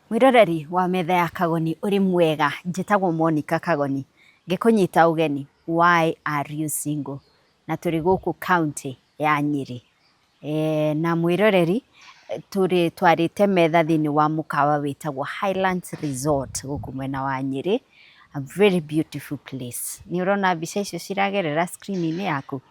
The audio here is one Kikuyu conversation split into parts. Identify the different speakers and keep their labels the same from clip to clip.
Speaker 1: Mwĩroreri wa metha ya Kagoni ũrĩ mwega, njĩtagwo Monica Kagoni, ngĩkũnyita ũgeni Why are you single? Na tũrĩ gũkũ county ya Nyĩrĩ. E, na mwĩroreri tũrĩ twarĩte metha thĩinĩ wa mũkawa wĩtagwo Highlands Resort gũkũ mwena wa Nyĩrĩ, a very beautiful place. Nĩ ũrona mbica icio ciragerera screen-inĩ yaku?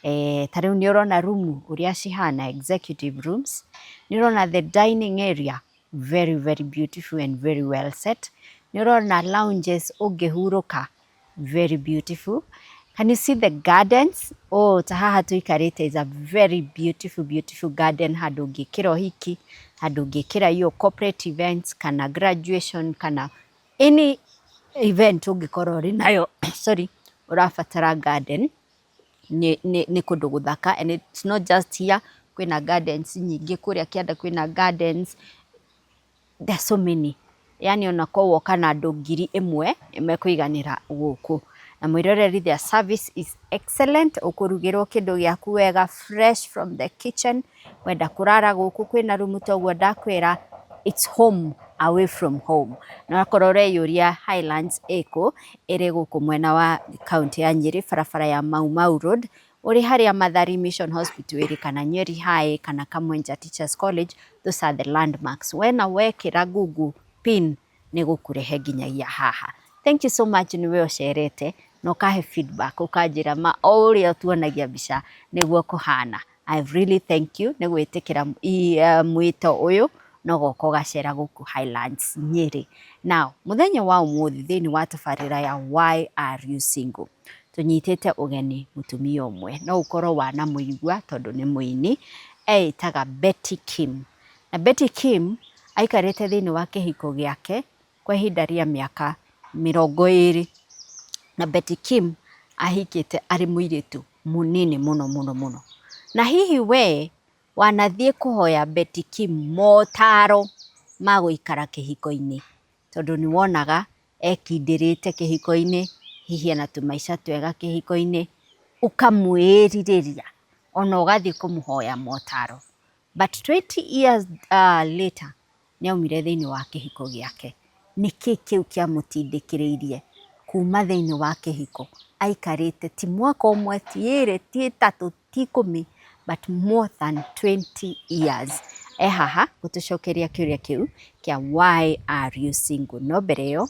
Speaker 1: E, ta rĩu nĩ ũrona rumu ũrĩa cihana executive rooms, nĩ ũrona the dining area very very beautiful and very well set. Nĩ ũrona lounges ũngĩhurũka very beautiful. Can you see the gardens? Oh, ta haha tũikarĩte is a very beautiful beautiful garden handũ ũngĩkĩra ũhiki, handũ ũngĩkĩra your corporate events kana graduation kana any event ũngĩkorwo ũrĩ nayo sorry, ũrabatara garden nĩ kũndũ gũthaka and it's not just here, kwĩna gardens nyingĩ kũrĩa kĩanda kwĩna gardens, there are so many. Yani ona korwo woka na andũ 1000 nĩmekũiganĩra gũkũ. Na mwĩroreri their service is excellent, ũkũrugĩrwo kĩndũ gĩaku wega fresh from the kitchen, wenda kũrara gũkũ kwĩna rumu toguo ndakwĩra, it's home away from home. Na wakorwo ũreyũria Highlands ĩkũ, ĩrĩ gũkũ mwena wa kaũntĩ ya Nyĩrĩ, barabara ya Mau Mau Road, ũrĩ harĩa Mathari Mission Hospital ĩrĩ kana Nyeri High kana Kamwenja Teachers College, those are the landmarks. Wena wekĩra Google pin nĩ gũkũrehe nginyagia haha. Thank you so much nĩwe ũcerete na ũkahe feedback ũkanjĩra ma o ũrĩa tuonagia mbica nĩguo kũhana. I really thank you nĩ gwĩtĩkĩra mwĩto ũyũ na ũgoka ũgacera gũkũ Highlands Nyĩrĩ. Now, mũthenya wa ũmũthĩ thĩinĩ wa tabarĩra ya Why are you single? Tũnyitĩte ũgeni mũtumia ũmwe, no ũkorwo wanamũigua tondũ nĩ mũini, eĩtaga Betty Kim. Na Betty Kim aikarĩte thĩinĩ wa kĩhiko gĩake kwa ihinda rĩa mĩaka 20. Na Betty Kim ahikĩte arĩ mũirĩtu mũnini mũno mũno mũno. Na hihi we wanathiĩ kũhoya Betty Kim motaro ma gũikara kĩhiko-inĩ tondũ nĩ wonaga ekindĩrĩte kĩhiko-inĩ, hihi ena tũmaica twega kĩhiko-inĩ, ũkamwĩrirĩria ona ũgathiĩ kũmũhoya motaro. But 20 years later nĩ aumire thĩinĩ wa kĩhiko gĩake. Nĩkĩ kĩu kĩamũtindĩkĩrĩirie kuma thĩinĩ wa kĩhiko aikarĩte ti mwaka ũmwe, ti ĩrĩ, ti ĩtatũ, ti 10, but more than 20 years. E haha gũtũcokeria kĩũria kĩu kĩa why are you single? No mbere ĩyo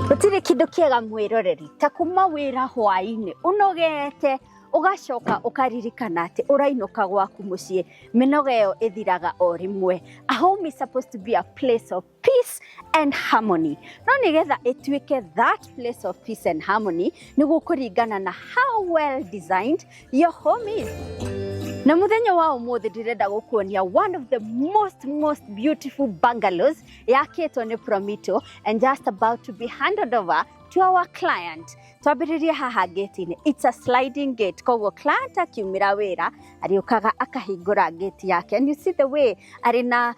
Speaker 1: gũtirĩ kĩndũ kĩega mwĩroreri ta kuma wĩra hwaĩ-inĩ ũnogete ũgacoka ũkaririkana atĩ ũrainũka gwaku mũciĩ, mĩnoga ĩyo ĩthiraga o rĩmwe. A home is supposed to be a place of peace and harmony. No nĩgetha ĩtuĩke that place of peace and harmony nĩ gũkũringana na how well designed your home is. Na mũthenya wa ũmũthĩ ndĩrenda gũkuonia one of the most most beautiful bungalows yakĩtwo nĩ Promito and just about to be handed over to our client. Twambĩrĩrie haha gate-inĩ. It's a sliding gate, koguo client akiumĩra wĩra arĩũkaga akahingũra gate yake and you see the way arĩ na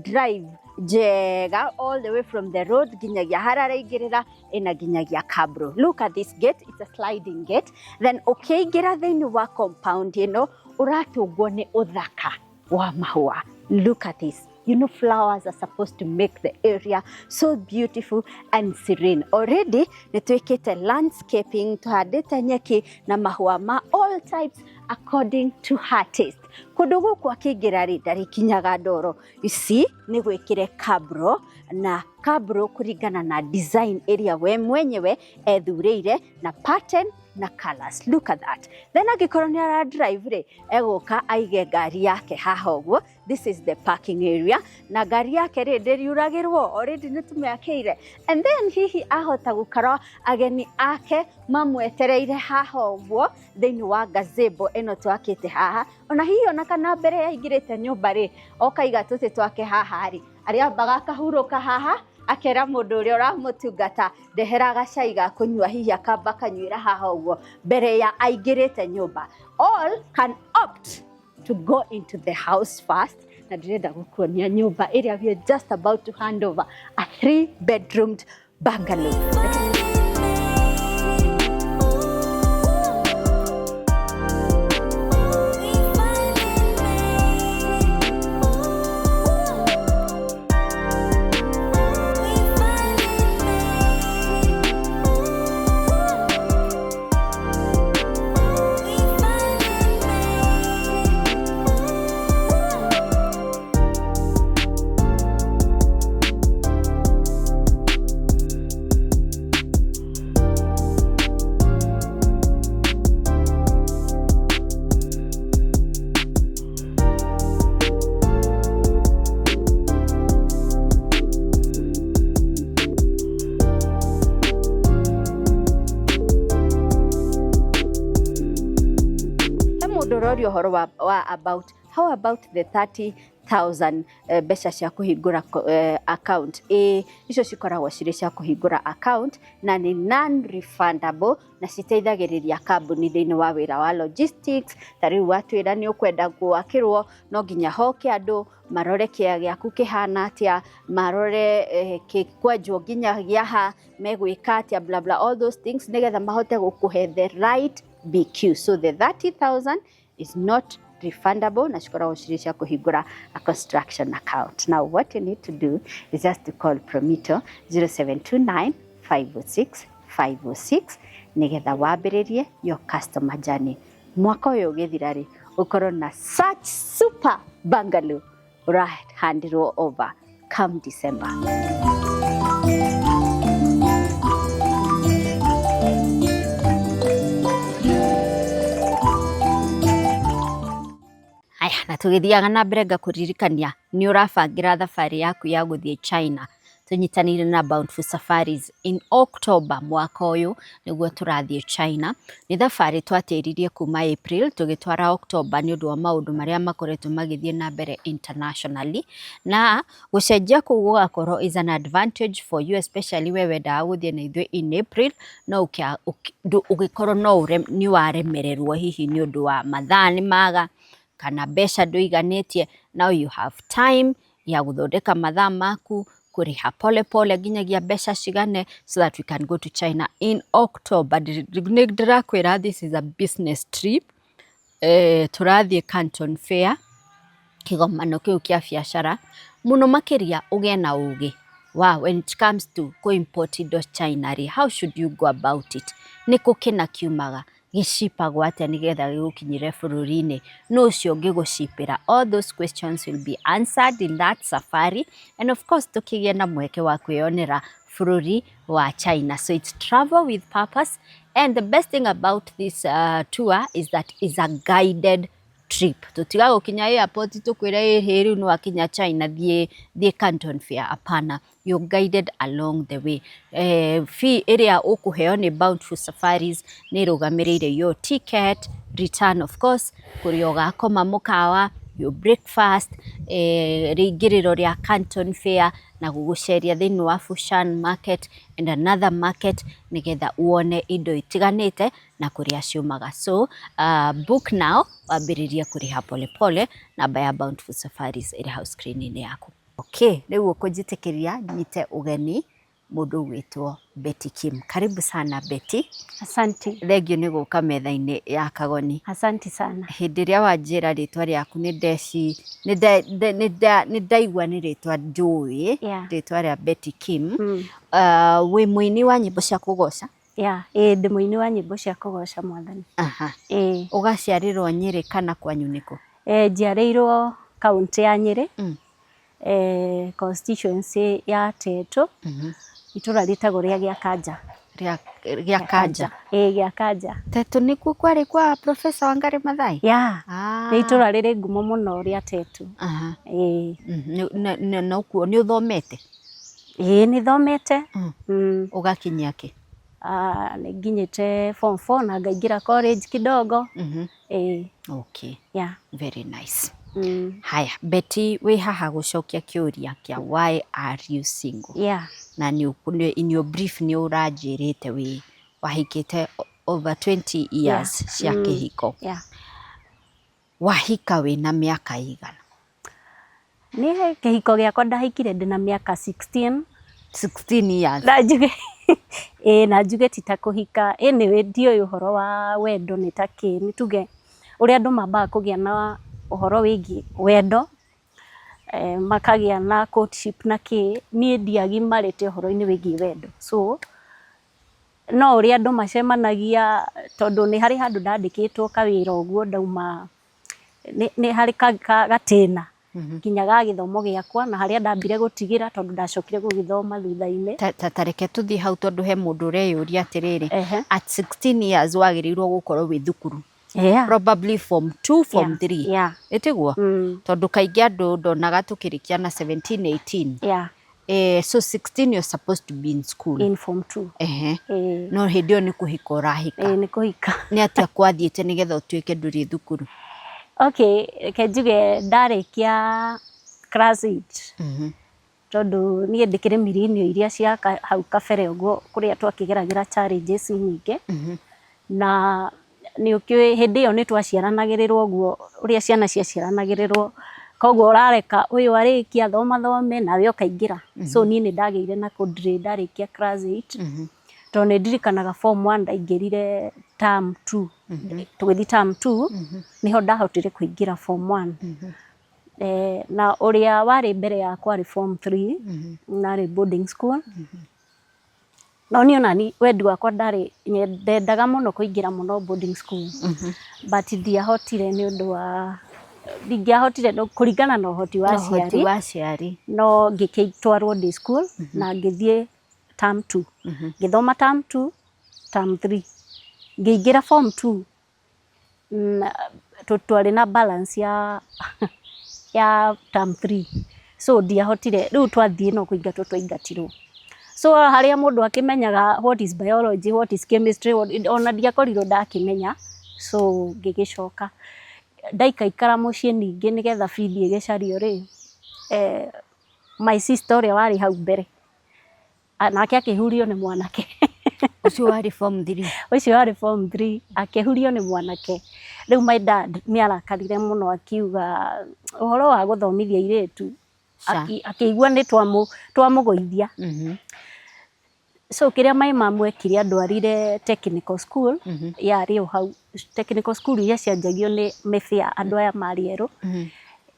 Speaker 1: drive njega all the way from the road nginyagia harĩa araingĩrĩra ĩna nginyagia cabro. Look at this gate, it's a sliding gate. Then ũkĩingĩra thĩinĩ wa compound ĩno ũratũngwo nĩ ũthaka wa mahũa. Look at this. You know, flowers are supposed to make the area so beautiful and serene. Already, nĩ twĩkĩte landscaping, tũhandĩte nyeki na mahũa ma all types according to her taste. Kũndũ gũkũ akĩingĩra rĩ, ndarĩkinyaga ndoro. You see, nĩ gwĩkĩre cabro na cabro kũringana na design ĩrĩa we mwenyewe ethurĩire na pattern Na colors, look at that. Then angĩkorwo nĩ ara drive rĩ, egũka aige ngari yake haha ũguo. This is the parking area, na ngari yake rĩ, ndĩriuragĩrwo, already nĩ tũmĩakĩire. And then hihi ahota gũkorwo ageni ake mamwetereire haha ũguo thĩinĩ wa gazebo ĩno twakĩte haha. Ona hihi ona kana mbere yaingĩrĩte nyũmba rĩ, okaiga tũtĩ twake haha rĩ, arĩambaga akahurũka haha, akera mũndũ ũrĩa ũramũtungata, "Ndehera gacai ga kũnyua." Hihi akamba akanyuĩra haha ũguo mbere ya aingĩrĩte nyũmba. All can opt to go into the house first. Na ndĩrenda gũkuonia nyũmba ĩrĩa we are just about to hand over, a three bedroomed bungalow. He mũndũ ũroria ũhoro wa about how about the 30,000 mbeca cia kũhingũra account. Ĩĩ, icio cikoragwo cirĩ cia kũhingũra account na nĩ non refundable, na citeithagĩrĩria kambuni thĩinĩ wa wĩra wa logistics. Ta rĩu watwĩra nĩ ũkwenda gwakĩrwo, no nginya hoke andũ marore kĩa gĩaku kĩhana atĩa, marore kĩkwenjwo nginya gĩaha, megwĩka atĩa, bla bla, all those things, nĩgetha mahote gũkũhe the right BQ. So the 30,000 is not refundable, na cikoragwo cirĩ cia kũhingũra a construction account. Now what you need to do is just to call Promito 0729 506 506 nĩgetha wambĩrĩrie your customer journey. Mwaka ũyũ ũgĩthira rĩ, ũkorwo na such super bungalow ũrahandirwo over come December. Aya, na tũgĩthiaga na mbere, ngakũririkania nĩ ũrabangĩra thabarĩ yaku ya gũthiĩ China tũnyitanĩire na Bountiful Safaris in October mwaka ũyũ nĩguo tũrathiĩ China. Nĩ thabarĩ twatĩririe kuma April tũgĩtwara October nĩ ũndũ wa maũndũ marĩa makoretwo magĩthiĩ na mbere internationally, na gũcenjia kũu gũgakorwo is an advantage for you, especially we wendaga gũthiĩ na ithuĩ in April no ũgĩkorwo no nĩ waremererwo hihi nĩ ũndũ wa mathaa nĩ maga kana mbeca ndũiganĩtie. Now you have time ya gũthondeka mathaa maku, kũrĩha pole pole nginyagia mbeca cigane, so that we can go to China in October. Nĩ ndĩrakwĩra this is a business trip. Tũrathiĩ Canton Fair, kĩgomano kĩu kĩa biacara mũno makĩria, ũgĩe na ũgĩ wa when it comes to kũ-import indo China rĩ, how should you go about it, nĩ kũ kĩna kiumaga, gĩcipagwo atĩa nĩgetha gĩgũkinyĩre bũrũri-inĩ, nũ ũcio ũngĩgũcipĩra. All those questions will be answered in that safari, and of course tũkĩgĩe na mweke wa kwĩyonera bũrũri wa China. So it's travel with purpose, and the best thing about this tour is that it's a guided trip. Tũtiga gũkinya airport tũkwĩre, "Ĩhĩ, rĩu nĩ wakinya China, thiĩ thiĩ Canton Fair." Hapana, you're guided along the way. Fee ĩrĩa ũkũheo nĩ Bountiful Safaris nĩ ĩrũgamĩrĩire your ticket return, of course kũrĩa ũgakoma mũkawa, your breakfast, rĩingĩrĩro rĩa Canton Fair na gũgũceria thĩinĩ wa Fushan Market and another market nĩgetha wone indo itiganĩte na kũrĩa ciumaga. So book now, wambĩrĩrie kũrĩha pole pole. Namba ya Bountiful Safaris ĩrĩ hau screen-inĩ yaku. Okay, rĩu ũkũnjĩtĩkĩria nyite ũgeni mũndũ ũgwĩtwo Betty Kim. Karibu sana, Betty.
Speaker 2: Asante.
Speaker 1: Thengiũ nĩ gũka metha-inĩ ya Kagoni.
Speaker 2: Asante sana.
Speaker 1: Hĩndĩ ĩrĩa wanjĩra rĩtwa rĩaku, nĩ ndeci nĩ ndaigua nĩ rĩtwa njũĩ, rĩtwa rĩa Betty Kim. Wĩ mũini wa nyĩmbo cia kũgoca?
Speaker 2: Yeah, ĩĩ, ndĩ mũini wa nyĩmbo cia kũgoca Mwathani. Ĩĩ.
Speaker 1: Ũgaciarĩrwo Nyĩrĩ kana kwanyu nĩkũ?
Speaker 2: Njiarĩirwo kaũntĩ ya Nyĩrĩ, constituency ya Tetu, itũra rĩtagwo rĩa Gĩakanja.
Speaker 1: Gĩa Kanja?
Speaker 2: Ĩĩ, gĩa Kanja.
Speaker 1: Tetu nĩkuo kwarĩ kwa Professor Wangari Maathai?
Speaker 2: Yeah.
Speaker 1: Ah.
Speaker 2: Nĩ itũra rĩrĩ ngumo mũno rĩa Tetu. Ĩĩ.
Speaker 1: Na ũkuo nĩ ũthomete?
Speaker 2: Ĩĩ, nĩ thomete.
Speaker 1: Ũgakinyia kĩ?
Speaker 2: Ah, nĩ nginyĩte form 4 na ngaingĩra college kidogo. Ĩĩ.
Speaker 1: Okay.
Speaker 2: Yeah.
Speaker 1: Very nice. Haya, Betty, wĩ haha gũcokia kĩũria kĩa why are you single?
Speaker 2: Yeah.
Speaker 1: Na nĩ in your brief nĩ ũranjĩrĩte wĩ wahikĩte over 20 years cia kĩhiko.
Speaker 2: Yeah.
Speaker 1: Wahika wĩna mĩaka igana?
Speaker 2: Niĩ kĩhiko gĩakwa ndahikire ndĩna mĩaka 16.
Speaker 1: 16 years.
Speaker 2: Na njuge, ĩĩ, na njuge ti ta kũhika. Anyway, ndiũĩ ũhoro wa wendo nĩ ta kĩ, nĩ tuge ũrĩa andũ mambaga kũgĩa na ũhoro wĩgiĩ wendo, makagĩa na courtship na kĩ, niĩ ndiagimarĩte ũhoro-inĩ wĩgiĩ wendo. So no ũrĩa andũ macemanagia, tondũ nĩ harĩ handũ ndandĩkĩtwo kawĩra ũguo ndauma, nĩ harĩ gatĩna nginya ga gĩthomo gĩakwa, na harĩa ndambire gũtigĩra tondũ ndacokire gũgĩthoma thutha-inĩ.
Speaker 1: Ta reke tũthiĩ hau, tondũ he mũndũ ũreyũria atĩrĩrĩ, at 16 years wagĩrĩirwo gũkorwo wĩ thukuru, probably form 2, form 3. Ĩtiguo?
Speaker 2: Mm.
Speaker 1: Tondũ kaingĩ andũ ndonaga tũkĩrĩkia na 17, 18. So 16 you're supposed to be in school.
Speaker 2: In form 2.
Speaker 1: Ehe. No hĩndĩ ĩyo nĩ kũhika ũrahika.
Speaker 2: Ĩĩ, nĩ kũhika.
Speaker 1: Nĩ atĩa kwathiĩte nĩgetha ũtuĩke ndũrĩ thukuru?
Speaker 2: Okay, reke njuge ndarĩkia class 8, tondũ niĩ ndĩkĩrĩ mirinio iria cia hau kabere ũguo, kũrĩa twakĩgeragĩra challenges nyingĩ, na nĩ ũkĩũĩ hĩndĩ ĩyo nĩ twaciaranagĩrĩrwo ũguo ũrĩa ciana ciaciaranagĩrĩrwo, koguo ũrareka ũyũ arĩkia thoma thome nawe ũkaingĩra. So niĩ nĩ ndagĩire na kũ-delay ndarĩkia class 8, tondũ nĩ ndirikanaga form 1 ndaingĩrire term 2, tũgĩthiĩ term 2 nĩho ndahotire kũingĩra form 1. Na ũrĩa warĩ mbere yakwa arĩ form 3, narĩ boarding school. No niĩ onani wendi wakwa ndarĩ, ndendaga mũno kũingĩra mũno boarding school, but ndiahotire nĩ ũndũ wa ndingĩahotire kũringana na ũhoti wa
Speaker 1: Ũhoti
Speaker 2: aciari.
Speaker 1: wa aciari.
Speaker 2: No ngĩgĩtwarwo day school na ngĩthiĩ term 2, ngĩthoma term 2, term 3, ngĩingĩra form 2. Twarĩ na balance ya term 3, so ndiahotire. Rĩu twathiĩ no kũingatwo twaingatirwo. So harĩa mũndũ akĩmenyaga what is biology, what is chemistry, ona ndiakorirwo ndakĩmenya. So ngĩgĩcoka ndaikaikara mũciĩ ningĩ nĩgetha bithi ĩgĩcario rĩ, my sister ũrĩa warĩ hau mbere nake akĩhurio nĩ mwanake.
Speaker 1: Ũcio warĩ form 3?
Speaker 2: Ũcio warĩ form 3 akĩhurio nĩ mwanake. Rĩu my dad nĩ arakarire mũno, akiuga ũhoro wa gũthomithia airĩtu, akĩigua nĩ twamũgũithia. So kĩrĩa my mum ekire, andwarire technical school yarĩ o hau, technical school iria cianjagio nĩ Mayfair, andũ aya marĩ erũ.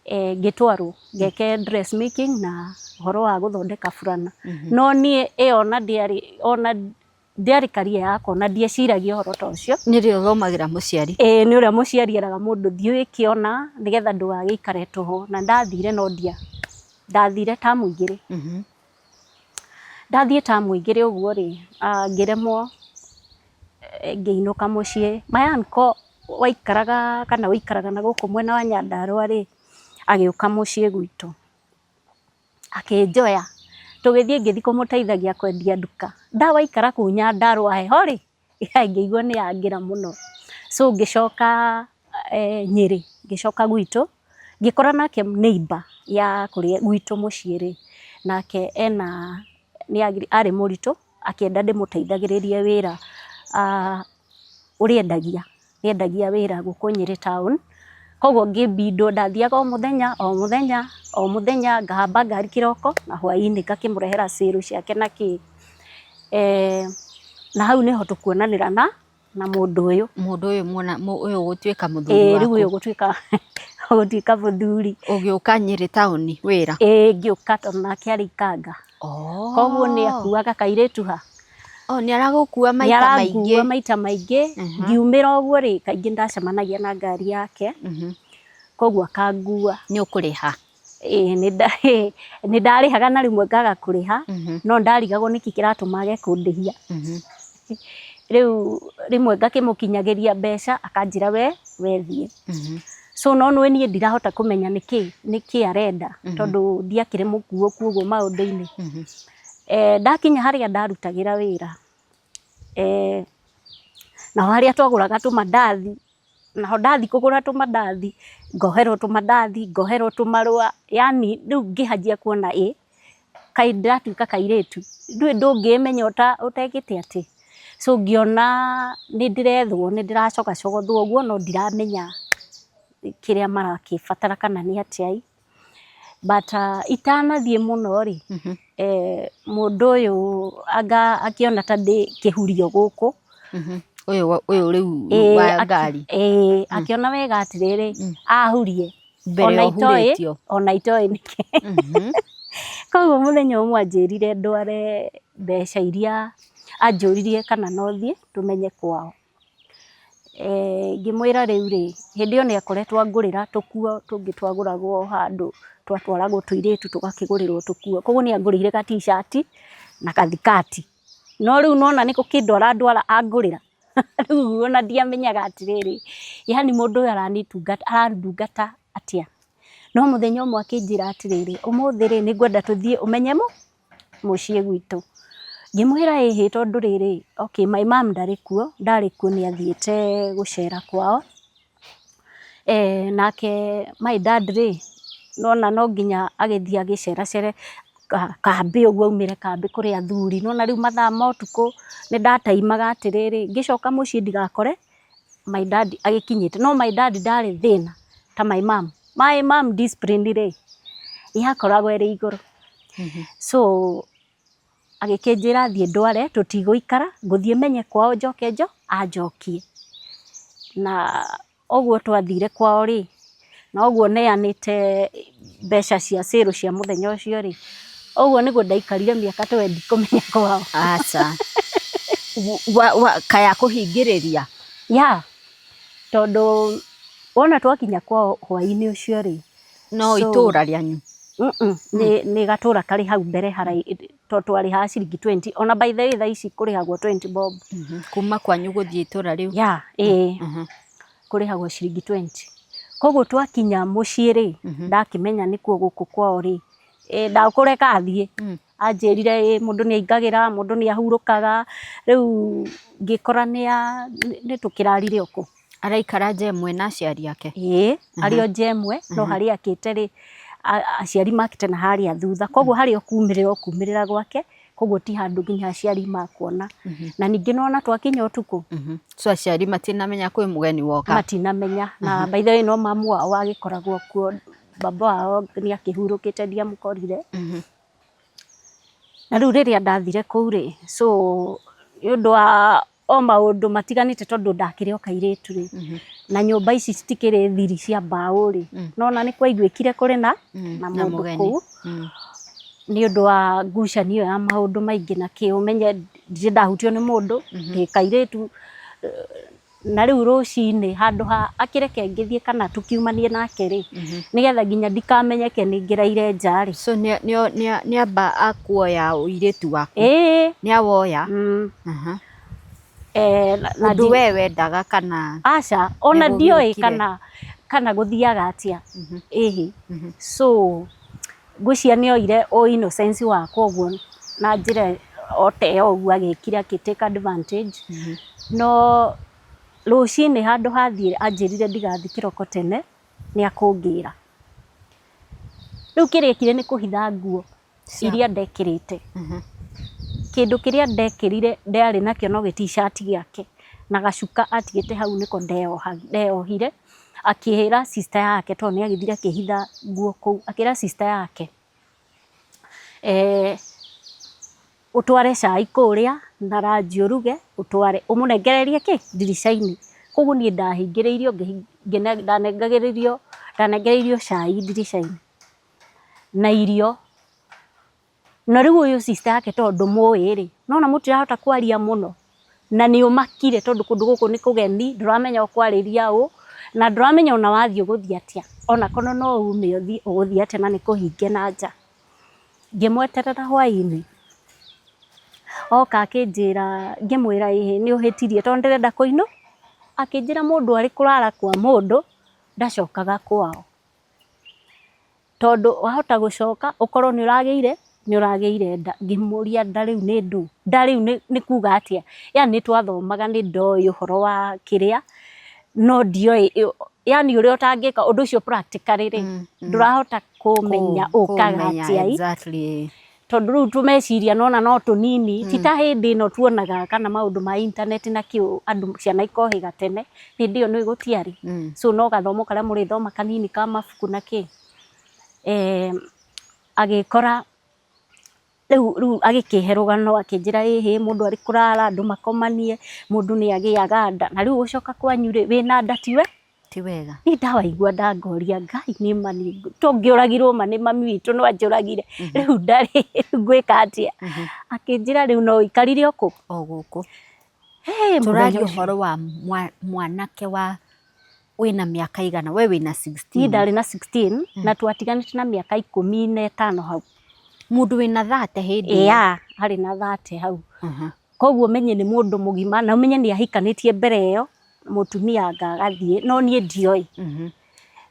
Speaker 2: Ngĩtwarwo ngeke dressmaking na ũhoro wa gũthondeka burana. No niĩ ĩyo ona ndiarĩ, ona ndiarĩ career yakwa, ona ndieciragia ũhoro ta ũcio.
Speaker 1: Nĩ rĩ ũthomagĩra mũciari?
Speaker 2: Ĩĩ, nĩ ũrĩa mũciari eraga mũndũ thiĩ wĩke ona nĩgetha ndũgagĩikare tũhũ. Na ndathire, no ndia ndathire tamu 2. Ndathiĩ tamu 2 ũguo rĩ, ngĩremwo, ngĩinũka mũciĩ. My uncle waikaraga kana ũikaraga na gũkũ mwena wa Nyandarũa rĩ, agĩũka mũciĩ gwitũ akĩnjoya, tũgĩthiĩ, ngĩthiĩ kũmũteithagia kwendia nduka. Ndawaikara kũu Nyandarũa heho rĩ, ngĩigua nĩ yangĩra mũno. So ngĩcoka Nyĩrĩ, ngĩcoka gwitũ, ngĩkora nake neighbor ya kũrĩa gwitũ mũciĩ rĩ, nake ena nĩ arĩ mũritũ, akĩenda ndĩmũteithagĩrĩrie wĩra ũrĩa endagia. Nĩ endagia wĩra gũkũ Nyĩrĩ town. Koguo ngĩbindwo ndathiaga o mũthenya o mũthenya o mũthenya, ngahamba ngari kĩroko na hwaĩ-inĩ ngakĩmũrehera sale ciake na kĩ. Na hau nĩho tũkuonanĩra na mũndũ ũyũ.
Speaker 1: Mũndũ ũyũ mwona ũyũ ũgũtuĩka mũthuri
Speaker 2: Ĩĩ, rĩu
Speaker 1: waku.
Speaker 2: Ũyũ ũgũtuĩka mũthuri.
Speaker 1: Ũgĩũka Nyĩrĩ taũni wĩra?
Speaker 2: Ĩĩ, ngĩũka tondũ nake arĩ Ikanga. Koguo nĩ akuaga kairĩtu ha.
Speaker 1: Oh, nĩ aragũkua
Speaker 2: Nĩ
Speaker 1: maita
Speaker 2: arangua
Speaker 1: maingĩ.
Speaker 2: Maita maingĩ. Ngiumĩra ũguo rĩ, kaingĩ ndacemanagia na ngari yake. Koguo akangua.
Speaker 1: Nĩ ũkũrĩha?
Speaker 2: Ĩĩ, nĩ ndarĩhaga na rĩmwe ngaga kũrĩha, no ndarigagwo nĩkĩ kĩratũma age kũndĩhia. Rĩu rĩmwe ngakĩmũkinyagĩria mbeca akanjĩra we wethiĩ. So no nĩ niĩ ndirahota kũmenya nĩkĩ nĩkĩ arenda tondũ ndiakĩrĩ mũkuũku ũguo maũndũ-inĩ. Ndakinya harĩa ndarutagĩra wĩra, naho harĩa twagũraga tũmandathi, naho ndathiĩ kũgũra tũmandathi, ngoherwo tũmandathi, ngoherwo tũmarũa, yaani rĩu ngĩanjia kuona ĩ, kaĩ ndĩratuĩka kairĩtu, ndũĩ ndũngĩmenya ũtekĩte atĩ. So ngĩona nĩ ndĩrethwo, nĩ ndĩracogacogothwo ũguo no ndiramenya kĩrĩa marakĩbatara kana nĩ atĩa ĩ. But itanathiĩ mũno rĩ, mũndũ ũyũ anga akĩona ta ndĩ kĩhurio gũkũ.
Speaker 1: Ũyũ ũyũ rĩu wa ngari.
Speaker 2: Ĩĩ, akĩona wega atĩrĩrĩ, ahurie.
Speaker 1: Mbere
Speaker 2: Ona itoĩ,
Speaker 1: ũhurĩtio.
Speaker 2: Ona itoĩ nĩkĩ. Koguo mũthenya ũmwe anjĩrire ndware mbeca iria anjũririe kana no thiĩ tũmenye kwao. Ngĩmwĩra rĩu rĩ, hĩndĩ ĩyo nĩ akoretwo angũrĩra tũkuo tũngĩ twagũragwo handũ twatwaragwo tũirĩtu tũgakĩgũrĩrwo tũkuo. Koguo nĩ angũrĩire ga t-shirt na gathikati. No rĩu nĩwona nĩ gũkĩndwara ndwara angũrĩra. Rĩu ona ndiamenyaga atĩrĩrĩ, yaani mũndũ ũyũ aranitungata arandungata atĩa. No mũthenya ũmwe akĩnjĩra atĩrĩrĩ, ũmũthĩ rĩ, nĩngwenda tũthiĩ ũmenye mũciĩ gwitũ. Ngĩmwĩra ĩhĩ tondũ rĩrĩ, okay my mum ndarĩ kuo, ndarĩ kuo nĩ athiĩte gũcera kwao. Nake my dad rĩ, nĩwona no nginya agĩthiĩ agĩceracere kambĩ ũguo aumĩre kambĩ kũrĩ athuri. Nĩwona rĩu mathaa ma ũtukũ nĩ ndataimaga atĩrĩrĩ, ngĩcoka mũciĩ ndigakore my dad agĩkinyĩte. No my dad ndarĩ thĩna ta my mum. My mum discipline rĩ, yakoragwo ĩrĩ igũrũ. So agĩkĩnjĩra thiĩ ndware tũtigũikara, ngũthiĩ menye kwao njoke anjokie. Na ũguo twathire kwao rĩ, na ũguo neanĩte mbeca cia sale cia mũthenya ũcio rĩ, ũguo nĩguo ndaikarire mĩaka twendi kũmenya kwao.
Speaker 1: Aca. Kaya kũhingĩrĩria?
Speaker 2: Ya, tondũ wona twakinya kwao hwaĩ-inĩ ũcio rĩ,
Speaker 1: No itũra rĩanyu?
Speaker 2: Nĩ gatũra karĩ hau mbere tondũ twarĩhaga ciringi 20, ona by the way thaa ici kũrĩhagwo 20 bob.
Speaker 1: Kuma kwanyu gũthiĩ itũra rĩu?
Speaker 2: Ya, ĩĩ, kũrĩhagwo ciringi 20. Koguo twakinya mũciĩ rĩ, ndakĩmenya nĩkuo gũkũ kwao rĩ, ndakũreka athiĩ. Anjĩrire ĩ mũndũ nĩ aingagĩra, mũndũ nĩ ahurũkaga, rĩu ngĩkora nĩ tũkĩrarire o kũu.
Speaker 1: Araikara nja ĩmwe na aciari ake?
Speaker 2: Ĩĩ, arĩ o nja ĩmwe, no harĩa akĩte rĩ, aciari makĩte na harĩa thutha, koguo harĩa ũkumĩrĩra ũkumĩrĩra gwake, koguo ti handũ nginya aciari makuona. Na ningĩ nĩwona twakinya ũtukũ.
Speaker 1: So aciari matinamenya kwĩ mũgeni woka?
Speaker 2: Matinamenya, na by the way no mamu wao wagĩkoragwo kuo, baba wao nĩ akĩhurũkĩte ndiamũkorire. Na rĩu rĩrĩa ndathire kũu rĩ, so nĩ ũndũ wa o maũndũ matiganĩte tondũ ndakĩrĩ o kairĩtu rĩ, na nyũmba ici citikĩrĩ thiri cia mbaũ rĩ, nona nĩ kwaiguĩkire kũrĩ na na mũndũ kũu, nĩ ũndũ wa ngucanio ya maũndũ maingĩ na kĩ, ũmenye ndirĩ ndahutio nĩ mũndũ, ndĩ kairĩtu, na rĩu rũcinĩ handũ ha akĩreke ngĩthiĩ kana tũkiumanie nake rĩ, nĩgetha nginya ndikamenyeke nĩ ngĩraire nja rĩ.
Speaker 1: So nĩ amba akuoya ũirĩtu waku?
Speaker 2: Ĩĩ.
Speaker 1: Nĩ awoya? Ũndũ we wendaga kana?
Speaker 2: Aca, ona ndioĩ kana gũthiaga atĩa. Ĩhĩ. So ngwĩciria nĩ oire o innocence wakwa ũguo na njĩra o ta ĩyo ũguo agĩkire akĩ take advantage. No rũcinĩ handũ ha thiĩ anjĩrire ndigathiĩ kĩroko tene nĩ akũngĩra. Rĩu kĩrĩa ekire nĩ kũhitha nguo iria ndekĩrĩte. Kĩndũ kĩrĩa ndekĩrire ndarĩ nakĩo no gĩ t-shirt gĩake na gacuka atigĩte hau nĩko ndeyohire. Akĩra sister yake tondũ nĩ agĩthire akĩhitha nguo kũu, akĩra sister yake ũtware cai kũrĩa na ranji ũruge ũtware ũmũnengererie kĩ ndirica-inĩ. Koguo niĩ ndahingĩrĩirio ndanengereirio cai ndirica-inĩ na irio. Na rĩu ũyũ sister yake tondũ ndũmũĩ rĩ, nĩwona mũtirahota kwaria mũno na nĩ ũmakire tondũ kũndũ gũkũ nĩ kũgeni, ndũramenya ũkwarĩria ũ, na ndũramenya ona wathiĩ ũgũthiĩ atĩa, ona korwo no ume ũthiĩ ũgũthiĩ atĩa na nĩ kũhinge na nja. Ngĩmweterera hwainĩ, Oka akĩnjĩra, ngĩmwĩra ĩhĩ nĩ ũhĩtirie tondũ ndĩrenda kũinũ, akĩnjĩra mũndũ arĩ kũrara kwa mũndũ ndacokaga kwao. Tondũ wahota gũcoka ũkorwo nĩ ũragĩire nĩ ũragĩire nda. Ngĩmũria nda rĩu nĩ ndũ? Nda rĩu nĩ kuga atĩa? Yaani nĩ twathomaga nĩ ndoĩ ũhoro wa kĩrĩa, no ndioĩ yaani ũrĩa ũtangĩka ũndũ ũcio practically rĩ, ndũrahota kũmenya ũkaga atĩa ĩ. Tondũ rĩu tũmeciria nona no tũnini, ti ta hĩndĩ ĩno tuonaga kana maũndũ ma internet na kĩ andũ ciana ikohĩga tene, hĩndĩ ĩyo nĩũĩ gũtiarĩ. So no gathomo karĩa mũrĩthoma kanini ka mabuku na kĩ. Agĩkora rĩu rĩu agĩkĩhe rũgano akĩnjĩra ĩhĩ mũndũ arĩ kũrara andũ makomanie, mũndũ nĩ agĩaga nda, na rĩu gũcoka kwanyu rĩ wĩna nda tiwe
Speaker 1: Ti wega.
Speaker 2: Niĩ ndawaigua ndangoria Ngai nĩ ma niĩ tũngĩũragirwo ma nĩ mami witũ no anjũragire rĩu ndarĩ rĩu ngwĩka atĩa akĩnjĩra rĩu no ũikarire o kũ
Speaker 1: O gũkũ.
Speaker 2: Hey, mũthenya
Speaker 1: Tũraria
Speaker 2: ũcio.
Speaker 1: ũhoro wa mwanake wa wĩna mĩaka igana, we wĩna
Speaker 2: Niĩ
Speaker 1: 16.
Speaker 2: ndarĩ na 16 na twatiganĩte na mĩaka 15 hau.
Speaker 1: Mũndũ wĩna 30 hĩndĩ ĩyo.
Speaker 2: Yeah, arĩ na 30 hau. Koguo ũmenye nĩ mũndũ mũgima na ũmenye nĩ ahikanĩtie mbere ĩyo mũtumia anga agathiĩ no niĩ ndioĩ.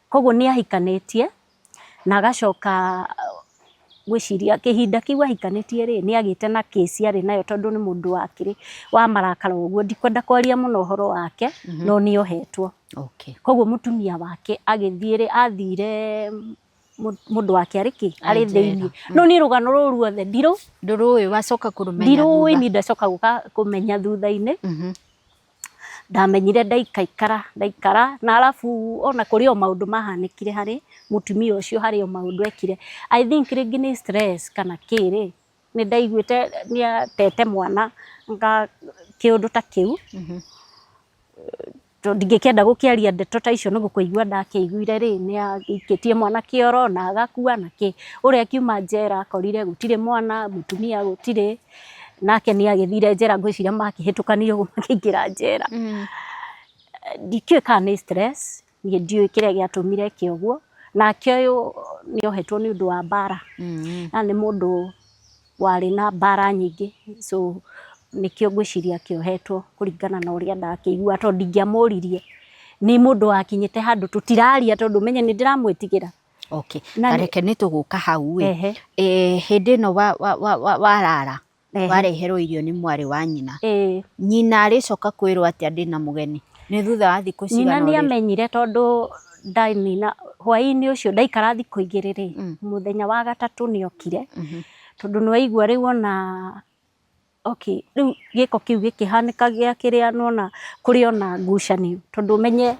Speaker 2: Koguo nĩ ahikanĩtie na agacoka ngwĩciria kĩhinda kĩu ahikanĩtie rĩ, nĩ agĩte na case arĩ nayo tondũ nĩ mũndũ wakĩrĩ wa marakara ũguo, ndikwenda kwaria mũno ũhoro wake no nĩ ohetwo. Koguo mũtumia wake agĩthiĩ rĩ, athire mũndũ wake arĩ kĩ arĩ thĩinĩ no niĩ rũgano rũrũ ruothe ndirũ
Speaker 1: Ndũrũĩ wacoka kũrũmenya
Speaker 2: ndirũĩ niĩ ndacoka gũka kũmenya thutha-inĩ. Ndamenyire ndaikaikara ndaikara na arabu ona kũrĩ o maũndũ mahanĩkire harĩ mũtumia ũcio harĩ o maũndũ ekire. I think rĩngĩ nĩ stress kana kĩ rĩ, nĩ ndaiguĩte nĩ atete mwana kĩũndũ ta kĩu. Tondũ ndingĩkĩenda gũkĩaria ndeto ta icio nĩ gũkĩigua ndakĩiguire rĩ, nĩ aikĩtie mwana kĩoro na agakua na kĩ. Ũrĩa akiuma njera akorire gũtirĩ mwana, mũtumia gũtirĩ, nake nĩ agĩthire njera ngwĩciria makĩhĩtũkanire ũguo makĩingĩra njera. Ndikĩũĩ kana nĩ stress, niĩ ndiũĩ kĩrĩa gĩatũmire eke ũguo. Nake ũyũ nĩ ohetwo nĩ ũndũ wa mbara, na nĩ mũndũ warĩ na mbara nyingĩ so nĩkĩo ngwĩciria akĩohetwo kũringana na ũrĩa ndakĩigua tondũ ndingĩamũririe. Nĩ mũndũ wakinyĩte handũ tũtiraria tondũ ũmenye nĩ ndĩramwĩtigĩra.
Speaker 1: Okay, ta reke nĩ tũgũka hau ĩ, hĩndĩ ĩno warara wareherwo irio nĩ mwarĩ wa nyina, nyina arĩcoka kwĩrwo atĩa ndĩna mũgeni? Nĩ thutha wa thikũ
Speaker 2: Nyina
Speaker 1: cigana
Speaker 2: nĩ
Speaker 1: ũrĩa?
Speaker 2: amenyire tondũ ndanina hwaĩ-inĩ ũcio ndaikara thikũ igĩrĩ rĩ, mũthenya wa gatatũ nĩ okire. Tondũ nĩ waigua rĩu ona okay rĩu gĩko kĩu gĩkĩhanĩka gĩa kĩrĩa nĩwona kũrĩ ona ngucanio tondũ ũmenye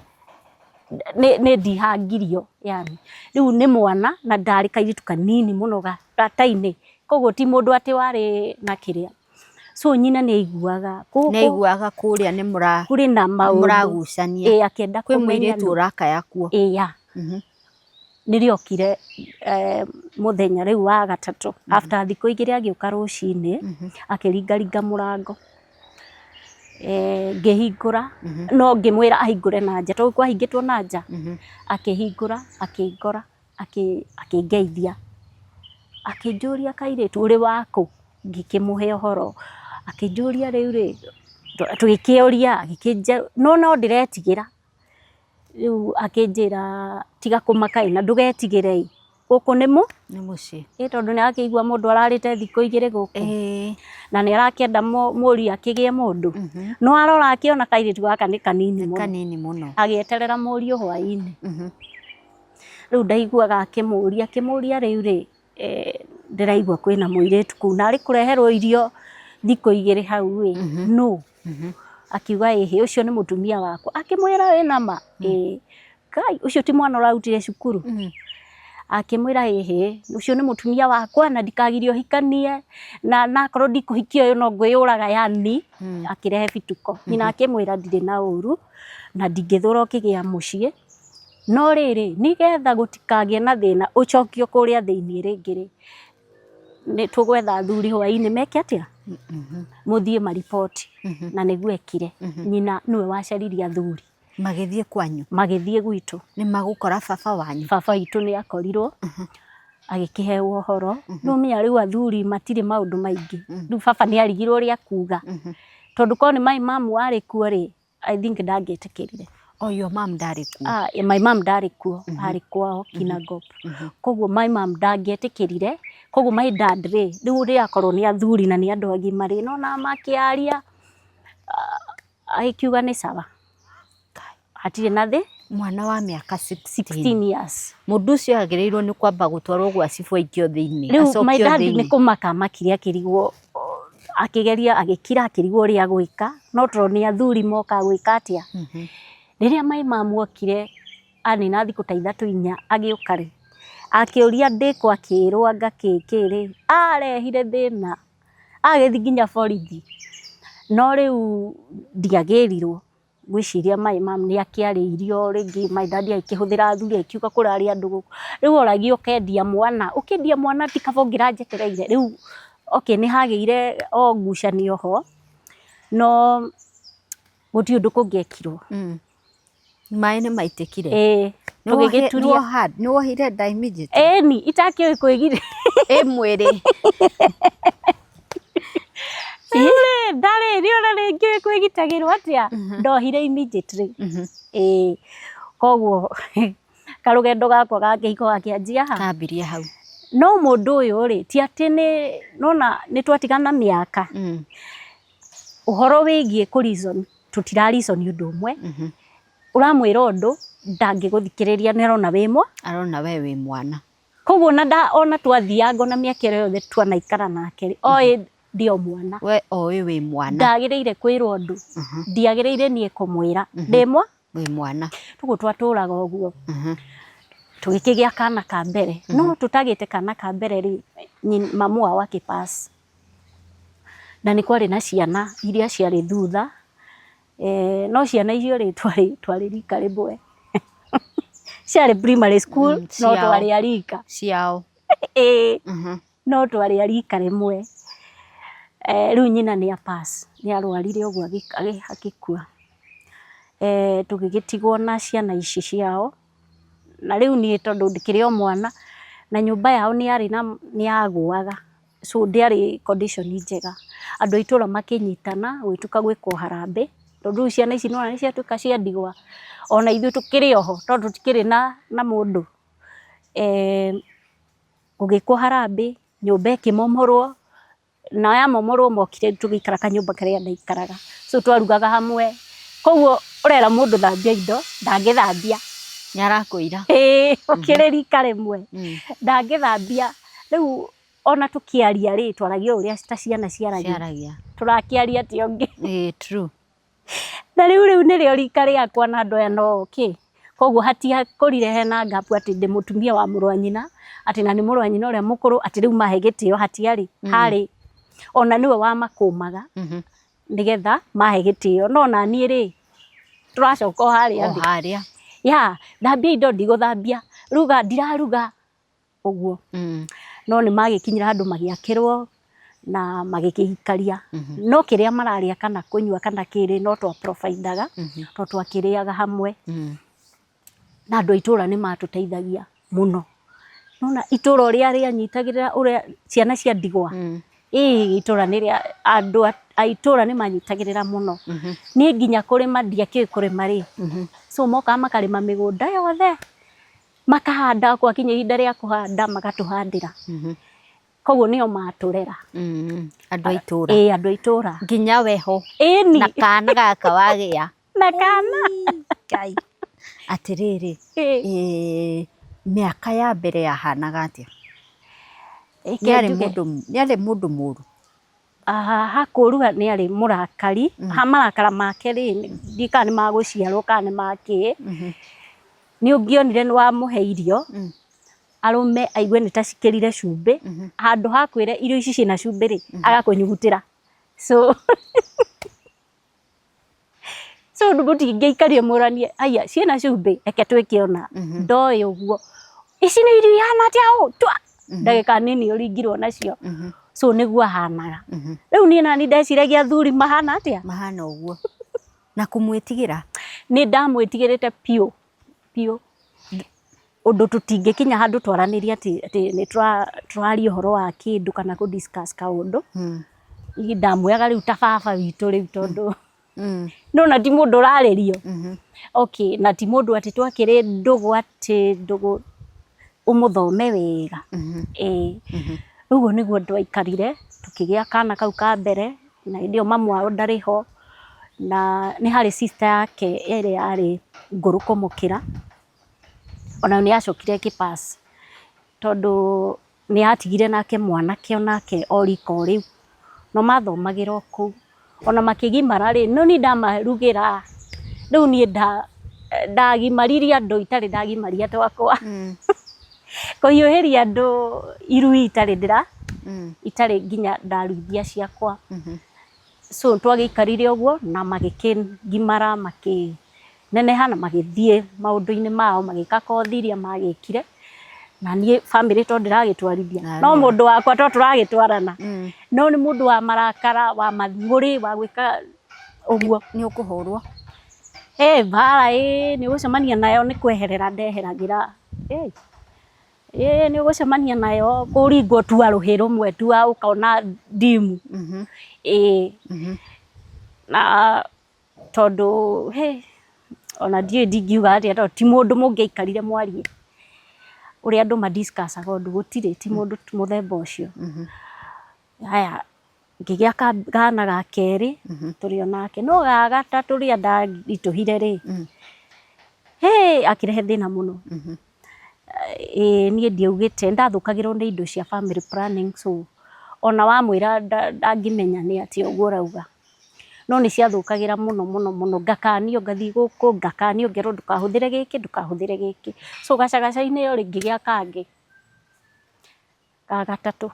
Speaker 2: nĩ ndihangirio yani. Rĩu nĩ mwana na ndarĩ kairĩtu kanini mũno gatainĩ, koguo ti mũndũ atĩ warĩ na kĩrĩa. So nyina nĩ aiguaga
Speaker 1: Nĩ aiguaga kũrĩa nĩ
Speaker 2: kũrĩ na maũndũ
Speaker 1: mũragucania,
Speaker 2: ĩĩ akĩenda
Speaker 1: kwĩ
Speaker 2: kũmenya
Speaker 1: mũirĩtu ũrakaya kuo.
Speaker 2: Ĩĩ yeah. Nĩrĩokire mũthenya rĩu wa gatatũ after thikũ igĩrĩ agĩũka rũcinĩ akĩringaringa mũrango, ngĩhingũra no ngĩmwĩra ahingũre na nja tondũ kwahingĩtwo na nja, akĩhingũra akĩngora akĩngeithia, akĩnjũria kairĩtu ũrĩ wakũ? Ngĩkĩmũhe ũhoro, akĩnjũria rĩu rĩ, tũgĩkĩũria no no ndĩretigĩra. Rĩu akĩnjĩra tiga kũmaka ĩ na ndũgetigĩre ĩ, gũkũ nĩ mũ?
Speaker 1: Nĩ mũciĩ.
Speaker 2: Ĩ tondũ nĩ arakĩigua mũndũ ararĩte thikũ igĩrĩ gũkũ na nĩ arakĩenda mũriũ akĩgĩe mũndũ. No arora akĩona kairĩtu gaka nĩ kanini
Speaker 1: Nĩ
Speaker 2: mũno.
Speaker 1: kanini mũno.
Speaker 2: Agĩeterera mũriũ hwaĩ-inĩ. Rĩu ndaiguaga akĩmũria akĩmũria rĩu rĩ, ndĩraigua kwĩna mũirĩtu kũu na arĩ kũreherwo irio thikũ igĩrĩ hau ĩ, nũ? Akiuga ĩhĩ ũcio nĩ mũtumia wakwa. Akĩmwĩra wĩna ma? Ĩĩ. Ngai ũcio ti mwana ũrarutire cukuru? Akĩmwĩra ĩhĩ ũcio nĩ mũtumia wakwa na ndikagirio hikanie na nakorwo ndikũhikia ũyũ no ngwĩyũraga yani akĩrehe bituko. Nyina akĩmwĩra ndirĩ na ũru na ndingĩthũra ũkĩgĩa mũciĩ, no rĩrĩ nĩgetha gũtikagĩe na thĩna ũcokio kũrĩa thĩiniĩ rĩngĩ rĩ, nĩ tũgwetha athuri hwainĩ meke atĩa? Mũthiĩ mariboti. Na nĩguo ekire. Nyina nĩwe wacaririe athuri.
Speaker 1: Magĩthiĩ kwanyu?
Speaker 2: Magĩthiĩ gwitũ.
Speaker 1: Nĩ magũkora baba wanyu?
Speaker 2: Baba witũ nĩ akorirwo. Agĩkĩheo ũhoro. Nĩ ũmenya rĩu athuri matirĩ maũndũ maingĩ. Rĩu baba nĩ arigirwo ũrĩa kuga. Tondũ korwo nĩ my mum warĩ kuo rĩ, I think ndangĩetĩkĩrire.
Speaker 1: Oh, your mom ndarĩ kuo?
Speaker 2: Ah, my mum ndarĩ kuo, arĩ kwao Kinangop. Koguo my mum ndangĩetĩkĩrire, koguo my dad rĩ, rĩu ũrĩa akorwo nĩ athuri na nĩ andũ agima rĩ, nĩwona makĩaria, agĩkiuga nĩ sawa. Hatirĩ na thĩ.
Speaker 1: Mwana wa mĩaka 16.
Speaker 2: 16 years.
Speaker 1: Mũndũ ũcio agĩrĩirwo nĩ kwamba gũtwarwo gwa cibũ aikio thĩinĩ.
Speaker 2: Rĩu my dad nĩ kũmaka amakire akĩrigwo, akĩgeria agĩkira akĩrigwo ũrĩa agwĩka, no tondũ nĩ athuri moka gwĩka atĩa. Rĩrĩa my mum okire anina thikũ ta ithatũ inya agĩũka rĩ, akĩũria ndĩkũ akĩrwo anga kĩ kĩ rĩ, arehire thĩna, agĩthiĩ nginya borithi. No rĩu ndiagĩrirwo. Ngwĩciria my mum nĩ akĩarĩirio rĩngĩ my dad agĩkĩhũthĩra athuri akiuga kũrarĩ andũ gũkũ. Rĩu oragia ũkendia mwana, ũkĩendia mwana ti kaba ũngĩranjetereire. Rĩu okay nĩ hagĩire o ngucanio ho, no gũtirĩ ũndũ kũngĩekirwo.
Speaker 1: Maĩ nĩ maitĩkire?
Speaker 2: Ĩĩ, tũgĩgĩturia.
Speaker 1: Nĩ wohire nda immediately?
Speaker 2: Ĩni, itakĩũĩ kwĩgirĩrĩria.
Speaker 1: Ĩ mwĩrĩ.
Speaker 2: Rĩu rĩ, ndarĩ niĩ ona nĩngĩũĩ kwĩgitagĩrwo atĩa, ndohire immediately. Ĩĩ, koguo karũgendo gakwa ga kĩhiko gakĩanjia ha?
Speaker 1: Kambirie hau.
Speaker 2: No mũndũ ũyũ rĩ, ti atĩ nĩ, nĩwona nĩ twatigana mĩaka, ũhoro wĩgiĩ kũ reason, tũtira reason ũndũ ũmwe, ũramwĩra ũndũ, ndangĩgũthikĩrĩria nĩ arona wĩ mwana.
Speaker 1: Arona we wĩ mwana.
Speaker 2: Koguo ona nda ona twathianga ona mĩaka ĩrĩa yothe twanaikara nake rĩ, oĩ ndĩ o mwana.
Speaker 1: We oĩ wĩ mwana.
Speaker 2: Ndagĩrĩire kwĩrwo ũndũ, ndiagĩrĩire niĩ kũmwĩra, ndĩ mwa?
Speaker 1: Wĩ mwana.
Speaker 2: Ũguo twatũraga ũguo. Tũgĩkĩgĩa kana ka mbere, no tũtagĩte kana ka mbere rĩ, mamu wao akĩ pass. Na nĩ kwarĩ na ciana iria ciarĩ thutha, no ciana icio rĩ, twarĩ rika rĩmwe. Ciarĩ primary school no twarĩ a rika.
Speaker 1: Ciao.
Speaker 2: Ĩĩ, no twarĩ a rika rĩmwe. Rĩu nyina nĩ a pass, nĩ arwarire ũguo agĩkua. Tũgĩgĩtigwo na ciana ici ciao, na rĩu niĩ tondũ ndĩkĩrĩ o mwana, na nyũmba yao nĩ yarĩ na nĩ yagũaga. So ndĩarĩ condition njega. Andũ a itũra makĩnyitana gũgĩtuĩka gwĩkwo harambee, tondũ rĩu ciana ici nĩwona nĩciatuĩka cia ndigwa, ona ithuĩ tũkĩrĩ oho tondũ tũtikĩrĩ na mũndũ. Gũgĩkwo harambee, nyũmba ĩkĩmomorwo, na yamomorwo mokire tũgĩikara kanyũmba karĩa ndaikaraga. So twarugaga hamwe, koguo ũrera mũndũ thambia indo, ndangĩthambia.
Speaker 1: Nĩarakwĩra.
Speaker 2: Ĩĩ ũkĩrĩ rika rĩmwe, ndangĩthambia. Rĩu ona tũkĩaria rĩ, twaragia o ũrĩa ta ciana ciaragia.
Speaker 1: Ciaragia.
Speaker 2: Tũrakĩaria atĩa ũngĩ?
Speaker 1: Ĩĩ true.
Speaker 2: Na rĩu rĩu nĩrĩo rika rĩakwa na andũ aya no kĩ, koguo hatiakũrire hena gap atĩ ndĩ mũtumia wa mũrũ wa nyina, atĩ na nĩ mũrũ wa nyina ũrĩa mũkũrũ, atĩ rĩu mahe gĩtĩo hatiarĩ, harĩ ona nĩwe wamakũmaga nĩgetha mahe gĩtĩo, no ona niĩ rĩ, tũracoka o harĩa
Speaker 1: O
Speaker 2: thĩ.
Speaker 1: harĩa.
Speaker 2: Ya, thambia indo ndigũthambia, ruga ndiraruga, ũguo. No nĩ magĩkinyire handũ magĩakĩrwo na magĩkĩikaria. No kĩrĩa mararĩa kana kũnyua kana kĩrĩ no twa provide aga, tondũ twakĩrĩaga hamwe. Na andũ a itũra nĩ matũteithagia mũno. Nĩwona itũra ũrĩa rĩanyitagĩrĩra ũrĩa ciana cia ndigwa, ĩĩ itũra nĩ rĩa andũ a itũra nĩ manyitagĩrĩra mũno. Niĩ nginya kũrĩma ndiakĩũĩ kũrĩma rĩ, so mokaga makarĩma mĩgũnda yothe, makahanda gwakinya ihinda rĩa kũhanda magatũhandĩra. Koguo nĩo matũrera.
Speaker 1: Andũ a itũra.
Speaker 2: Ĩĩ andũ a itũra.
Speaker 1: Nginya we ho.
Speaker 2: Ĩni.
Speaker 1: Na kana gaka wagĩa.
Speaker 2: Na kana.
Speaker 1: Ngai. Atĩrĩrĩ, mĩaka ya mbere yahanaga atĩa? Nĩ arĩ mũndũ mũru?
Speaker 2: Hakũruha nĩ arĩ mũrakari, ha marakara make rĩ, ndiũĩ kana nĩ magũciarwo kana nĩ makĩ, nĩ ũngĩonire nĩ wamũhe irio, arũme aigue nĩ ta cikĩrire cumbĩ, handũ ha kwĩre irio ici ciĩna cumbĩ rĩ, agakũnyugutĩra. So so mũtingĩikarire mũranie, haiya ciĩna cumbĩ, reke twĩke ũna, ndoĩ ũguo. Ici nĩ irio ihana atĩa ũũ, tua! Ndagĩka nini ũringirwo nacio. So nĩguo ahanaga. Rĩu niĩ nani ndeciragia athuri mahana atĩa?
Speaker 1: Mahana ũguo. Na kũmwĩtigĩra?
Speaker 2: Nĩ ndamwĩtigĩrĩte biũ biũ. Ũndũ tũtingĩkinya handũ twaranĩrie atĩ atĩ nĩ tũraria ũhoro wa kĩndũ kana kũ discuss kaũndũ. Niĩ ndamuoyaga rĩu ta baba witũ rĩu tondũ nĩwona ti mũndũ ũrarĩrio. Okay, na ti mũndũ atĩ twakĩrĩ ndũgũ atĩ ndũgũ ũmũthome wega. Ĩĩ. Ũguo nĩguo twaikarire tũkĩgĩa kana kau ka mbere na hĩndĩ ĩyo mamu wao ndarĩ ho na nĩ harĩ sister yake ĩrĩa yarĩ ngũrũ kũmũkĩra. Onayo nĩ yacokire ĩkĩ pass tondũ nĩ yatigire nake mwanake onake o rika o rĩu, no mathomagĩra o kũu. Ona makĩgimara rĩ, no niĩ ndamarugĩra, rĩu niĩ ndagimaririe andũ itarĩ ndagimaria twakwa. Kũhiũhĩria andũ irui itarĩ ndĩra, itarĩ nginya ndaruithia ciakwa. So twagĩikarire ũguo na magĩkĩgimara makĩ neneha na magĩthiĩ maũndũ-inĩ mao magĩka kothi iria magĩkire na niĩ bamĩrĩ to ndĩragĩtwarithia no mũndũ wakwa to tũragĩtwarana no nĩ mũndũ wa marakara wa mang'ũrĩ wa gwĩka ũguo.
Speaker 1: Nĩ ũkũhũrwo?
Speaker 2: Ĩ mbara ĩ nĩ ũgũcemania nayo nĩ kweherera ndeheragĩra ĩ nĩ ũgũcemania nayo kũringwo tua rũhĩ rũmwe tua ũkona ndimu ĩ na tondũ hĩ ona ndiũĩ ndingiuga atĩa tondũ ti mũndũ mũngĩaikarire mwarie ũrĩa andũ ma discuss aga ũndũ gũtirĩ, ti mũndũ mũthemba ũcio. Haya ngĩgĩa kana ga kerĩ tũrĩ o nake, no ga gatatũ rĩrĩa ndaritũhire rĩ, hĩ akĩrehe thĩna mũno. Ĩĩ niĩ ndiaugĩte, nĩndathũkagĩrwo nĩ indo cia family planning so ona wamwĩra ndangĩmenya nĩ atĩa ũguo ũrauga. No nĩ ciathũkagĩra mũno mũno mũno, ngakanio ngathiĩ gũkũ ngakanio ngerwo ndũkahũthĩre gĩkĩ ndũkahũthĩre gĩkĩ. So gacagaca-inĩ ĩyo rĩ, ngĩgĩa kangĩ ga gatatũ,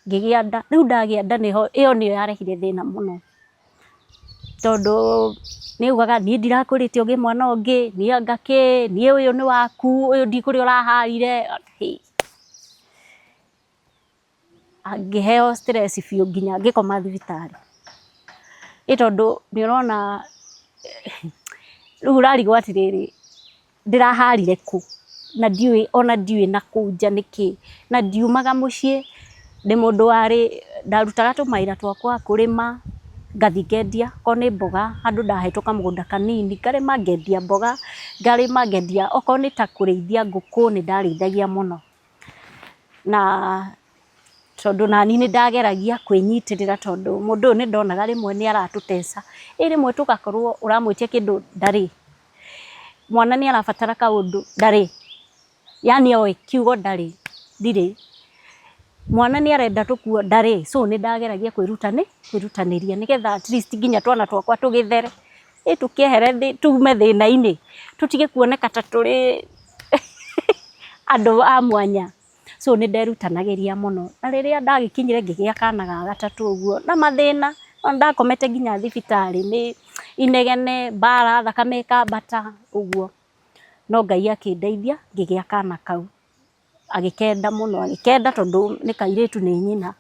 Speaker 2: ngĩgĩa nda, rĩu ndagĩa nda nĩho, ĩyo nĩyo yarehire thĩna mũno, tondũ nĩ augaga niĩ ndirakwĩrĩte ũgĩe mwana ũngĩ, niĩ anga kĩ, niĩ ũyũ nĩ waku, ũyũ ndiũĩ kũrĩa ũraharire. Ngĩheo stress biũ nginya ngĩkoma thibitarĩ. Ĩ tondũ nĩ ũrona rĩu ũrarigwo atĩrĩrĩ, ndĩraharire kũ? Na ndiũĩ ona ndiũĩ nakũu nja nĩkĩ. Na ndiumaga mũciĩ, ndĩ mũndũ warĩ, ndarutaga tũmawĩra twakwa, kũrĩma, ngathiĩ ngendia, okorwo nĩ mboga handũ ndahetwo kamũgũnda kanini, ngarĩma ngendia mboga, ngarĩma ngendia, okorwo nĩ ta kũrĩithia ngũkũ nĩ ndarĩithagia mũno. Na tondũ nani nĩ ndageragia kwĩnyitĩrĩra tondũ mũndũ ũyũ nĩ ndonaga rĩmwe nĩ aratũteca. Ĩ rĩmwe tũgakorwo ũramwĩtia kĩndũ ndarĩ, mwana nĩ arabatara kaũndũ ndarĩ, yaani oĩ kiugo ndarĩ, ndirĩ. Mwana nĩ arenda tũkuo ndarĩ, so nĩ ndageragia kwĩrutanĩria nĩgetha at least nginya twana twakwa tũgĩthere. Ĩ tũkĩehere tume thĩna-inĩ, tũtige kuoneka ta tũrĩ andũ a mwanya. So nĩ nderutanagĩria mũno, na rĩrĩa ndagĩkinyire ngĩgĩa kana ga gatatũ ũguo na mathĩna, no nĩ ndakomete nginya thibitarĩ nĩ inegene, mbara, thakame ĩkambata ũguo, no Ngai akĩndeithia ngĩgĩa kana kau. Agĩkenda mũno, agĩkenda tondũ nĩ kairĩtu nĩ nyina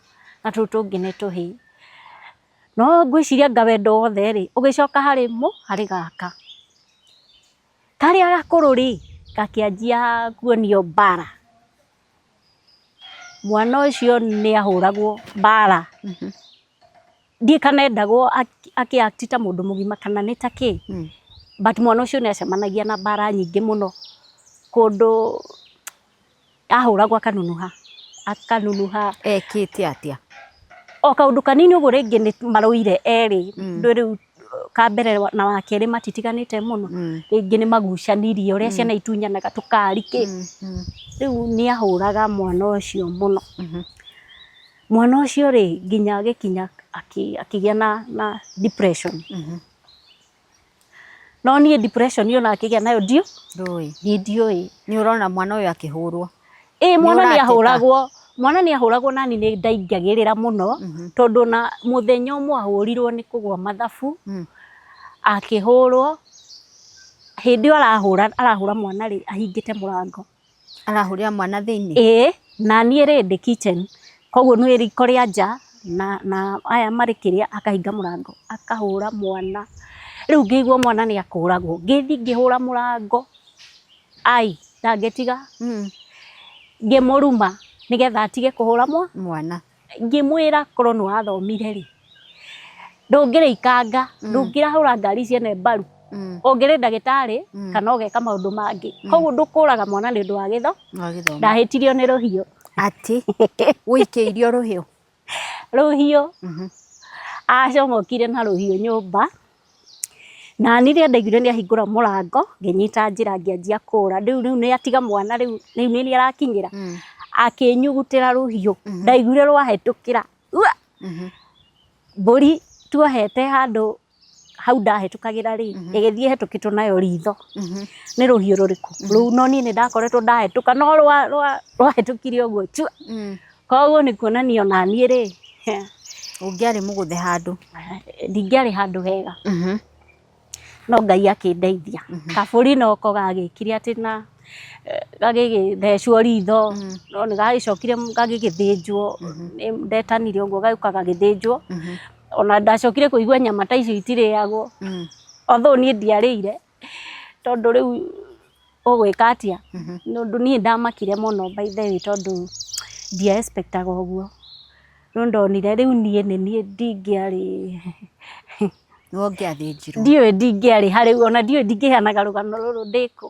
Speaker 2: na tũu tũngĩ nĩ tũhĩĩ. No ngwĩciria anga wendo wothe rĩ, ũgĩcoka harĩ harĩ gaka. Karĩa gakũrũ rĩ, gakĩanjia kuonio mbara. Mwana ũcio nĩ ahũragwo mbara. Ndiũĩ kana endagwo akĩ act ta mũndũ mũgima kana nĩ ta kĩ, but mwana ũcio nĩ acemanagia na mbara nyingĩ mũno, kũndũ ahũragwo akanunuha, akanunuha.
Speaker 1: Ekĩte atĩa?
Speaker 2: O kaũndũ kanini ũguo rĩngĩ nĩ marũire erĩ, ndũĩ rĩu ka mbere na wa kerĩ matitiganĩte mũno, rĩngĩ nĩ magucanirie ũrĩa ciana itunyanaga tũkari kĩ, rĩu nĩ ahũraga mwana ũcio mũno. Mwana ũcio rĩ, nginya agĩkinya akĩgĩa na depression. No niĩ depression ona akĩgĩa nayo ndiũ,
Speaker 1: Ndũĩ.
Speaker 2: niĩ ndiũĩ.
Speaker 1: Nĩ ũrona mwana ũyũ akĩhũrwo.
Speaker 2: Ĩ mwana nĩ
Speaker 1: ũrateta.
Speaker 2: ahũragwo, mwana nĩ ahũragwo nani nĩ ndaingagĩrĩra mũno, tondũ ona mũthenya ũmwe ahũrirwo nĩ kũgwa mathabu, akĩhũrwo, hĩndĩ ĩyo arahũra arahũra mwana rĩ, ahingĩte mũrango.
Speaker 1: Arahũrĩra mwana thĩinĩ?
Speaker 2: Ĩĩ, na niĩ rĩ ndĩ kitchen, koguo nĩ riko rĩa nja na aya marĩ kĩrĩa akahinga mũrango akahũra mwana. Rĩu ngĩigua mwana nĩ akũragwo, ngĩthiĩ ngĩhũra mũrango, ai. Ndangĩtiga. Ngĩmũruma nĩgetha atige kũhũra
Speaker 1: mwana.
Speaker 2: Ngĩmwĩra korwo nĩ wathomire rĩ, ndũngĩrĩ ikanga, ndũngĩrahũra ngari ciene mbaru, ũngĩrĩ ndagĩtarĩ kana ũgeka maũndũ mangĩ. Koguo ndũkũraga mwana nĩ ũndũ wa gĩtho, ndahĩtirio nĩ rũhiũ.
Speaker 1: Atĩ wũikĩirio rũhiũ?
Speaker 2: Rũhiũ. Acomokire na rũhiũ nyũmba, na niĩ rĩrĩa ndaiguire nĩ ahingũra mũrango, ngĩnyita njĩra ngĩanjia kũra, rĩu rĩu nĩ atiga mwana rĩu rĩu nĩ niĩ arakinyĩra, akĩnyugutĩra rũhiũ, ndaiguire rwahĩtũkĩra, mbũri tuohete handũ hau ndahĩtũkagĩra rĩ, ĩgĩthiĩ ĩhĩtũkĩtwo nayo ritho, nĩ rũhiũ rũrĩkũ rũu, no niĩ nĩ ndakoretwo ndahĩtũka, no rwahĩtũkire ũguo chua, koguo nĩ kuonania ona niĩ rĩ,
Speaker 1: Ũngĩarĩ mũgũthe handũ.
Speaker 2: Ndingĩarĩ handũ hega. No Ngai akĩndeithia. Kabũri noko gagĩkire atĩ na gagĩgĩthecwo ritho, no nĩ gagĩcokire gagĩgĩthĩnjwo, nĩ ndetanire ũguo gagĩũka gagĩthĩnjwo. Ona ndacokire kũigua nyama ta icio itirĩagwo. Although niĩ ndiarĩire, tondũ rĩu ũgwĩka atĩa? Nĩ ũndũ niĩ ndamakire mũno by the way tondũ ndia expect aga ũguo. No ndonire rĩu niĩ nĩ niĩ ndingĩarĩ.
Speaker 1: Nĩwe ũngĩathĩnjirwo.
Speaker 2: Ndiũĩ ndingĩarĩ ha rĩu ona ndiũĩ ndingĩheanaga rũgano rũrũ ndĩkũ.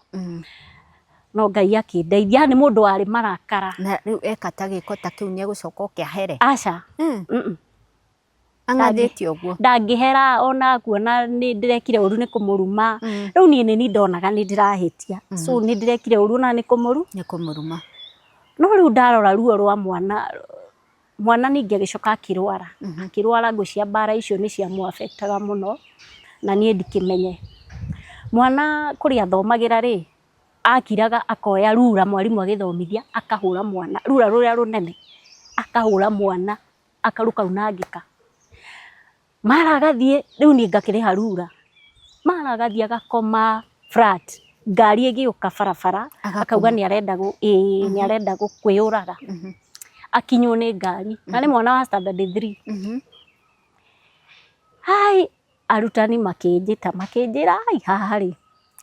Speaker 2: No Ngai akĩndeithia, nĩ mũndũ warĩ marakara.
Speaker 1: Na rĩu eka ta gĩko ta kĩu nĩ egũcoka oke ahere?
Speaker 2: Aca.
Speaker 1: Ang'athĩte ũguo.
Speaker 2: Ndangĩhera ona kuona nĩ ndĩrekire ũru nĩ kũmũruma. Rĩu niĩ nĩ niĩ ndonaga nĩ ndĩrahĩtia. So nĩ ndĩrekire ũru ona nĩ kũmũru.
Speaker 1: Nĩ kũmũruma.
Speaker 2: No rĩu ndarora ruo rwa mwana, mwana ningĩ agĩcoka akĩrwara. Akĩrwara ngwĩciria mbara icio nĩ cia mũ affect aga mũno na niĩ ndikĩmenye. Mwana kũrĩa athomagĩra rĩ, akiraga akoya rura mwarimũ agĩthomithia akahũra mwana, rura rũrĩa rũnene, akahũra mwana. Rũkaunangĩka. Mara agathiĩ, rĩu niĩ ngakĩrĩha rura, mara agathiĩ agakoma flat, ngari ĩgĩũka barabara, akauga nĩ arenda ĩĩ nĩ arenda kwĩyũraga, akinywo nĩ ngari, na nĩ mwana wa standard 3. Hai, arutani makĩnjĩta makĩnjĩra ai haha rĩ,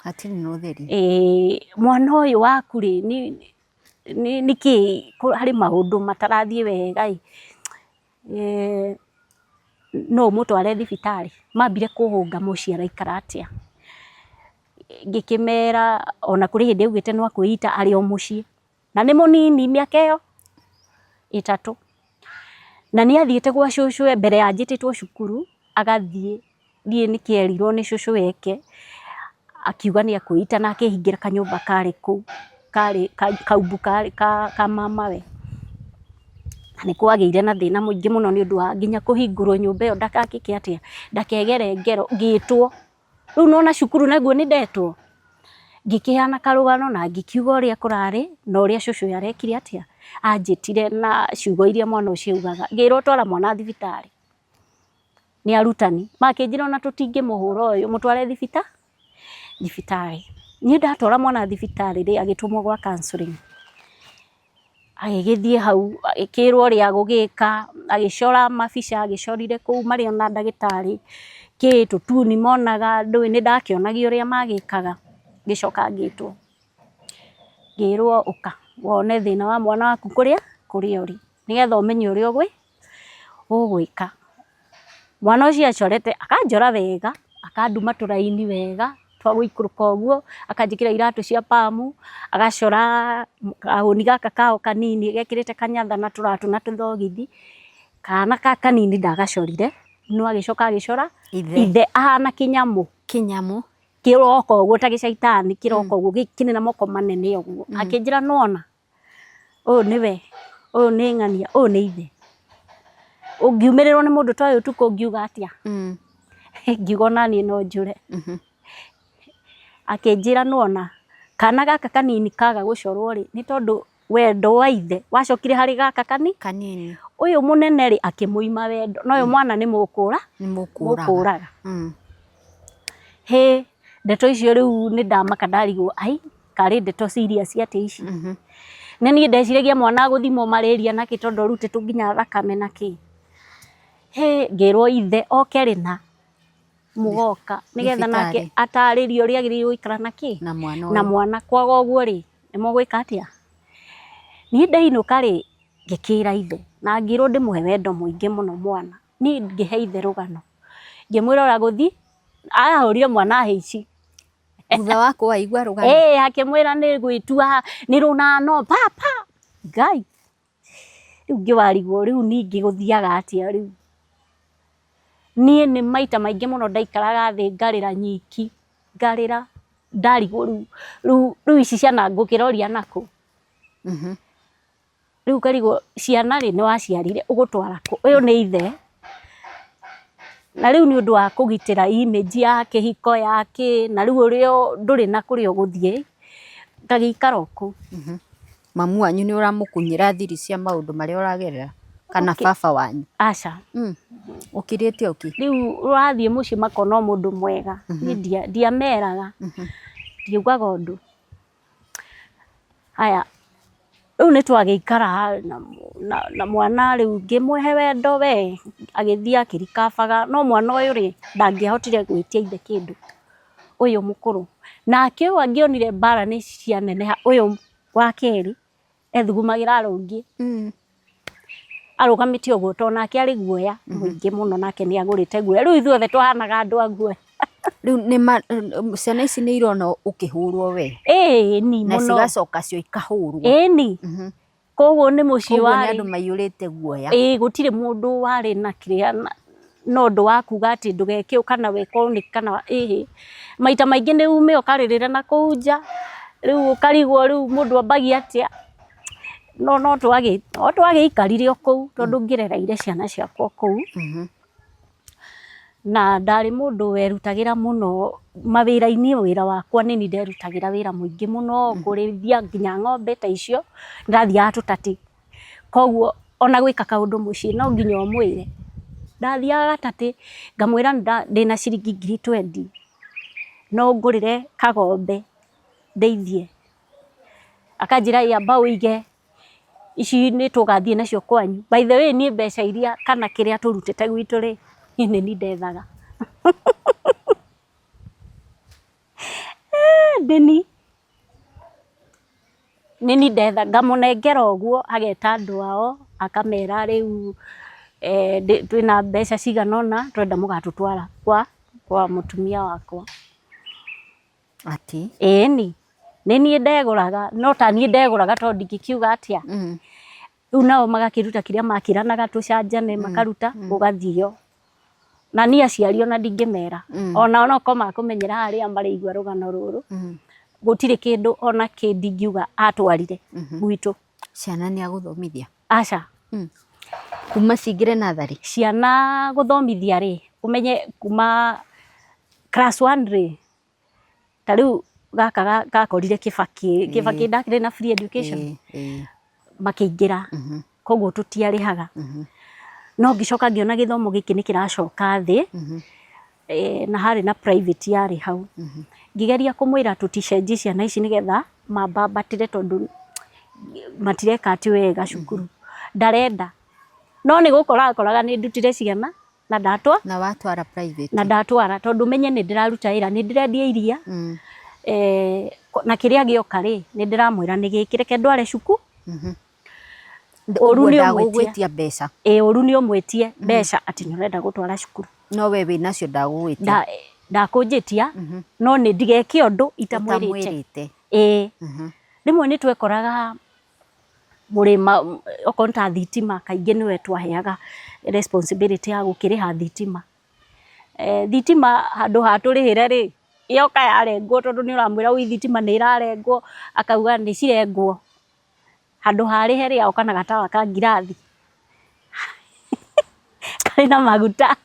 Speaker 1: hatirĩ na ũtheri.
Speaker 2: Ĩĩ, mwana ũyũ waku rĩ, nĩkĩ harĩ maũndũ matarathiĩ wega ĩ, no ũmũtware thibitarĩ? Mambire kũhũnga mũciĩ araikara atĩa, ngĩkĩmera ona kũrĩ hĩndĩ augĩte no akwĩita arĩ o mũciĩ, na nĩ mũnini mĩaka ĩyo 3, na nĩ athiĩte gwa cũcũwe mbere ya anjĩtĩtwo cukuru, agathiĩ Ndiũĩ nĩkĩ erirwo nĩ cũcũ weke, akiuga nĩ ekwĩita na akĩhingĩra kanyũmba karĩ kũu, karĩ kaumbu karĩ ka mamawe. Na nĩ kwagĩire na thĩna mũingĩ mũno nĩ ũndũ wa nginya kũhingũrwo nyũmba ĩyo ndagagĩke atĩa, ndakegere ngero, ngĩtwo. Rĩu nĩ wona cukuru naguo nĩ ndetwo, ngĩkĩheana karũgano na ngĩkiuga ũrĩa kũrarĩ na ũrĩa cũcũ arekire atĩa, anjĩtire na ciugo iria mwana ũcio augaga. Ngĩrwo twara mwana thibitarĩ. Nĩ arutani, makĩnjĩra ona tũtingĩmũhũra ũyũ mũtware thibitarĩ. Niĩ ndatwara mwana thibitarĩ rĩ, agĩtũmwo gwa counselling. Agĩgĩthiĩ hau agĩkĩrwo ũrĩa agũgĩka, agĩcora mabica agĩcorire kũu marĩ ona ndagĩtarĩ, kĩ tũtuni monaga, ndũĩ nĩ ndakĩonagia ũrĩa magĩkaga, ngĩcoka ngĩtwo, ngĩrwo ũka wone thĩna wa mwana waku kũrĩa ũrĩ, nĩgetha ũmenye ũrĩa ũgwĩka. Mwana ũcio acorete akanjora wega, akanduma tũraini wega twa gũikũrũka ũguo, akanjĩkĩra iratũ cia palm, agacora kahũni gaka kao kanini gekĩrĩte kanyatha na tũratũ na tũthogithi. Kana gaka kanini ndagacorire, no agĩcoka agĩcora ithe ahana kĩnyamũ.
Speaker 1: Kĩnyamũ.
Speaker 2: Kĩroka ũguo ta gĩcaitani, kĩroka ũguo kĩrĩ na moko manene ũguo. Akĩnjĩra nĩwona? Ũyũ nĩwe, ũyũ nĩ ng'ania, ũyũ nĩ ithe. Ũngiumĩrĩrwo nĩ mũndũ ta ũyũ ũtukũ ũngiuga atĩa? Ngiuga ona niĩ no njũre. Akĩnjĩra nĩwona, kana gaka kanini kaga gũcorwo rĩ, nĩ tondũ wendo wa ithe wacokire harĩ gaka
Speaker 1: kanini.
Speaker 2: Ũyũ mũnene rĩ, akĩmũima wendo, na ũyũ mwana nĩ mũkũraga. Hĩ, ndeto icio rĩu nĩ ndamaka ndarigwo ai. Karĩ ndeto serious atĩa ici? Nĩ niĩ ndeciragia mwana agũthimwo malaria nakĩ tondũ arutĩtwo nginya thakame na kĩ. Hĩ, ngĩrwo ithe oke rĩ na mũgoka nĩgetha nake atarĩrie ũrĩa agĩrĩirwo gũikara na kĩ?
Speaker 1: Na mwana
Speaker 2: Na mwana. Kwaga ũguo rĩ, Nĩ mũgwĩka atĩa? Niĩ ndainũka rĩ, ngĩkĩra ithe na ngĩrwo ndĩmũhe wendo mũingĩ mũno mwana. Niĩ ngĩhe ithe rũgano, ngĩmwĩra ũrĩa gũthiĩ, arahũrire mwana hĩ ici.
Speaker 1: Thutha wa kũwaigua rũgano?
Speaker 2: Ĩĩ, akĩmwĩra nĩ gwĩtua nĩ rũnano papa Ngai. Rĩu ngĩwarigwo rĩu ningĩ gũthiaga atĩa rĩu. Niĩ nĩ maita maingĩ mũno ndaikaraga thĩ ngarĩra nyiki, ngarĩra ndarigwo rĩu rĩu rĩu ici ciana ngũkĩroria nakũ? Rĩu ngarigwo ciana rĩ nĩ waciarire ũgũtwara kũ? Ũyũ nĩ ithe, na rĩu nĩ ũndũ wa kũgitĩra image ya kĩhiko ya kĩ, na rĩu ũrĩa ndũrĩ na kũrĩa ũgũthiĩ, ngagĩikara o kũu.
Speaker 1: Mamu wanyu nĩ ũramũkunyĩra thiri cia maũndũ marĩa ũragerera kana baba wanyu?
Speaker 2: Aca.
Speaker 1: Ũkirĩte ũki?
Speaker 2: Rĩu ũrathiĩ mũciĩ makona o mũndũ mwega, niĩ ndiameraga, ndiaugaga ũndũ. Haya, rĩu nĩ twagĩikara na mwana rĩu ngĩmũhe wendo we, agĩthiĩ akĩrikabaga, no mwana ũyũ rĩ, ndangĩahotire gwĩtia ithe kĩndũ, ũyũ mũkũrũ. Nake ũyũ angĩonire mbara nĩ cianeneha, ũyũ wa kerĩ, ethugumagĩra arũngiĩ arũgamĩte ũguo tondũ nake arĩ guoya mũingĩ mũno, nake nĩ agũrĩte guoya. Rĩu ithuothe twahanaga andũ a guoya.
Speaker 1: Rĩu nĩma ciana ici nĩ irona ũkĩhũrwo we?
Speaker 2: Ĩni
Speaker 1: Na
Speaker 2: mũno.
Speaker 1: cigacoka cio ikahũrwo?
Speaker 2: Ĩni. Koguo nĩ mũciĩ
Speaker 1: Koguo nĩ
Speaker 2: warĩ
Speaker 1: andũ maiyũrĩte guoya?
Speaker 2: Ĩĩ gũtirĩ mũndũ warĩ na kĩrĩa na ũndũ wa kuga atĩ ndũgeke ũũ kana wĩke ũũ nĩ kana ĩhĩ. Maita maingĩ nĩ ume ũkarĩrĩra na kũu nja, rĩu ũkarigwo rĩu mũndũ ambagia atĩa. No no twagĩikarire o kũu tondũ ngĩrereire ciana ciakwa o kũu. Na ndarĩ mũndũ werutagĩra mũno mawĩra-inĩ, wĩra wakwa nĩ niĩ nderutagĩra wĩra mũingĩ mũno, kũrĩithia nginya ng'ombe ta icio, ndathiaga tũtatĩ. Koguo ona gwĩka kaũndũ mũciĩ no nginya ũmwĩre. Ndathiaga gatatĩ ngamwĩra ndĩna ciringi ngiri twendi, no ũngũrĩre kagombe ndĩithie. Akanjĩra ĩ amba ũige ici nĩ tũgathiĩ nacio kwanyu. By the way niĩ mbeca iria kana kĩrĩa tũrutĩte gwitũ rĩ, niĩ nĩ niĩ ndethaga. Ndĩni, nĩ niĩ ndethaga, ngamũnengera ũguo ageta andũ ao akamera rĩu twĩna mbeca cigana ũna tũrenda mũgatũtwara kwa mũtumia wakwa.
Speaker 1: Atĩ?
Speaker 2: Ĩni, nĩ niĩ ndegũraga, no ta niĩ ndegũraga tondũ ndingĩkiuga atĩa. Rĩu nao magakĩruta kĩrĩa makĩranaga tũcanjane makaruta gũgathiio. Na niĩ aciari ona ndingĩmera, onao no korwo makũmenyera harĩa marĩigua rũgano rũrũ, gũtirĩ kĩndũ ona kĩ ndingiuga atwarire gwitũ.
Speaker 1: Ciana nĩ agũthomithia?
Speaker 2: Aca.
Speaker 1: Kuma cingĩre natharĩ?
Speaker 2: Ciana gũthomithia rĩ, ũmenye kuma class one rĩ, ta rĩu gaka gakorire Kĩbakĩ, Kĩbakĩ ndakĩrĩ na free education, makĩingĩra, koguo tũtiarĩhaga. No ngĩcoka ngĩona gĩthomo gĩkĩ nĩ kĩracoka thĩ, na harĩ na private yarĩ hau. Ngĩgeria kũmwĩra tũticenjie ciana ici nĩgetha mambambatĩre tondũ matireka atĩ wega cukuru. Ndarenda, no nĩ gũkora akoraga nĩ ndutire ciana na ndatwa
Speaker 1: Na watwara private?
Speaker 2: Na ndatwara tondũ menye nĩ ndĩraruta wĩra, nĩ ndĩrendia iria, na kĩrĩa gĩoka rĩ, nĩ ndĩramwĩra nĩ gĩkĩ, reke ndware cuku. Ũru
Speaker 1: Ũguo
Speaker 2: nĩ ũmwĩtie.
Speaker 1: Ndagũgwĩtia mbeca?
Speaker 2: Ĩĩ, ũru nĩ ũmwĩtie mbeca atĩ nĩ ũrenda gũtwara cukuru.
Speaker 1: No we wĩnacio ndagũgwĩtia?
Speaker 2: Ndakũnjĩtia, no nĩ ndigeke ũndũ itamwĩrĩte.
Speaker 1: Ũtamwĩrĩte.
Speaker 2: Ĩĩ. Rĩmwe nĩ twekoraga mũrĩma okorwo nĩ ta thitima kaingĩ nĩwe twaheaga responsibility ya gũkĩrĩha thitima. Thitima handũ ha tũrĩhĩre rĩ, yoka yarengwo tondũ nĩ ũramwĩra ũi thitima nĩ ĩrarengwo, akauga nĩ cirengwo. Handũ ha arĩhe rĩ, agoka na gatawa ka ngirathi karĩ na maguta.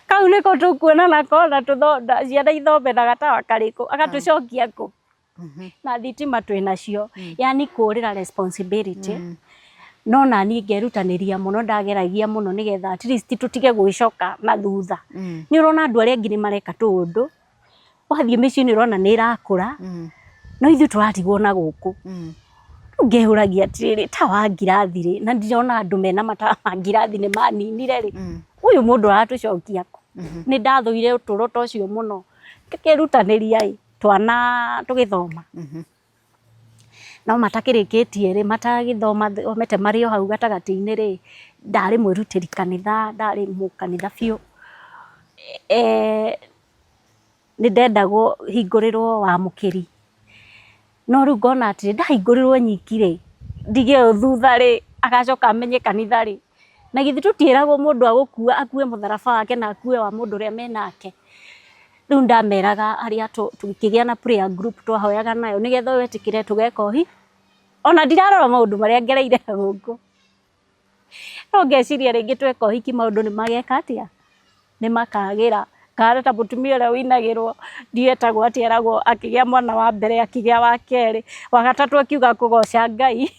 Speaker 2: Kau nĩko tũkuona nako na ciana ithome na gatawa karĩkũ, agatũcokia kũ? Na thitima twĩ nacio, yani kũrĩra responsibility. No naniĩ ngerutanĩria mũno, ndageragia mũno nĩgetha at least tũtige gwĩcoka na thutha. Nĩ ũrona andũ arĩa angĩ nĩ mareka tũũndũ, wathiĩ mĩciĩ nĩ ũrona nĩ ĩrakũra, no ithuĩ tũratigwo na gũkũ. Rĩu ngeyũragia atĩrĩrĩ, tawa wa ngirathi rĩ, na ndirona andũ mena matawa ma ngirathi nĩ maninire rĩ, ũyũ mũndũ aratũcokia kũ? Nĩ ndathũire ũtũro ta ũcio mũno, ngĩkĩrutanĩria ĩ. Twana tũgĩthoma. No matakĩrĩkĩtie rĩ, matagĩthoma thomete marĩ o hau gatagatĩ-inĩ rĩ, ndarĩ mwĩrutĩri kanitha, ndarĩ mũkanitha biũ. Nĩ ndendagwo hingũrĩrwo wamũkĩri. No rĩu ngona atĩrĩ, ndahingũrĩrwo nyiki rĩ, ndige ũyũ thutha rĩ, agacoka amenye kanitha rĩ? Na githĩ tũtiĩragwo mũndũ agũkua akue mũtharaba wake na akue wa mũndũ ũrĩa menake? Rĩu ndameraga arĩa tũkĩgĩa na prayer group twahoyaga nayo nĩgetha ũyũ etĩkĩre tũgeka ũhi. Ona ndirarora maũndũ marĩa ngereire na gũkũ. No ngeciria rĩngĩ tweka ũhiki maũndũ nĩ mageka atĩa? Nĩ makagĩra. Kana ta mũtumia ũrĩa ũinagĩrwo, ndiũĩ etagwo atĩa, eragwo akĩgĩa mwana wa mbere, akĩgĩa wa kerĩ, wa gatatũ akiuga kũgoca Ngai.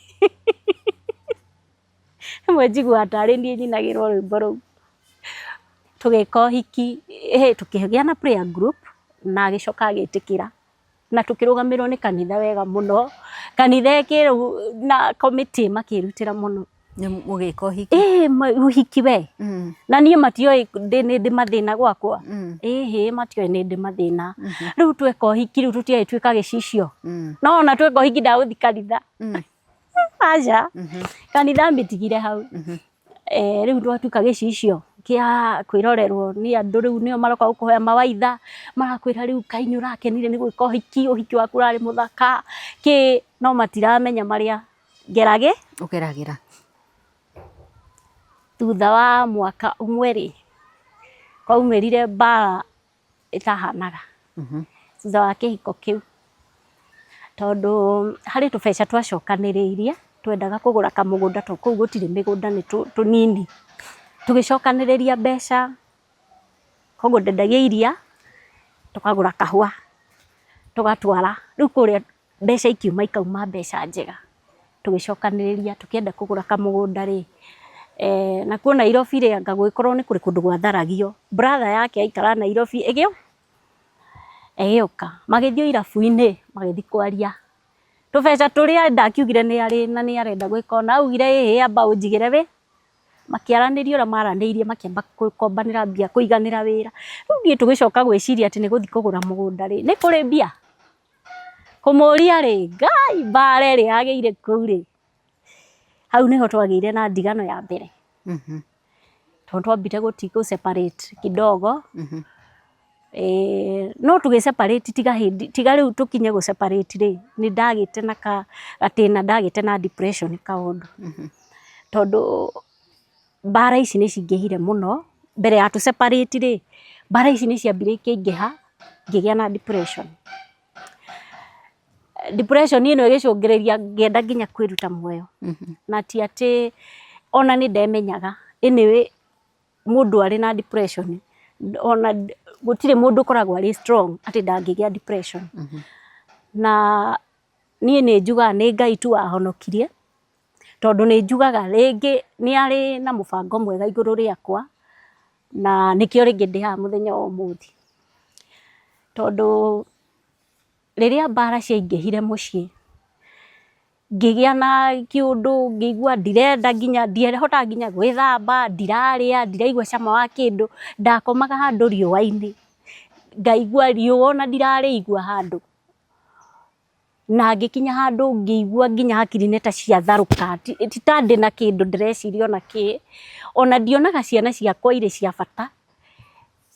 Speaker 2: Rĩmwe njiguaga tarĩ niĩ nyinagĩrwo rwĩmbo rũu. Tũgĩka ũhiki, tũkĩgĩa na prayer group na agĩcoka agĩtĩkĩra. Na tũkĩrũgamĩrĩrwo nĩ kanitha wega mũno. Kanitha na committee makĩrutĩra mũno.
Speaker 1: Mũgĩka ũhiki?
Speaker 2: Ĩĩ ũhiki we. Na niĩ matioĩ nĩ ndĩ mathĩna gwakwa. Ĩhĩ matioĩ nĩ ndĩ mathĩna. Rĩu tweka ũhiki rĩu tũtiarĩ twĩka gĩcicio. No ona tweka ũhiki ndagũthiĩ kanitha. Aca. Kanitha mĩtigire hau. Rĩu twatuĩka gĩcicio kĩa kwĩrorerwo nĩ andũ rĩu nĩo maroka gũkũhoya mawaitha, marakwĩra rĩu kaĩ nĩ ũrakenire nĩ gwĩka ũhiki, ũhiki waku ũrarĩ mũthaka, kĩ, no matiramenya marĩa ngeragĩ.
Speaker 1: Ũgeragĩra.
Speaker 2: Thutha wa mwaka ũmwe rĩ, kwaumĩrire mbara ĩtahanaga thutha wa kĩhiko kĩu, tondũ harĩ tũbeca twacokanĩrĩirie twendaga kũgũra kamũgũnda tondũ kũu gũtirĩ mĩgũnda nĩ tũnini. Tũgĩcokanĩrĩria mbeca, koguo ndendagia iria, tũkagũra kahũa, tũgatwara, rĩu kũrĩa mbeca ikiuma ikauma mbeca njega. Tũgĩcokanĩrĩria tũkĩenda kũgũra kamũgũnda rĩ, nakuo Nairobi rĩ anga gũgĩkorwo nĩ kũrĩ kũndũ gwatharagio. Brother yake aikaraga Nairobi ĩgĩũka, magĩthiĩ irabu-inĩ magĩthiĩ kwaria. Tũbeca tũrĩa ndakiugire nĩ arĩ na nĩ arenda gwĩka ũna, augire ĩhĩ amba ũnjigĩre wĩ, makĩaranĩria ũrĩa maranĩirie makĩamba gũkombanĩra mbia kũiganĩra wĩra. Rĩu niĩ tũgĩcoka gwĩciria atĩ nĩ gũthiĩ kũgũra mũgũnda rĩ, nĩ kũrĩ mbia? Kũmũria rĩ, Ngai mbara ĩrĩa yagĩire kũu rĩ, hau nĩho twagĩire na ndigano ya mbere. Tondũ twambire gũ separate kidogo. No tũgĩ separate tiga hĩndĩ, tiga rĩu tũkinye gũ separate rĩ, nĩ ndagĩte na gatĩna, ndagĩte na depression kaũndũ. Tondũ mbara ici nĩ cingĩhire mũno, mbere ya tũ separate rĩ, mbara ici nĩ ciambire ikĩingĩha, ngĩgĩa na depression. Depression ĩno ĩgĩcũngĩrĩria ngĩenda nginya kwĩruta muoyo. Na ti atĩ ona nĩ ndemenyaga, anyway mũndũ arĩ na depression, ona gũtirĩ mũndũ ũkoragwo arĩ strong atĩ ndangĩgĩa depression. Na niĩ nĩ njugaga nĩ Ngai tu wahonokirie. Tondũ nĩ njugaga rĩngĩ nĩ arĩ na mũbango mwega igũrũ rĩakwa, na nĩkĩo rĩngĩ ndĩ haha mũthenya wa ũmũthĩ. Tondũ rĩrĩa mbara ciaingĩhire mũciĩ, ngĩgĩa na kĩũndũ ngĩigua ndirenda nginya ndihotaga nginya gwĩthamba, ndirarĩa, ndiraigua cama wa kĩndũ, ndakomaga handũ riũa-inĩ, ngaigua riũa ona ndirarĩigua handũ. Na ngĩkinya handũ ngĩigua nginya hakiri nĩ ta ciatharũka, ti ta ndĩna kĩndũ ndĩreciria ona kĩ, ona ndionaga ciana ciakwa irĩ cia bata,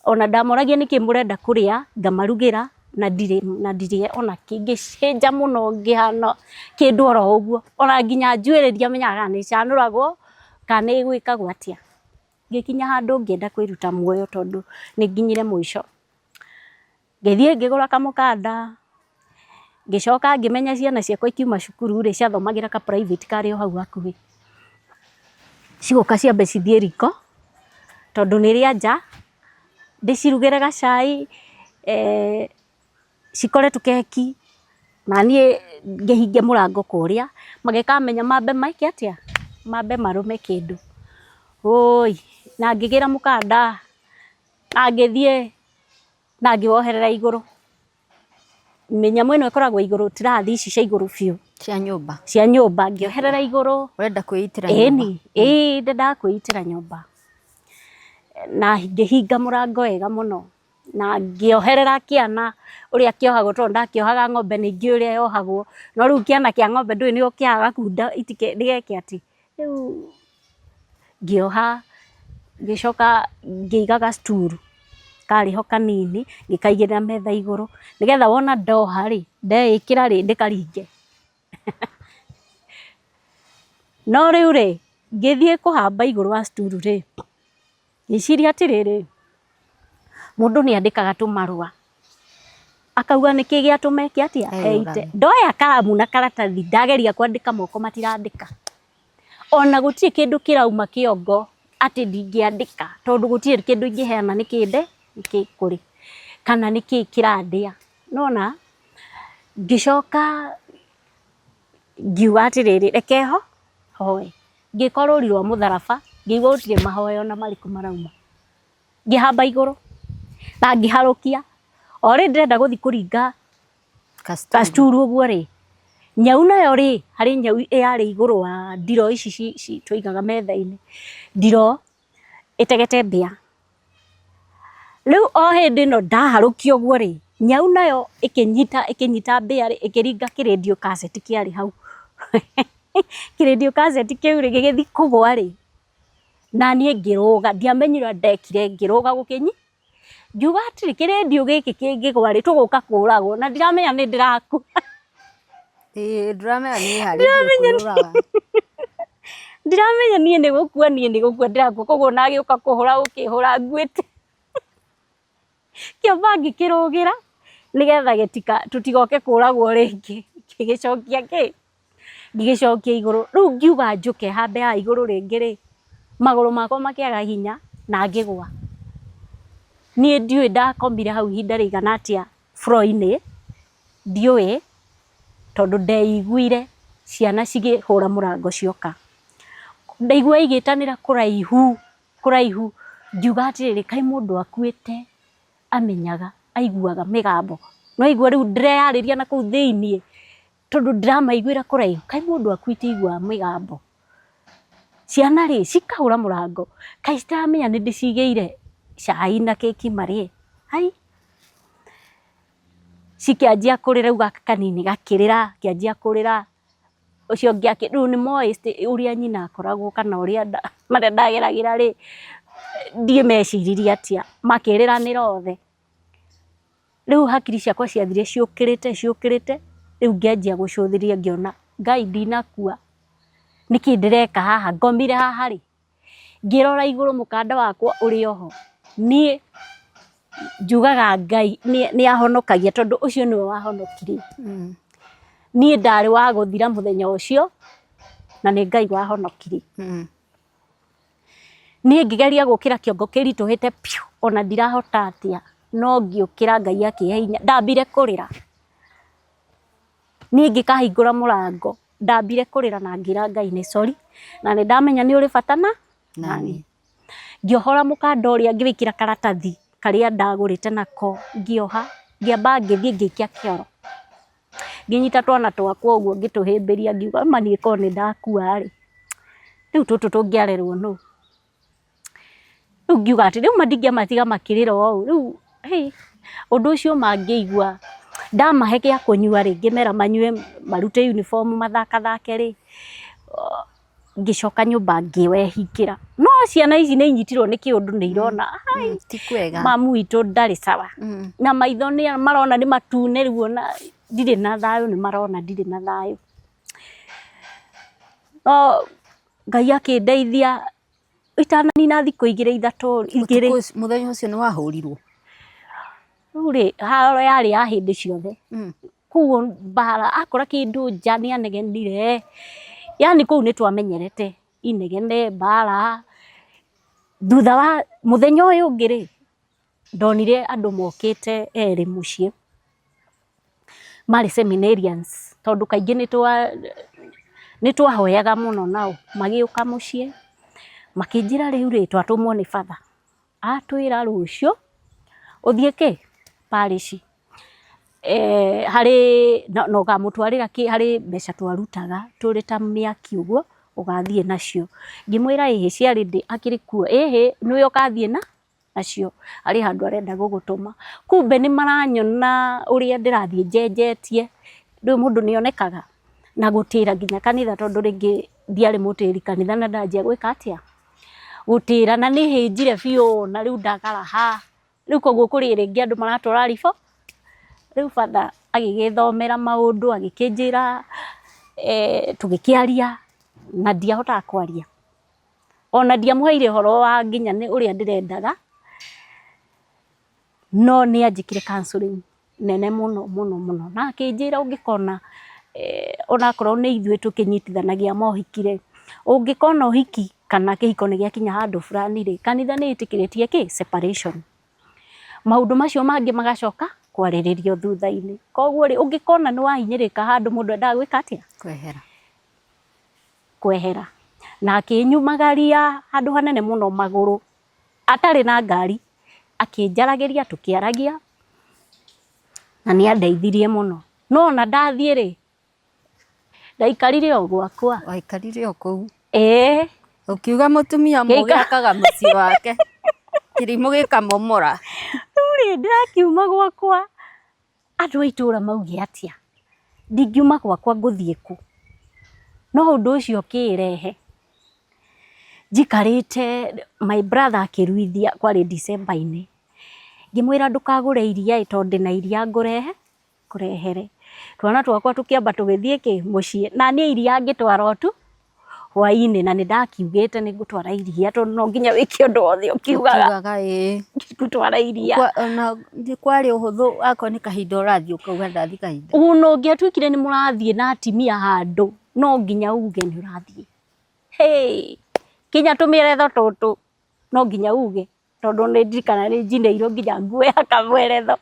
Speaker 2: ona ndamoragia nĩkĩ mũrenda kũrĩa, ngamarugĩra na ndirĩ na ndirĩe ona kĩ, ngĩcenjia mũno ngĩhana kĩndũ oro ũguo, ona nginya njuĩrĩ ndiamenyaga kana nĩ ĩcanũragwo kana nĩ gwĩkagwo atĩa. Ngĩkinya handũ ngĩenda kwĩruta muoyo tondũ nĩ nginyire mũico. Ngĩthiĩ ngĩgũra kamũkanda, ngĩcoka ngĩmenya ciana ciakwa ikiuma cukuru rĩ, ciathomagĩra ka private karĩ o hau hakuhĩ. Cigoka ciambe cithiĩ riko, tondũ nĩ rĩa nja, ndĩcirugĩre gacai, cikore tũkeki, na niĩ ngĩhinge mũrango kũrĩa, magĩkamenya mambe meke atĩa, mambe marũme kĩndũ. Ũi, na ngĩgĩra mũkanda, na ngĩthiĩ na ngĩwoherera igũrũ. Mĩnyamũ ĩno ĩkoragwo igũrũ tirathi ici cia igũrũ biũ.
Speaker 1: Cia nyũmba.
Speaker 2: Cia nyũmba ngĩoherera igũrũ.
Speaker 1: Ũrenda kwĩitĩra nyũmba?
Speaker 2: Ĩni, ĩĩ ndendaga kwĩitĩra nyũmba. Na ngĩhinga mũrango wega mũno. Na ngĩoherera kĩana ũrĩa kĩohagwo tondũ ndakĩohaga ng'ombe nĩ ingĩ ũrĩa yohagwo, no rĩu kĩana kĩa ng'ombe ndũĩ nĩ ũkĩohaga kunda ndĩgeke atĩ. Rĩu ngĩoha, ngĩcoka ngĩiga ga stool karĩ ho kanini, ngĩkaigĩrĩra metha igũrũ, nĩgetha wona ndoha rĩ, ndeĩkĩra rĩ, ndĩkaringe. No rĩu rĩ, ngĩthiĩ kũhamba igũrũ wa stool rĩ, ngĩciria atĩrĩrĩ, mũndũ nĩ andĩkaga tũmarũa, akauga nĩkĩ gĩatũma eke atĩa, eite. Ndoya karamu na karatathi ndageria kwandĩka moko matirandĩka. Ona gũtirĩ kĩndũ kĩrauma kĩongo atĩ ndingĩandĩka tondũ gũtirĩ kĩndũ ingĩheana nĩ kĩnde, nĩkĩ kũrĩ kana nĩkĩ kĩrandĩa. Nĩ wona? Ngĩcoka ngiuga atĩrĩrĩ, reke hoe. Ngĩka rũri rwa mũtharaba, ngĩigua gũtirĩ mahoya ona marĩkũ marauma. Ngĩhamba igũrũ na ngĩharũkia. O rĩrĩ ndĩrenda gũthiĩ kũringa gacuru ũguo rĩ, nyau nayo rĩ, harĩ nyau yarĩ igũrũ wa ndiroo ici tũigaga metha-inĩ, ndiroo ĩtegete mbĩa. Rĩu o hĩndĩ ĩno ndaharũkia ũguo rĩ, nyau nayo ĩkĩnyita ĩkĩnyita mbĩa rĩ, ĩkĩringa kĩrĩndiũ kaseti kĩarĩ hau. Kĩrĩndiũ kaseti kĩu rĩ, gĩgĩthiĩ kũgwa rĩ, naniĩ ngĩrũga, ndiamenyire ũrĩa ndekire ngĩrũga gũkĩnyi, ngiuga atĩrĩ, kĩrĩndiũ gĩkĩ kĩngĩgwa rĩ, tũgũka kũragwo na ndiramenya nĩ ndĩrakua.
Speaker 1: Ĩĩ ndũramenya nĩ harĩ
Speaker 2: Ndiramenya niĩ nĩ gũkua niĩ nĩ gũkua ndĩrakua koguo ona agĩũka kũhũra gũkĩhũra nguĩte. Kĩamba ngĩkĩrũgĩra nĩgetha gĩtika tũtigoke kũragwo rĩngĩ, ngĩgĩcokia kĩ, ngĩgĩcokia igũrũ. Rĩu ngiuga njũke hambe haha igũrũ rĩngĩ rĩ, magũrũ makwa makĩaga hinya na ngĩgwa. Niĩ ndiũĩ ndakomire hau ihinda rĩigana atĩa floor -inĩ, ndiũĩ tondũ ndeiguire ciana cikĩhũra mũrango cioka. Ndaigua igĩtanĩra kũraihu kũraihu, ngiuga atĩrĩrĩ, kaĩ mũndũ akuĩte amenyaga, aiguaga mĩgambo. Nĩ waigua rĩu ndĩreyarĩria na kũu thĩiniĩ tondũ ndĩramaiguĩra kũraihu, kaĩ mũndũ akuĩte aiguaga mĩgambo. Ciana rĩ, cikahũra mũrango, kaĩ citaramenya nĩ ndĩcigĩire cai na keki marĩe, ai! Cikĩanjia kũrĩra, rĩu gaka kanini gakĩrĩra, gakĩanjia kũrĩra, ũcio ũngĩ akĩ, rĩu nĩ moĩ ũrĩa nyina akoragwo kana ũrĩa marĩa ndageragĩra rĩ, ndiũĩ meciririe atĩa, makĩrĩranĩra othe. Rĩu hakiri ciakwa ciathire ciũkĩrĩte ciũkĩrĩte, rĩu ngĩanjia gũcũthĩrĩria ngĩona Ngai ndinakua, nĩkĩ ndĩreka haha, ngomire haha rĩ? Ngĩrora igũrũ mũkanda wakwa ũrĩ oho, niĩ njugaga Ngai nĩ ahonokagia tondũ ũcio nĩwe wahonokirie. Niĩ ndarĩ wa gũthira mũthenya ũcio na nĩ Ngai wahonokirie. Niĩ ngĩgeria gũkĩra kĩongo kĩritũhĩte piũ ona ndirahota atĩa, no ngĩũkĩra Ngai akĩhe hinya, ndambire kũrĩra. Niĩ ngĩkahingũra mũrango, ndambire kũrĩra na ngĩra Ngai nĩ sorry, na nĩ ndamenya nĩ ũrĩ bata na naniĩ. Ngĩohora mũkanda ũrĩa ngĩwĩkĩra karatathi karĩa ndagũrĩte nako, ngĩoha, ngĩamba ngĩthiĩ ngĩikia kĩoro. Ngĩnyita twana twakwa ũguo ngĩtũhĩmbĩria ngiuga ma niĩ korwo nĩ ndakua rĩ, rĩu tũtũ tũngĩarerwo nũ? Rĩu ngiuga atĩ rĩu ma ndingĩamatiga makĩrĩra ũũ, rĩu hĩ, ũndũ ũcio ma ngĩigua ndamahe gĩa kũnyua rĩ, ngĩmera manyue marute uniform mathakathake rĩ, ngĩcoka nyũmba ngĩwehingĩra. No ciana ici nĩ inyitirwo nĩ kĩũndũ nĩ irona hai,
Speaker 1: Ti kwega.
Speaker 2: mamu witũ ndarĩ sawa. Na maitho nĩ marona nĩ matune rĩu ona ndirĩ na thayũ nĩ marona ndirĩ na thayũ. No Ngai akĩndeithia itananina thikũ igĩrĩ ithatũ igĩrĩ.
Speaker 1: Ũtukũ ũcio- Mũthenya ũcio nĩ wahũrirwo.
Speaker 2: Rĩu rĩ, haro yarĩ ya hĩndĩ ciothe. Koguo mbara akora kĩndũ nja nĩ anegenire, yaani kũu nĩ twamenyerete inegene, mbara. Thutha wa mũthenya ũyũ ũngĩ rĩ, ndonire andũ mokĩte erĩ mũciĩ, marĩ seminarians tondũ kaingĩ nĩ twahoyaga mũno nao, magĩũka mũciĩ makĩnjĩra rĩu rĩ, twatũmwo nĩ batha. Atwĩra rũciũ ũthiĩ kĩ? Parish harĩ na ũkamũtwarĩra kĩ? Harĩ mbeca twarutaga tũrĩ ta mĩaki ũguo ũgathiĩ nacio. Ngĩmwĩra ĩhĩ ciarĩ ndĩ akĩrĩ kuo, ĩhĩ nĩwe ũgathiĩ na Nacio harĩ handũ arenda gũgũtũma. Kumbe nĩ maranyona ũrĩa ndĩrathiĩ njenjetie, ndũĩ mũndũ nĩ onekaga na gũtĩra nginya kanitha tondũ rĩngĩ ndiarĩ mũtĩri kanitha na ndanjia gwĩka atĩa, gũtĩra na nĩ hĩnjire biũ na rĩu ndagaraha, rĩu koguo kũrĩ rĩngĩ andũ maratwara riboti, rĩu batha agĩgĩthomera maũndũ agĩkĩnjĩra tũgĩkĩaria na ndiahotaga kwaria. Ona ndiamũheire ũhoro wa nginya ũrĩa ndĩrendaga, no nĩ anjĩkire counselling nene mũno mũno mũno, na akĩnjĩra ũngĩkona onakorwo nĩ ithuĩ tũkĩnyitithanagia mohiki rĩ, ũngĩkona ũhiki kana kĩhiko nĩ gĩakinya handũ fulani rĩ, kanitha nĩ ĩtĩkĩrĩtie kĩ? Separation. Maũndũ macio mangĩ magacoka kwarĩrĩrio thutha-inĩ. Koguo rĩ, ũngĩkona nĩ wahinyĩrĩka handũ mũndũ endaga gwĩka atĩa?
Speaker 1: Kwehera.
Speaker 2: Kwehera. Na akĩnyumagaria handũ hanene mũno magũrũ, atarĩ na ngari, akĩnjaragĩria tũkĩaragia, na nĩ andeithirie mũno. No ona ndathiĩ rĩ, ndaikarire o gwakwa.
Speaker 1: Waikarire o kũu?
Speaker 2: Ĩĩ.
Speaker 1: Ũkiuga mũtumia mũgĩ akaga mũciĩ wake, kĩrimũ gĩkamomora.
Speaker 2: Rĩu rĩ, ndĩrakiuma gwakwa, andũ a itũra mauge atĩa? Ndingiuma gwakwa ngũthiĩ kũ? No ũndũ ũcio ũkĩrehe, njikarĩte my brother akĩruithia kwarĩ December-inĩ, ngĩmwĩra ndũkagũre iria ĩ tondũ ndĩna iria ngũrehe, ngũrehere. Twana twakwa tũkĩamba tũgĩthiĩ kĩ, mũciĩ, na niĩ iria ngĩtwara o tu hwainĩ na nĩ ndakiugĩte nĩ ngũtwara iria tondũ no nginya wĩke ũndũ wothe ũkiugaga.
Speaker 1: Ũkiugaga ĩĩ.
Speaker 2: Ngũtwara iria.
Speaker 1: Ona nĩ kwarĩ ũhũthũ akorwo nĩ kahinda ũrathiĩ ũkauga ndathiĩ kahinda.
Speaker 2: Ona ũngĩatuĩkire nĩ mũrathiĩ na atimia handũ no nginya uge nĩ ũrathiĩ. Hĩ! Kinya tũmĩeretho tũtũ no nginya uge tondũ nĩ ndirikanaga nĩ njinĩirwo nginya nguo ya kamweretho.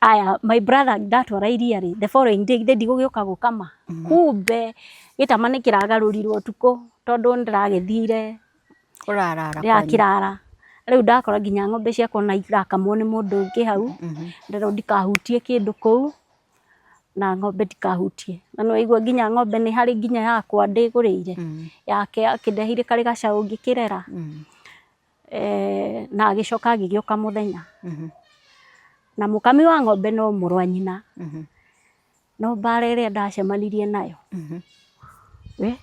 Speaker 2: Aya my brother ndatwara iria rĩ, the following day githĩ ndigũgĩũka gũkama, kumbe gĩtama nĩ kĩragarũrirwo ũtukũ tondũ nĩ ndĩragĩthire
Speaker 1: Ũrarara kwanyu.
Speaker 2: Ndĩrakĩrara. Rĩu ndakora nginya ng'ombe ciakwa ona irakamwo nĩ mũndũ ũngĩ hau, nderwo ndikahutie kĩndũ kũu, na ng'ombe ndikahutie. Na nĩ waigua nginya ng'ombe nĩ harĩ nginya yakwa ndĩgũrĩire, yake akĩndeheire karĩ gacaũ ngĩkĩrera. Na agĩcoka agĩgĩũka mũthenya. Na mũkami wa ng'ombe no mũrũ wa nyina. No mbara ĩrĩa ndacemanirie nayo. We.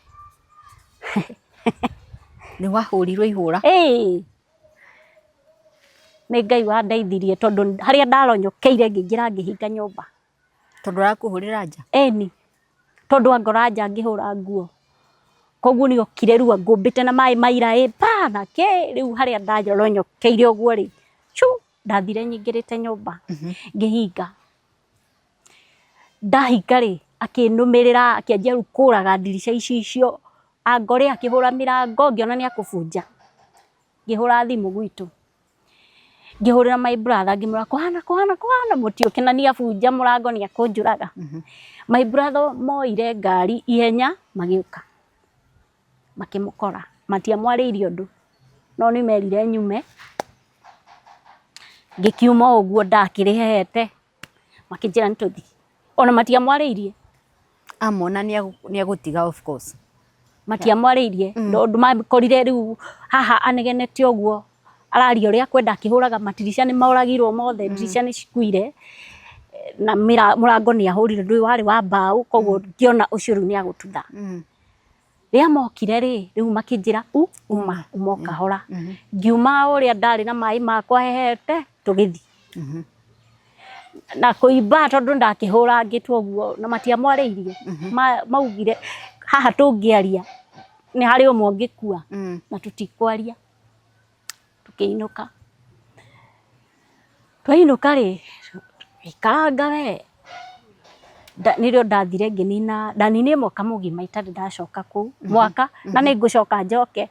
Speaker 1: Nĩ wahũrirwo ihũra?
Speaker 2: Ĩĩ. Nĩ Ngai wandeithirie tondũ harĩa ndaronyokeire ngĩingĩra ngĩhinga nyũmba.
Speaker 1: Tondũ arakũhũrĩra nja?
Speaker 2: Ĩni. Tondũ angora nja ngĩhũra nguo. Koguo nĩ okire rĩu angũmbĩte na maĩ ma ira ĩ pa na kĩ rĩu harĩa ndaronyokeire ũguo rĩ, chu ndathire nyingĩrĩte nyũmba ngĩhinga. Ndahinga rĩ, akĩnũmĩrĩra akĩanjia rĩu kũraga ndirica icicio, angore akĩhũra mĩrango ngĩona nĩ akũbunja. Ngĩhũra thimũ gwitũ. Ngĩhũrĩra my brother ngĩmwĩra kũhana kũhana kũhana mũtiũke na nĩ abunja mũrango nĩ akũnjũraga. My brother moire ngari ihenya magĩũka makĩmũkora, matiamwarĩirie ũndũ no nĩ merire nyume, ngĩkiuma o ũguo ndakĩrĩhehete makĩnjĩra nĩ tũthiĩ, ona matiamwarĩirie.
Speaker 1: Amona nĩ egũtiga of course.
Speaker 2: Matiamwarĩirie tondũ makorire rĩu haha anegenete ũguo araria ũrĩa akwenda akĩhũraga matirica nĩ moragirwo mothe, ndirica nĩ cikuire na mũrango nĩ ahũrire ndũĩ warĩ wa mbaũ koguo ngĩona ũcio rĩu nĩ agũtutha. Rĩrĩa mokire rĩ, rĩu makĩnjĩra uma uma o kahora. Ngiuma o ũrĩa ndarĩ na maĩ makwa hehete tũgĩthiĩ. Na kũimba tondũ ndakĩhũrangĩtwo ũguo na matiamwarĩirie, maugire haha tũngĩaria nĩ harĩ ũmwe ũngĩkua na tũtikwaria. Tũkĩinũka. Twainũka rĩ, tũgĩikaranga we, nĩrĩo ndathire ngĩnina, ndaninire mwaka mũgima itarĩ ndacoka kũu, mwaka, na nĩ ngũcoka njoke.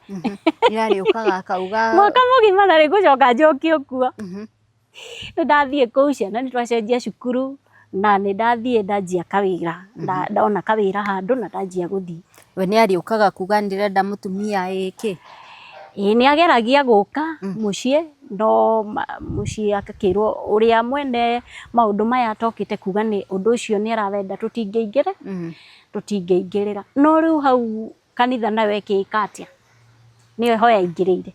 Speaker 1: Nĩarĩũkaga akauga.
Speaker 2: Mwaka mũgima na nĩ ngũcoka njoke o kuo. Nĩ ndathiĩ kũu ciana nĩ twacenjia cukuru na nĩ ndathiĩ ndanjia kawĩra, ndona kawĩra handũ na ndanjia gũthiĩ.
Speaker 1: We nĩ arĩũkaga kuga ndĩrenda mũtumia ĩĩ kĩ?
Speaker 2: Ĩĩ nĩ ageragia gũka mũciĩ no mũciĩ agakĩrwo ũrĩa mwene maũndũ maya atokĩte kuga nĩ ũndũ ũcio nĩ arawenda tũtingĩingĩrĩra. No rĩu hau kanitha nayo ĩkĩka atĩa? Nĩyo ho yaingĩrĩire.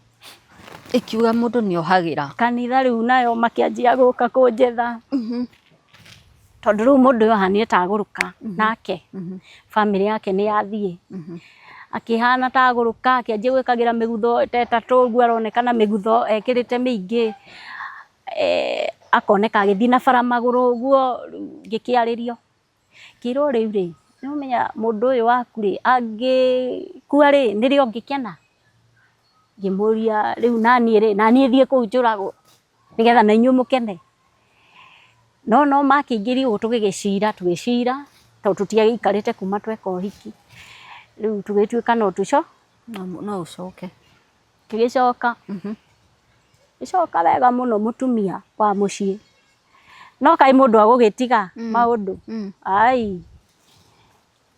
Speaker 1: Ĩkiuga mũndũ nĩ ohagĩra.
Speaker 2: Kanitha rĩu nayo makĩanjia gũka kũnjetha. Tondũ rĩu mũndũ ũyũ ahanire ta agũrũka nake. Bamĩrĩ yake nĩ yathiĩ. Akĩhana ta agũrũka, akĩanjia gwĩkagĩra mĩgutho ta ĩtatũ ũguo aronekana mĩgutho ekĩrĩte mĩingĩ. Akoneka agĩthiĩ na bara magũrũ ũguo, rĩu ngĩkĩarĩrio. Ngĩrwo rĩu rĩ, nĩ ũmenya mũndũ ũyũ waku rĩ, angĩkua rĩ, nĩrĩo ũngĩkena? Ngĩmũria rĩu naniĩ rĩ, naniĩ thiĩ kũu njũragwo nĩgetha na inyuĩ mũkene? No no makĩingĩria ũguo tũgĩgĩcira, tũgĩcira tondũ tũtiagĩikarĩte kuma tweka ũhiki. Rĩu tũgĩtuĩka no tũco
Speaker 1: No ũcoke.
Speaker 2: Ngĩgĩcoka. Ngĩcoka wega mũno mũtumia wa mũciĩ. No kaĩ mũndũ agũgĩtiga maũndũ? Ai,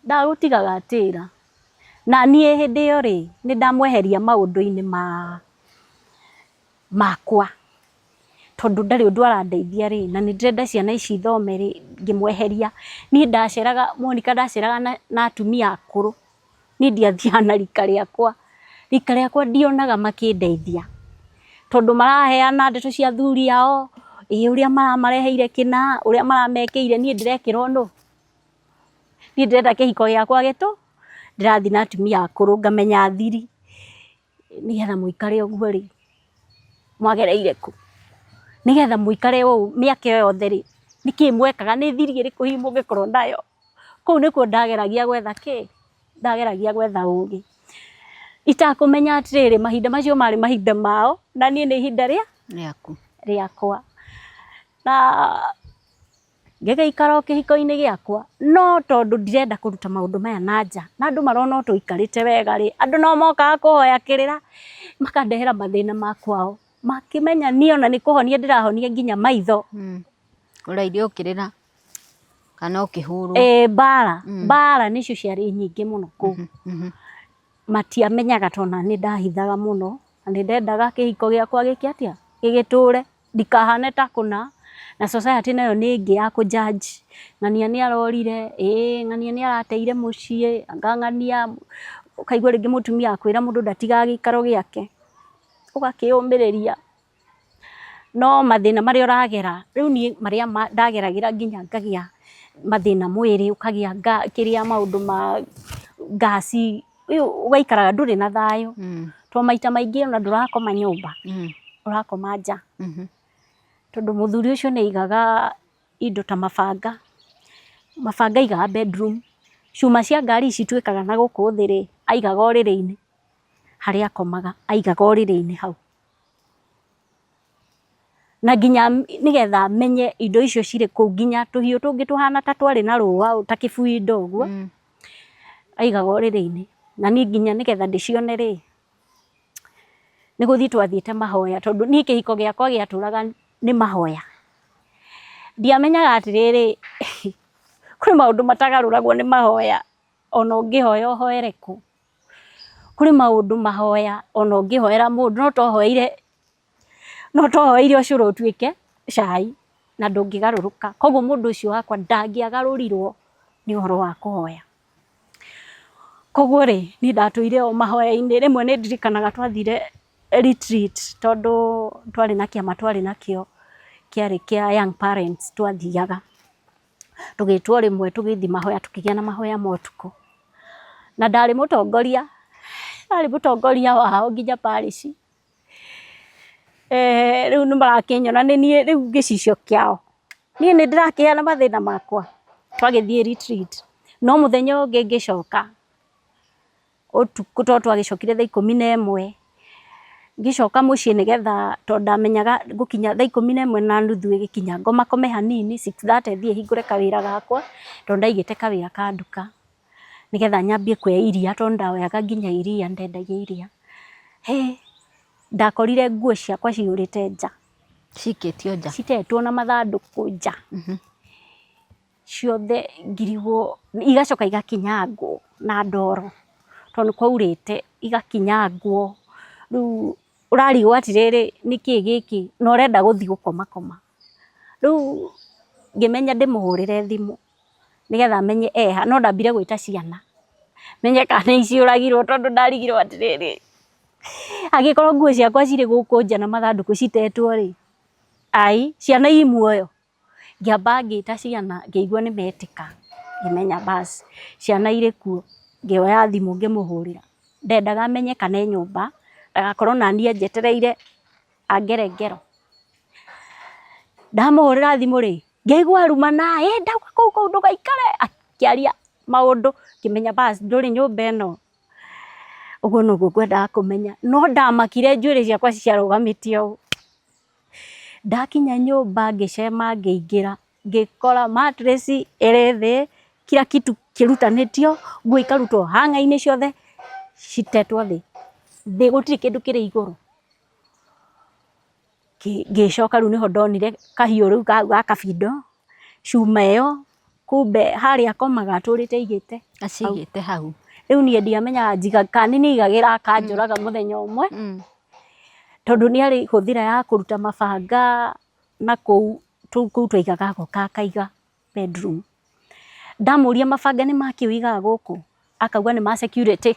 Speaker 2: ndagũtigaga atĩra. Na niĩ hĩndĩ ĩyo rĩ, nĩ ndamweheria maũndũ-inĩ ma makwa. Tondũ ndarĩ ũndũ arandeithia rĩ, na nĩ ndĩrenda ciana ici ithome rĩ, ngĩmweheria. Niĩ ndaceraga, Monica ndaceraga na atumia akũrũ. Niĩ ndiathiaga na rika rĩakwa, rika rĩakwa ndionaga makĩndeithia, tondũ maraheana ndeto cia athuri ao, ĩ ũrĩa maramareheire kĩna, ũrĩa maramekĩire, niĩ ndĩrekĩrwo nũ? Niĩ ndĩrenda kĩhiko gĩakwa gĩtũ, ndĩrathiĩ na atumia akũrũ ngamenya thiri, nĩgetha mũikare ũguo rĩ, mwagereire kũ? Nĩgetha mũikare ũũ mĩaka ĩyo yothe rĩ, nĩkĩ mwekaga, nĩ thiri ĩrĩkũ hihi mũngĩkorwo nayo? Kũu nĩkuo ndageragia gwetha kĩ? Ndageragia gwetha ũgĩ. Itakũmenya atĩrĩrĩ, mahinda macio marĩ mahinda mao, na niĩ nĩ ihinda rĩa?
Speaker 1: Rĩaku.
Speaker 2: Rĩakwa. Na ngĩgĩikara o kĩhiko-inĩ gĩakwa, no tondũ ndirenda kũruta maũndũ maya na nja, na andũ marona o tũikarĩte wega rĩ, andũ no mokaga kũhoya kĩrĩra, makandehera mathĩna ma kwao, makĩmenya niĩ ona nĩ kũhonia ndĩrahonia nginya maitho.
Speaker 1: Ũraire ũkĩrĩra? Kana ũkĩhũrwo?
Speaker 2: Ĩĩ mbara, mbara nĩcio ciarĩ nyingĩ mũno kũu. Matiamenyaga tondũ ona niĩ ndahithaga mũno, na nĩ ndendaga kĩhiko gĩakwa gĩke atĩa, gĩgĩtũre, ndikahane ta kũna, na society nayo nĩ ĩngĩ ya kũ judge, ng'ania nĩ arorire, ĩĩ ng'ania nĩ arateire mũciĩ, anga ng'ania, ũkaigua rĩngĩ mũtumia akwĩra mũndũ ndatigaga gĩikaro gĩake, ũgakĩũmĩrĩria. No mathĩna marĩa ũragera, rĩu niĩ marĩa ndageragĩra nginya ngagĩa mathĩna mwĩrĩ, ũkagĩa kĩrĩa maũndũ ma ngaci, rĩu ũgaikaraga ndũrĩ na thayũ, tondũ maita maingĩ ona ndũrakoma nyũmba, ũrakoma nja, tondũ mũthuri ũcio nĩ aigaga indo ta mabanga, mabanga aigaga bedroom, cuma cia ngari ici ituĩkaga na gũkũ thĩ rĩ, aigaga ũrĩrĩ-inĩ, harĩa akomaga aigaga ũrĩrĩ-inĩ hau. Na nginya nĩgetha menye indo icio cirĩ kũu nginya tũhiũ tũngĩ tũhana ta twarĩ na rũa ta kĩbuindo ũguo, aigaga ũrĩrĩ-inĩ. Na niĩ nginya nĩgetha ndĩcione rĩ, nĩ gũthiĩ twathiĩte mahoya tondũ niĩ kĩhiko gĩakwa gĩatũraga nĩ mahoya. Ndiamenyaga atĩrĩrĩ, kwĩ maũndũ matagarũragwo nĩ mahoya ona ũngĩhoya ũhoere kũ. Kũrĩ maũndũ mahoya ona ũngĩhoera mũndũ no tohoeire no tohoeire ũcũrũ ũtuĩke cai na ndũngĩgarũrũka. Koguo mũndũ ũcio wakwa ndangĩagarũrirwo nĩ ũhoro wa kũhoya. Koguo rĩ, niĩ ndatũire o mahoya-inĩ, rĩmwe nĩ ndirikanaga twathire retreat tondũ twarĩ na kĩama twarĩ nakĩo kĩarĩ kĩa young parents twathiaga. Tũgĩtwo rĩmwe tũgĩthiĩ mahoya tũkĩgĩa na mahoya ma ũtukũ. Na ndarĩ mũtongoria, ndarĩ mũtongoria wao nginya parish. Rĩu nĩ marakĩnyona nĩ niĩ rĩu gĩcicio kĩao. Niĩ nĩ ndĩrakĩheana mathĩna makwa. Twagĩthiĩ retreat, no mũthenya ũngĩ ngĩcoka, ũtukũ tondũ twagĩcokire thaa 11, ngĩcoka mũciĩ nĩgetha tondũ ndamenyaga ngũkinya thaa 11:30 ĩgĩkinya ngomakome hanini, 6:30 thiĩ hingũre kawĩra gakwa, tondũ ndaigĩte kawĩra ka nduka, nĩgetha nyambie kuoya iria tondũ ndoyaga nginya iria, ndendagia iria. Hĩ, ndakorire nguo ciakwa cihũrĩte nja.
Speaker 1: Cikĩtio nja?
Speaker 2: Citetwo na mathandũkũ nja. Ciothe ngirigwo, igacoka igakinyangwo na ndoro, tondũ nĩ kwaurĩte, igakinyangwo, rĩu ũrarigwo atĩrĩrĩ, nĩkĩ gĩkĩ, na ũrenda gũthiĩ gũkoma koma. Rĩu ngĩmenya ndĩmũhũrĩre thimũ, nĩgetha menye e ha, no ndambire gwĩta ciana, menye kana nĩ ciũragirwo tondũ ndarigirwo atĩrĩrĩ, Angĩkorwo nguo ciakwa cirĩ gũkũ nja na mathandũkũ citetwo rĩ, ai ciana i muoyo? Ngĩamba ngĩta ciana ngĩigua nĩ metĩka, ngĩmenya bas ciana irĩ kuo, ngĩoya thimũ ngĩmũhũrĩra. Ndendaga menye kana e nyũmba, ndagakorwo naniĩ anjetereire angere ngero. Ndamũhũrĩra thimũ rĩ, ngĩigua arumana, ĩ ndauga kũu kũu ndũgaikare, akĩaria maũndũ, ngĩmenya bas ndũrĩ nyũmba ĩno. Ũguo noguo ngwendaga kũmenya, no ndamakire njuĩrĩ ciakwa ciarũgamĩte ũũ. Ndakinya nyũmba ngĩcema ngĩingĩra, ngĩkora mattress ĩrĩ thĩ, kila kitu kĩrutanĩtio, nguo ikarutwo hanger-inĩ ciothe, citetwo thĩ, thĩ gũtirĩ kĩndũ kĩrĩ igũrũ. Ngĩcoka rĩu nĩho ndonire kahiũ rĩu ga kabindo, cuma ĩyo, kumbe harĩa akomaga atũrĩte aigĩte.
Speaker 1: Acigĩte hau.
Speaker 2: Rĩu niĩ ndiamenyaga njiga kana nĩ niaigagĩra akanjũraga mũthenya ũmwe, tondũ nĩ arĩ hũthĩra ya kũruta mabanga na kũu, kũu twaigaga agoka akaiga bedroom. Ndamũria mabanga nĩ makĩ ũigaga gũkũ, akauga nĩ ma security.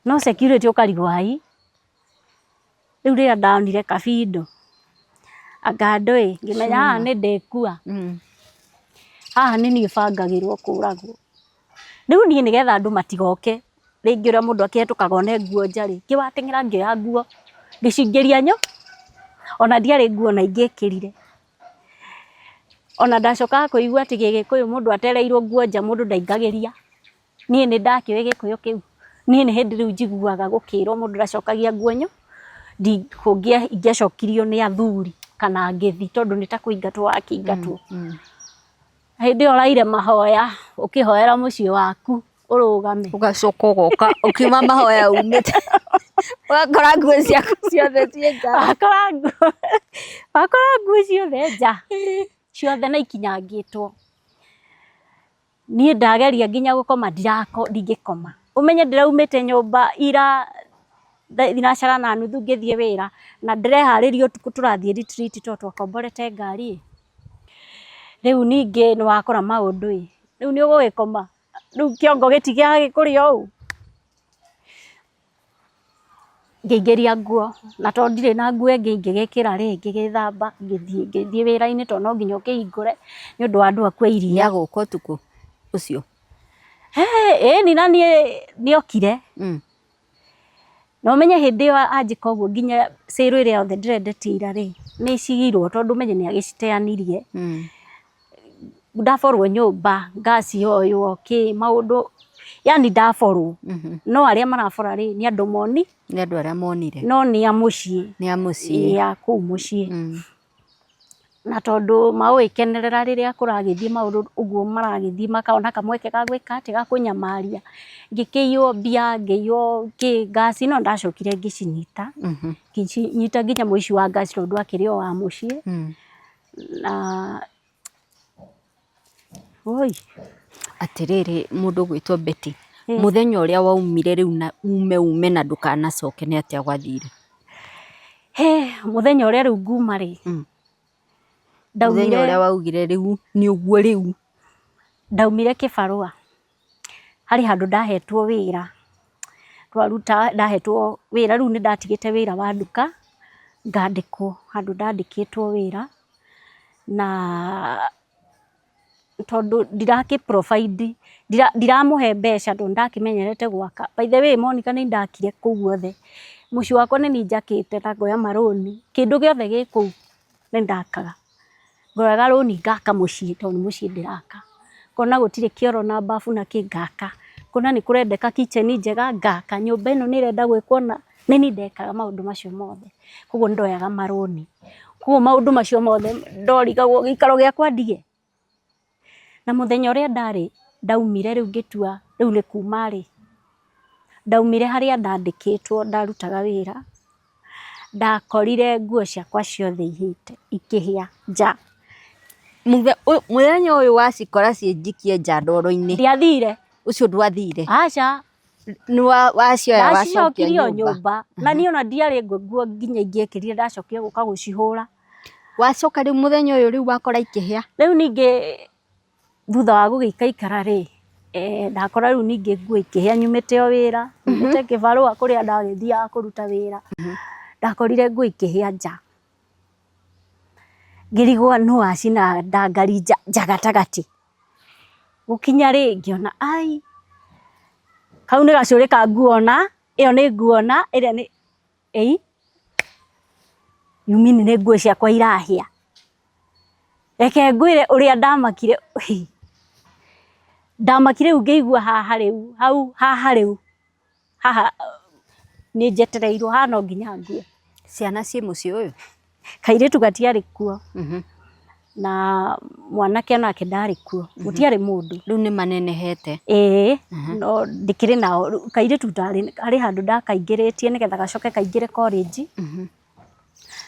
Speaker 2: No security ũkarigwo ai, rĩu rĩrĩa ndonire kabindo, anga ndũĩ, ngĩmenya haha nĩ ndĩkua, haha nĩ niĩ bangagĩrwo kũragwo. Rĩu niĩ nĩgetha andũ matigoke rĩngĩ ũrĩa mũndũ akĩhetũkaga one nguo nja rĩ, ngĩwateng'era ngĩoya nguo, ngĩcingĩria ona ndiarĩ nguo ona ingĩekĩrire. Ona ndacokaga kũigua atĩ gĩgĩkũyũ mũndũ atereirwo nguo nja mũndũ ndaingagĩria. Niĩ nĩ ndakĩũĩ gĩkũyũ kĩu, niĩ nĩ hĩndĩ rĩu njiguaga gũkĩrwo mũndũ ndacokagia nguo ingĩacokirio nĩ athuri kana ngĩthi tondũ nĩ ta kũingatwo wakĩingatwo. Hĩndĩ ĩyo ũraire mahoya ũkĩhoera mũciĩ waku ũrũgame.
Speaker 1: Ũgacoka ũgoka ũkiuma mahoya umĩte ũgakora nguo ciaku ciothe ciĩ nja.
Speaker 2: Wakora nguo ciothe nja, ciothe na ikinyangĩtwo. Niĩ ndageria nginya gũkoma ndingĩkoma. Ũmenye ndĩraumĩte nyũmba ira thinacara na nuthu ngĩthiĩ wĩra na ndĩreharĩria ũtukũ tũrathiĩ retreat tondũ twakomborete ngari ĩ. Rĩu ningĩ nĩ wakora maũndũ ĩ, rĩu nĩ ũgũgĩkoma? Rĩu kĩongo gĩtigĩaga gĩkũrĩa ũũ? Ngĩingĩria nguo na tondũ ndirĩ na nguo ĩngĩ ingĩgĩkĩra rĩ, ngĩgĩthamba ngĩthiĩ, ngĩthiĩ wĩra-inĩ tondũ no nginya ũkĩhingũre nĩ ũndũ wa andũ aku a iria.
Speaker 1: Nĩ agũka ũtukũ ũcio?
Speaker 2: Ĩni na niĩ nĩ okire. Na ũmenye hĩndĩ ĩyo anjĩka ũguo nginya sale ĩrĩa yothe ndĩrendetie ira rĩ, nĩ ĩcigirwo tondũ ũmenye nĩ agĩciteanirie. Ndaborwo nyũmba, ngaci yoywo, kĩ maũndũ, yani ndaborwo. No arĩa marabora rĩ, nĩ andũ moni.
Speaker 1: Nĩ andũ arĩa monire.
Speaker 2: No nĩ a mũciĩ.
Speaker 1: Nĩ a mũciĩ.
Speaker 2: Ĩĩ a kũu mũciĩ. Na tondũ maũĩ kenerera rĩrĩa kũragĩthiĩ maũndũ ũguo maragĩthiĩ makona kamweke ga gwĩka atĩ, ga kũnyamaria. Ngĩkĩiywo mbia, ngĩiywo kĩ, ngaci no ndacokire ngĩcinyita. Ngĩcinyita nginya mũici wa ngaci tondũ akĩrĩ o wa mũciĩ. Na woi.
Speaker 1: Atĩrĩrĩ mũndũ ũgwĩtwo Betty, mũthenya ũrĩa waumire rĩu na ume ume na ndũkanacoke nĩ atĩa gwathire?
Speaker 2: He, mũthenya ũrĩa rĩu nguma rĩ,
Speaker 1: Mũthenya ũrĩa waugire rĩu nĩ ũguo rĩu.
Speaker 2: Ndaumire kĩbarũa, harĩ handũ ndahetwo wĩra, twaruta ndahetwo wĩra rĩu nĩ ndatigĩte wĩra wa nduka, ngandĩkwo handũ ndandĩkĩtwo wĩra, na tondũ ndirakĩ provide ndiramũhe mbeca tondũ ndakĩmenyerete gwaka. By the way Monica nĩ ndakire kũu guothe, mũciĩ wakwa nĩ niĩ njakĩte na ngoya marũni, kĩndũ gĩothe gĩ kũu nĩ ndakaga. Ngoyaga rũni ngaka mũciĩ tondũ nĩ mũciĩ ndĩraka. Ngona gũtirĩ kĩoro na bafu na kĩ ngaka. Ngona nĩ kũrendeka kitchen njega ngaka. Nyũmba ĩno nĩ ĩrenda gwĩkwo na, nĩ niĩ ndekaga maũndũ macio mothe. Koguo nĩ ndoyaga marũni. Koguo maũndũ macio mothe ndorigagwo gĩikaro gĩakwa ndige. Na mũthenya ũrĩa ndarĩ ndaumire rĩu ngĩtua rĩu nĩ kuma rĩ, ndaumire harĩa ndandĩkĩtwo ndarutaga wĩra, ndakorire nguo ciakwa ciothe ihĩte ikĩhĩa nja.
Speaker 1: Mũthenya ũyũ wacikora ciĩ njikie nja ndoro-inĩ.
Speaker 2: Ndiathire.
Speaker 1: Ũcio ndwathire?
Speaker 2: Aca.
Speaker 1: Nĩ wacioya wacokia
Speaker 2: Ndacicokirie o
Speaker 1: nyũmba?
Speaker 2: nyũmba. Na niĩ ona ndiarĩ nguo nginya ingĩekĩrire ndacokire gũka gũcihũra.
Speaker 1: Wacoka rĩu mũthenya ũyũ rĩu wakora ikĩhĩa?
Speaker 2: Rĩu ningĩ thutha wa gũgĩikaikara rĩ, Ndakora rĩu ningĩ nguo ikĩhĩa nyumĩte o wĩra, nyumĩte kĩbarũa kũrĩa ndagĩthiaga kũruta wĩra, ndakorire nguo ikĩhĩa nja. Ngĩrigwo nũ wacina ndangari nja gatagatĩ. Gũkinya rĩ, ngĩona ai, kau nĩ gacũrĩ ka nguo na, ĩyo nĩ nguo na, ĩrĩa nĩ ĩi, you mean nĩ nguo ciakwa irahĩa? Reke ngwĩre ũrĩa ndamakire, ndamakire rĩu ngĩigua haha rĩu, hau haha rĩu, haha nĩ njetereirwo, haha no nginya ngue.
Speaker 1: Ciana ciĩ mũciĩ ũyũ?
Speaker 2: Kairĩtu gatiarĩ kuo, na mwanake onake ndarĩ kuo, gũtiarĩ mũndũ.
Speaker 1: Rĩu nĩ manenehete?
Speaker 2: Ĩĩ, no ndĩkĩrĩ nao, kairĩtu ndarĩ, harĩ handũ ndakaingĩrĩtie nĩgetha gacoke kaingĩre college.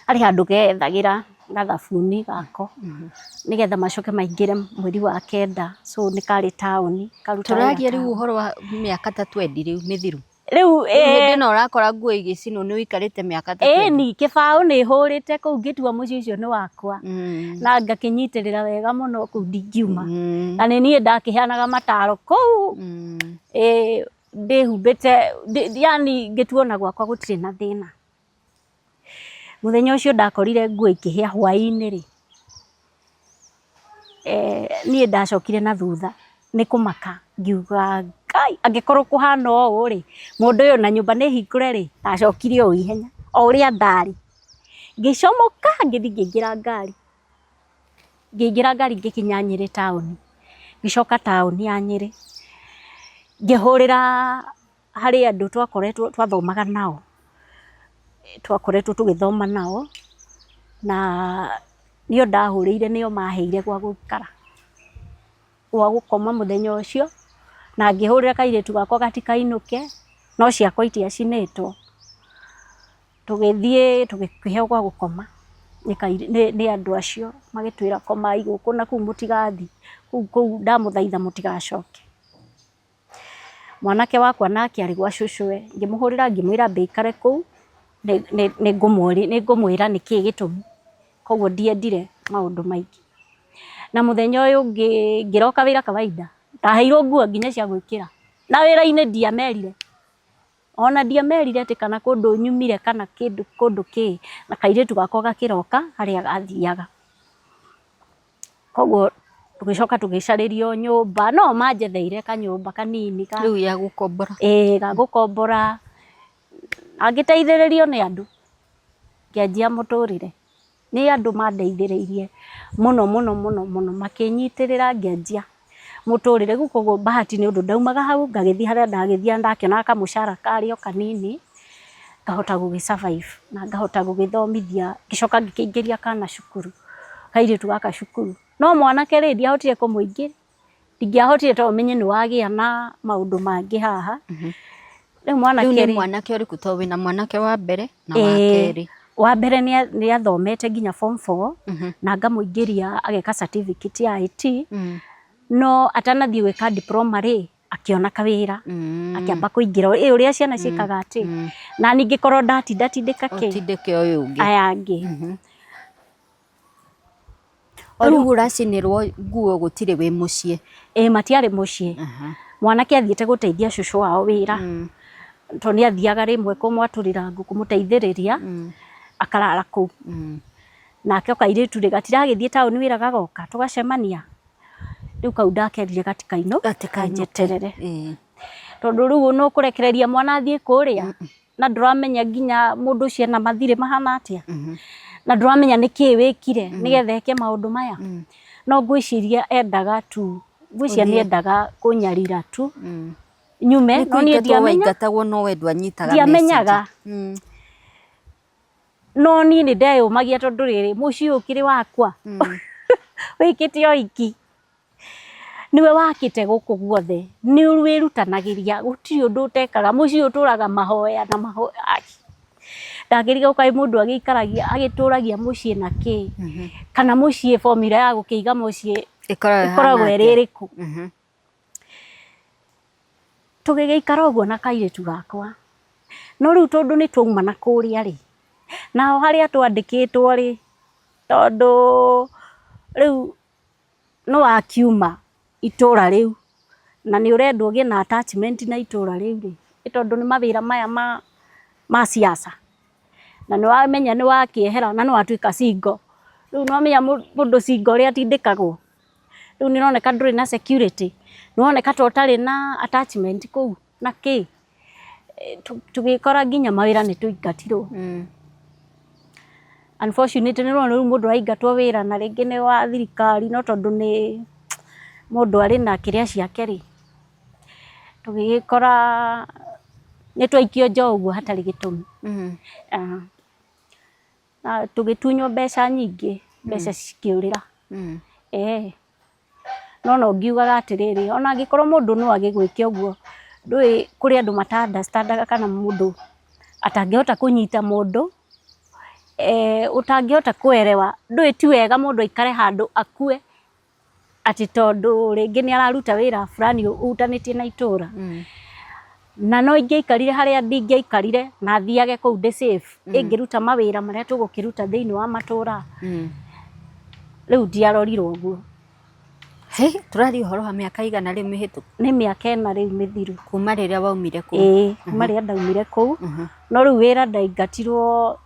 Speaker 2: Harĩ handũ gethagĩra gathabuni gako nĩgetha macoke maingĩre mweri wa kenda, so nĩ karĩ taũni karutaga wĩra
Speaker 1: Tũraria rĩu
Speaker 2: taũni.
Speaker 1: ũhoro wa mĩaka ta twendi rĩu mĩthiru.
Speaker 2: Rĩu
Speaker 1: Rĩu hĩndĩ ĩno ũrakora nguo igĩcinwo nĩ ũikarĩte mĩaka ta twendi.
Speaker 2: Ĩni, kĩbaũ nĩ hũrĩte kũu ngĩtua mũciĩ ũcio nĩ wakwa na ngakĩnyitĩrĩra wega mũno kũu ndingiuma. Na nĩ niĩ ndakĩheanaga mataro kũu ndĩhumbĩte yani ngĩtua ona gwakwa gũtirĩ na thĩna. Mũthenya ũcio ndakorire nguo ikĩhĩa hwaĩ-inĩ rĩ, niĩ ndacokire na thutha nĩ kũmaka ngiuga Ngai angĩkorwo kũhana ũũ rĩ, mũndũ ũyũ na nyũmba nĩ hingũre rĩ, ndacokire o ihenya o ũrĩa ndarĩ. Ngĩcomoka ngĩthiĩ ngĩingĩra ngari, ngĩingĩra ngari ngĩkinya Nyĩrĩ taũni, ngĩcoka taũni ya Nyĩrĩ, ngĩhũrĩra harĩ andũ twakoretwo twathomaga nao, twakoretwo tũgĩthoma nao, na nĩo ndahũrĩire nĩo maheire gwa gũikara, gwa gũkoma mũthenya ũcio, na ngĩhũrĩra kairĩtu gakwa gatikainũke, no ciakwa itiacinĩtwo. Tũgĩthiĩ tũgĩkĩheo gwa gũkoma nĩ andũ acio, magĩtwĩra komai gũkũ na kũu mũtigathiĩ, kũu kũu ndamũthaitha mũtigacoke. Mwanake wakwa nake arĩ gwa cũcũwe, ngĩmũhũrĩra ngĩmwĩra ambe aikare kũu, nĩngũmwĩra nĩkĩĩ gĩtũmi, koguo ndiendire maũndũ maingĩ. Na mũthenya ũyũ ũngĩ ngĩroka wĩra kawaida, ndaheirwo nguo nginya cia gwĩkĩra, na wĩra-inĩ ndiamerire, ona ndiamerire atĩ kana kũndũ nyumire kana kĩndũ kũndũ kĩ, na kairĩtu gakwa gakĩroka harĩa gathiaga. Koguo tũgĩcoka tũgĩcarĩrio nyũmba, no manjetheire kanyũmba kanini ka
Speaker 1: Rĩu ya gũkombora.
Speaker 2: Ĩĩ ga gũkombora, na ngĩteithĩrĩrio nĩ andũ, ngĩanjia mũtũrĩre. Nĩ andũ mandeithĩrĩirie mũno mũno mũno mũno, makĩnyitĩrĩra ngĩanjia mũtũrĩre. Rĩu koguo bahati nĩ ũndũ ndaumaga hau ngagĩthiĩ harĩa ndagĩthiaga ndakĩonaga kamũcara karĩ o kanini, ngahota gũgĩ survive na ngahota gũgĩthomithia, ngĩcoka ngĩkĩingĩria kana cukuru, kairĩtu gaka cukuru. No mwanake rĩ, ndiahotire kũmũingĩria, ndingĩahotire tondũ ũmenye nĩ wagĩa na maũndũ mangĩ haha. Rĩu mwanake
Speaker 1: Rĩu nĩ
Speaker 2: rĩ,
Speaker 1: mwanake ũrĩkũ tondũ wĩna mwanake wa mbere na wa kerĩ.
Speaker 2: Wa mbere nĩ athomete nginya form four na ngamũingĩria ageka certificate ya IT, no atanathiĩ gwĩka diploma rĩ, akĩona kawĩra, akĩamba kũingĩra, ĩ ũrĩa ciana ciĩkaga atĩ, na niĩ ngĩkorwo ndatinda tindĩka kĩ,
Speaker 1: Ũtindĩke ũyũ ũngĩ.
Speaker 2: Aya angĩ.
Speaker 1: O rĩu ũracinĩrwo nguo gũtirĩ wĩ mũciĩ.
Speaker 2: Ĩĩ matiarĩ mũciĩ. Mwanake athiĩte gũteithia cũcũ wao wĩra, tondũ nĩ athiaga rĩmwe kũmwatũrĩra ngũ kũmũteithĩrĩria, akarara kũu. Nake kairĩtu rĩ, gatiragĩthiĩ taũni wĩra gagoka tũgacemania. Rĩu kau ndakerire gatikainũke, kanjeterere. Tondũ rĩu nĩ ũkũrekereria mwana athiĩ kũrĩa, na ndũramenya nginya mũndũ ũcio ena mathirĩ mahana atĩa, na ndũramenya nĩkĩĩ wĩkire nĩgetha eke maũndũ maya. No ngwĩciria endaga tu, ngwĩciria nĩ endaga kũnyarira tu, nyume,
Speaker 1: Nĩ
Speaker 2: no niĩ
Speaker 1: kũingatwo
Speaker 2: ndiamenya,
Speaker 1: waingatagwo no we ndwanyitaga
Speaker 2: ndiamenyaga.
Speaker 1: message.
Speaker 2: No niĩ nĩ ndeyũmagia tondũ rĩrĩ, mũciĩ ũyũ ũkĩrĩ wakwa, wĩkĩte ũhiki, nĩwe wakĩte gũkũ guothe, nĩ wĩrutanagĩria, gũtirĩ ũndũ ũtekaga, mũciĩ ũyũ ũtũraga mahoya na mahoya. Ndakĩrigwo kaĩ mũndũ agĩikaragia agĩtũragia mũciĩ na kĩ, kana mũciĩ formula ya gũkĩiga mũciĩ
Speaker 1: Ĩkoragwo
Speaker 2: ĩkoragwo ĩrĩ ĩrĩkũ. Tũgĩgĩikara ũguo na kairĩtu gakwa, no rĩu tondũ nĩ twauma na kũrĩa rĩ, naho harĩa twandĩkĩtwo rĩ, tondũ rĩu nĩ wakiuma itũra rĩu, Na nĩ ũrendwo ũgĩe na attachment na itũra rĩu rĩ, nĩ tondũ nĩ mawĩra maya ma siasa. Na nĩ wamenya nĩ wakĩehera na nĩ watuĩka single. Rĩu nĩ wamenya mũndũ single ũrĩa atindĩkagwo. Rĩu nĩ ũroneka ndũrĩ na security, nĩ ũroneka ta ũtarĩ na attachment kũu na kĩ. Tũgĩkora nginya mawĩra nĩ twaingatirwo. Unfortunately nĩ ũrona rĩu mũndũ araingatwo wĩra na rĩngĩ nĩ wa thirikari no tondũ nĩ mũndũ arĩ na kĩrĩa ciake rĩ, tũgĩgĩkora nĩ twaikio nja ũguo hatarĩ gĩtũmi. Na tũgĩtunywo mbeca nyingĩ, mbeca cikĩũrĩra. Ĩĩ. No no ngiugaga atĩrĩrĩ, ona angĩkorwo mũndũ no agĩgwĩke ũguo, ndũĩ kũrĩ andũ mata understand aga kana mũndũ atangĩhota kũnyita mũndũ, ũtangĩhota kũerewa, ndũĩ ti wega mũndũ aikare handũ akue, atĩ tondũ rĩngĩ nĩ araruta wĩra fulani ũhutanĩtie na itũra. Na no ingĩaikarire harĩa ndingĩaikarire na thiage kũu ndĩ safe, ĩngĩruta mawĩra marĩa tũgũkĩruta thĩinĩ wa matũra, rĩu ndiarorirwo ũguo.
Speaker 1: Hĩ, tũraria ũhoro wa mĩaka igana rĩu mĩhĩtũku?
Speaker 2: Nĩ mĩaka ĩna rĩu mĩthiru.
Speaker 1: Kuma rĩrĩa waumire kũu?
Speaker 2: Ĩĩ, kuma rĩrĩa ndaumire kũu, no rĩu wĩra ndaingatirwo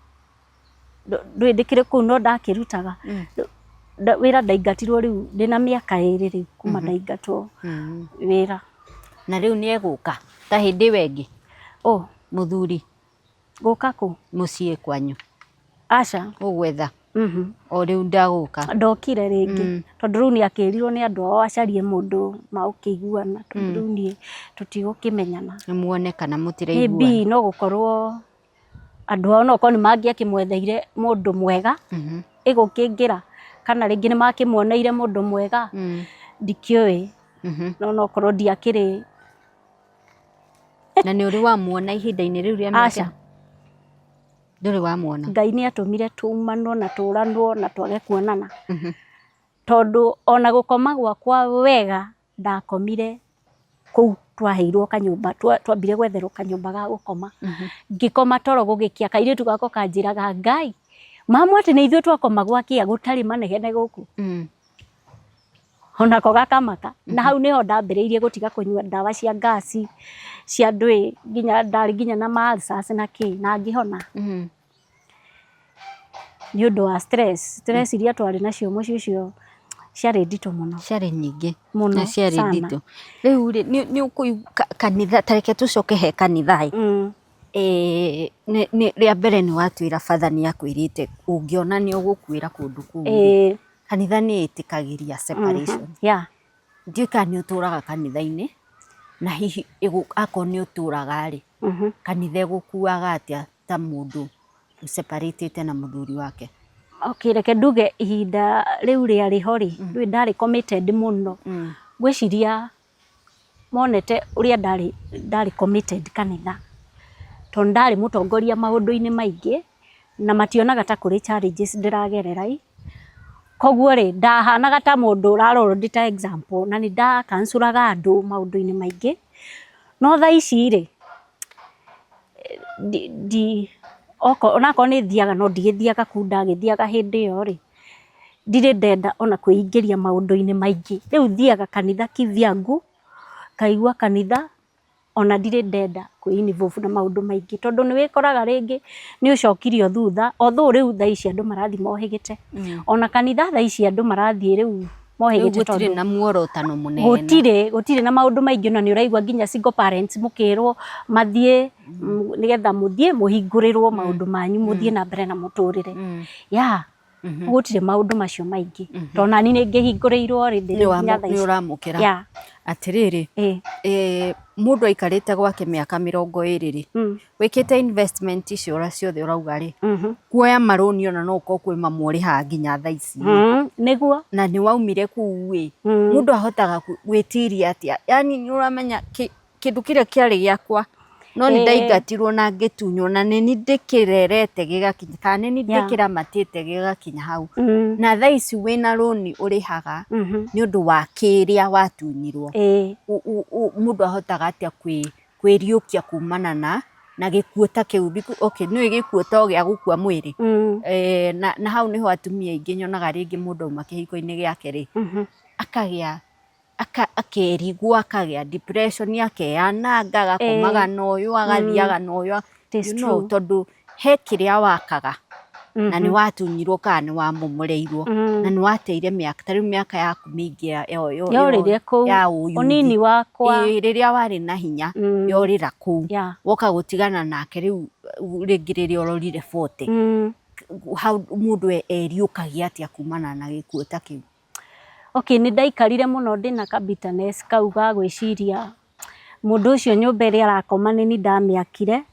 Speaker 2: ndũĩ ndĩkĩrĩ kũu no ndakĩrutaga. Wĩra ndaingatirwo rĩu ndĩna mĩaka ĩrĩ rĩu kuma ndaingatwo wĩra.
Speaker 1: Na rĩu nĩ egũka ta hĩndĩ ĩyo ĩngĩ?
Speaker 2: Ũ?
Speaker 1: Mũthuri.
Speaker 2: Gũka kũ?
Speaker 1: Mũciĩ kwanyu.
Speaker 2: Aca.
Speaker 1: Ũgwetha? O rĩu ndagũka?
Speaker 2: Ndokire rĩngĩ tondũ rĩu nĩ akĩrirwo nĩ andũ ao acarie mũndũ magũkĩiguana tondũ rĩu niĩ tũtigũkĩmenyana.
Speaker 1: Muone kana mũtiraiguana.
Speaker 2: Maybe no gũkorwo andũ ao no korwo nĩ mangĩakĩmwetheire mũndũ mwega ĩgũkĩingĩra kana rĩngĩ nĩ makĩmuoneire mũndũ mwega ndikĩũĩ no no korwo ndiakĩrĩ.
Speaker 1: Na nĩ ũrĩ wamuona ihinda-inĩ rĩu rĩa mĩaka?
Speaker 2: Aca.
Speaker 1: Ndũrĩ wamuona?
Speaker 2: Ngai nĩ atũmire tumanwo na tũranwo na twage kuonana tondũ ona gũkoma gwakwa wega ndakomire kũu twaheirwo kanyũmba, twambire gwetherwo kanyũmba ga gũkoma. Ngĩkoma toro gũgĩkĩa, kairĩtu gakwa kanjĩraga, Ngai, mamu atĩ nĩ ithuĩ twakoma gwakĩa gũtarĩ manegene gũkũ? Onako gakamaka. Na hau nĩho ndambĩrĩirie gũtiga kũnyua ndawa cia ngaci, cia ndũĩ, nginya ndarĩ nginya na ma ulcers na kĩ, na ngĩhona. Nĩ ũndũ wa stress, stress iria twarĩ nacio mũciĩ ũcio ciarĩ nditũ mũno.
Speaker 1: Ciarĩ nyingĩ
Speaker 2: mũno
Speaker 1: na ciarĩ nditũ. Rĩu rĩ, nĩ kanitha, ta reke tũcoke he kanitha ĩ. Rĩa mbere nĩ watwĩra batha nĩ akwĩrĩte ũngĩona nĩ ũgũkuĩra kũndũ kũu rĩ, kanitha nĩ ĩtĩkagĩria separation. Ndiũĩ kana nĩ ũtũraga kanitha-inĩ, na hihi akorwo nĩ ũtũraga rĩ, kanitha ĩgũkuaga atĩa ta mũndũ ũ separate ĩte na mũthuri wake?
Speaker 2: Okay, reke nduge ihinda rĩu rĩarĩ ho rĩ, ndũĩ ndarĩ committed mũno. Ngwĩciria monete ũrĩa ndarĩ ndarĩ committed kanitha, tondũ ndarĩ mũtongoria maũndũ-inĩ maingĩ, na mationaga ta kũrĩ challenges ndĩragerera ĩ. Koguo rĩ, ndahanaga ta mũndũ ũrarorwo ndĩ ta example, na nĩ nda counsel aga andũ maũndũ-inĩ maingĩ. No thaa ici rĩ, onakorwo nĩ thiaga no ndigĩthiaga kũu ndagĩthiaga hĩndĩ ĩyo rĩ, ndirĩ ndenda ona kwĩingĩria maũndũ-inĩ maingĩ. Rĩu thiaga kanitha kivyangu, ngaigua kanitha ona ndirĩ ndenda kwĩ involve na maũndũ maingĩ tondũ nĩ wĩkoraga rĩngĩ nĩ ũcokirio thutha, although rĩu thaa ici andũ marathiĩ mohĩgĩte. Ona kanitha thaa ici andũ marathiĩ rĩu mohĩgĩte
Speaker 1: tondũ gũtirĩ na muorotano mũnene.
Speaker 2: Gũtirĩ, gũtirĩ na maũndũ maingĩ na nĩ ũraigua nginya single parents mũkĩrwo mathiĩ nĩgetha mũthiĩ mũhingũrĩrwo maũndũ manyu mũthiĩ na mbere na mũtũrĩre. Yeah. Gũtirĩ maũndũ macio maingĩ. Tondũ nani nĩ ngĩhingũrĩirwo rĩ ndĩ nginya thaa
Speaker 1: ici. Nĩ ũramũkĩra.
Speaker 2: Yeah.
Speaker 1: Atĩrĩrĩ, mũndũ aikarĩte gwake mĩaka 20 rĩ, wĩkĩte investment icio ũrĩa ciothe ũrauga rĩ, kuoya marũni ona no ũkorwo kwĩ mamwe ũrĩhaga nginya thaa ici.
Speaker 2: Nĩguo.
Speaker 1: Na nĩ waumire kũu ĩ, mũndũ ahotaga gwĩtiria atĩa? Yaani nĩ ũramenya kĩndũ kĩrĩa kĩarĩ gĩakwa no nĩ ndaingatirwo na ngĩtunywo na nĩ niĩ ndĩkĩrerete gĩgakinya kana nĩ niĩ ndĩkĩramatĩte gĩgakinya hau. Na thaa ici wĩna rũni ũrĩhaga nĩ ũndũ wa kĩrĩa watunyirwo. Mũndũ ahotaga atĩa kwĩriũkia kumana na na gĩkuũ ta kĩu? Okay, nĩũĩ gĩkuũ to gĩa gũkua mwĩrĩ. Na hau nĩho atumia aingĩ nyonaga rĩngĩ mũndũ auma kĩhiko-inĩ gĩake rĩ, akagĩa Akerigwo akagĩa depression, akeyananga, agakomaga na ũyũ, agathiaga na ũyũ,
Speaker 2: It is
Speaker 1: you know,
Speaker 2: true.
Speaker 1: tondũ he kĩrĩa wakaga na nĩ watunyirwo kana nĩ wamomoreirwo na nĩ wateire mĩaka, ta rĩu mĩaka yaku mĩingĩ
Speaker 2: Yorĩire kũu
Speaker 1: ya ũyuthi.
Speaker 2: Ũnini wakwa.
Speaker 1: Ĩĩ, rĩrĩa warĩ na hinya yorĩra kũu. Woka gũtigana nake rĩu rĩngĩ rĩrĩa ũrorire 40. How mũndũ eriũkagia atĩa kumana na gĩkuũ ta kĩu?
Speaker 2: Okay, nĩ ndaikarire mũno ndĩna ka bitterness kau ga gwĩciria mũndũ ũcio nyũmba ĩrĩa arakoma nĩ niĩ ndamĩakire,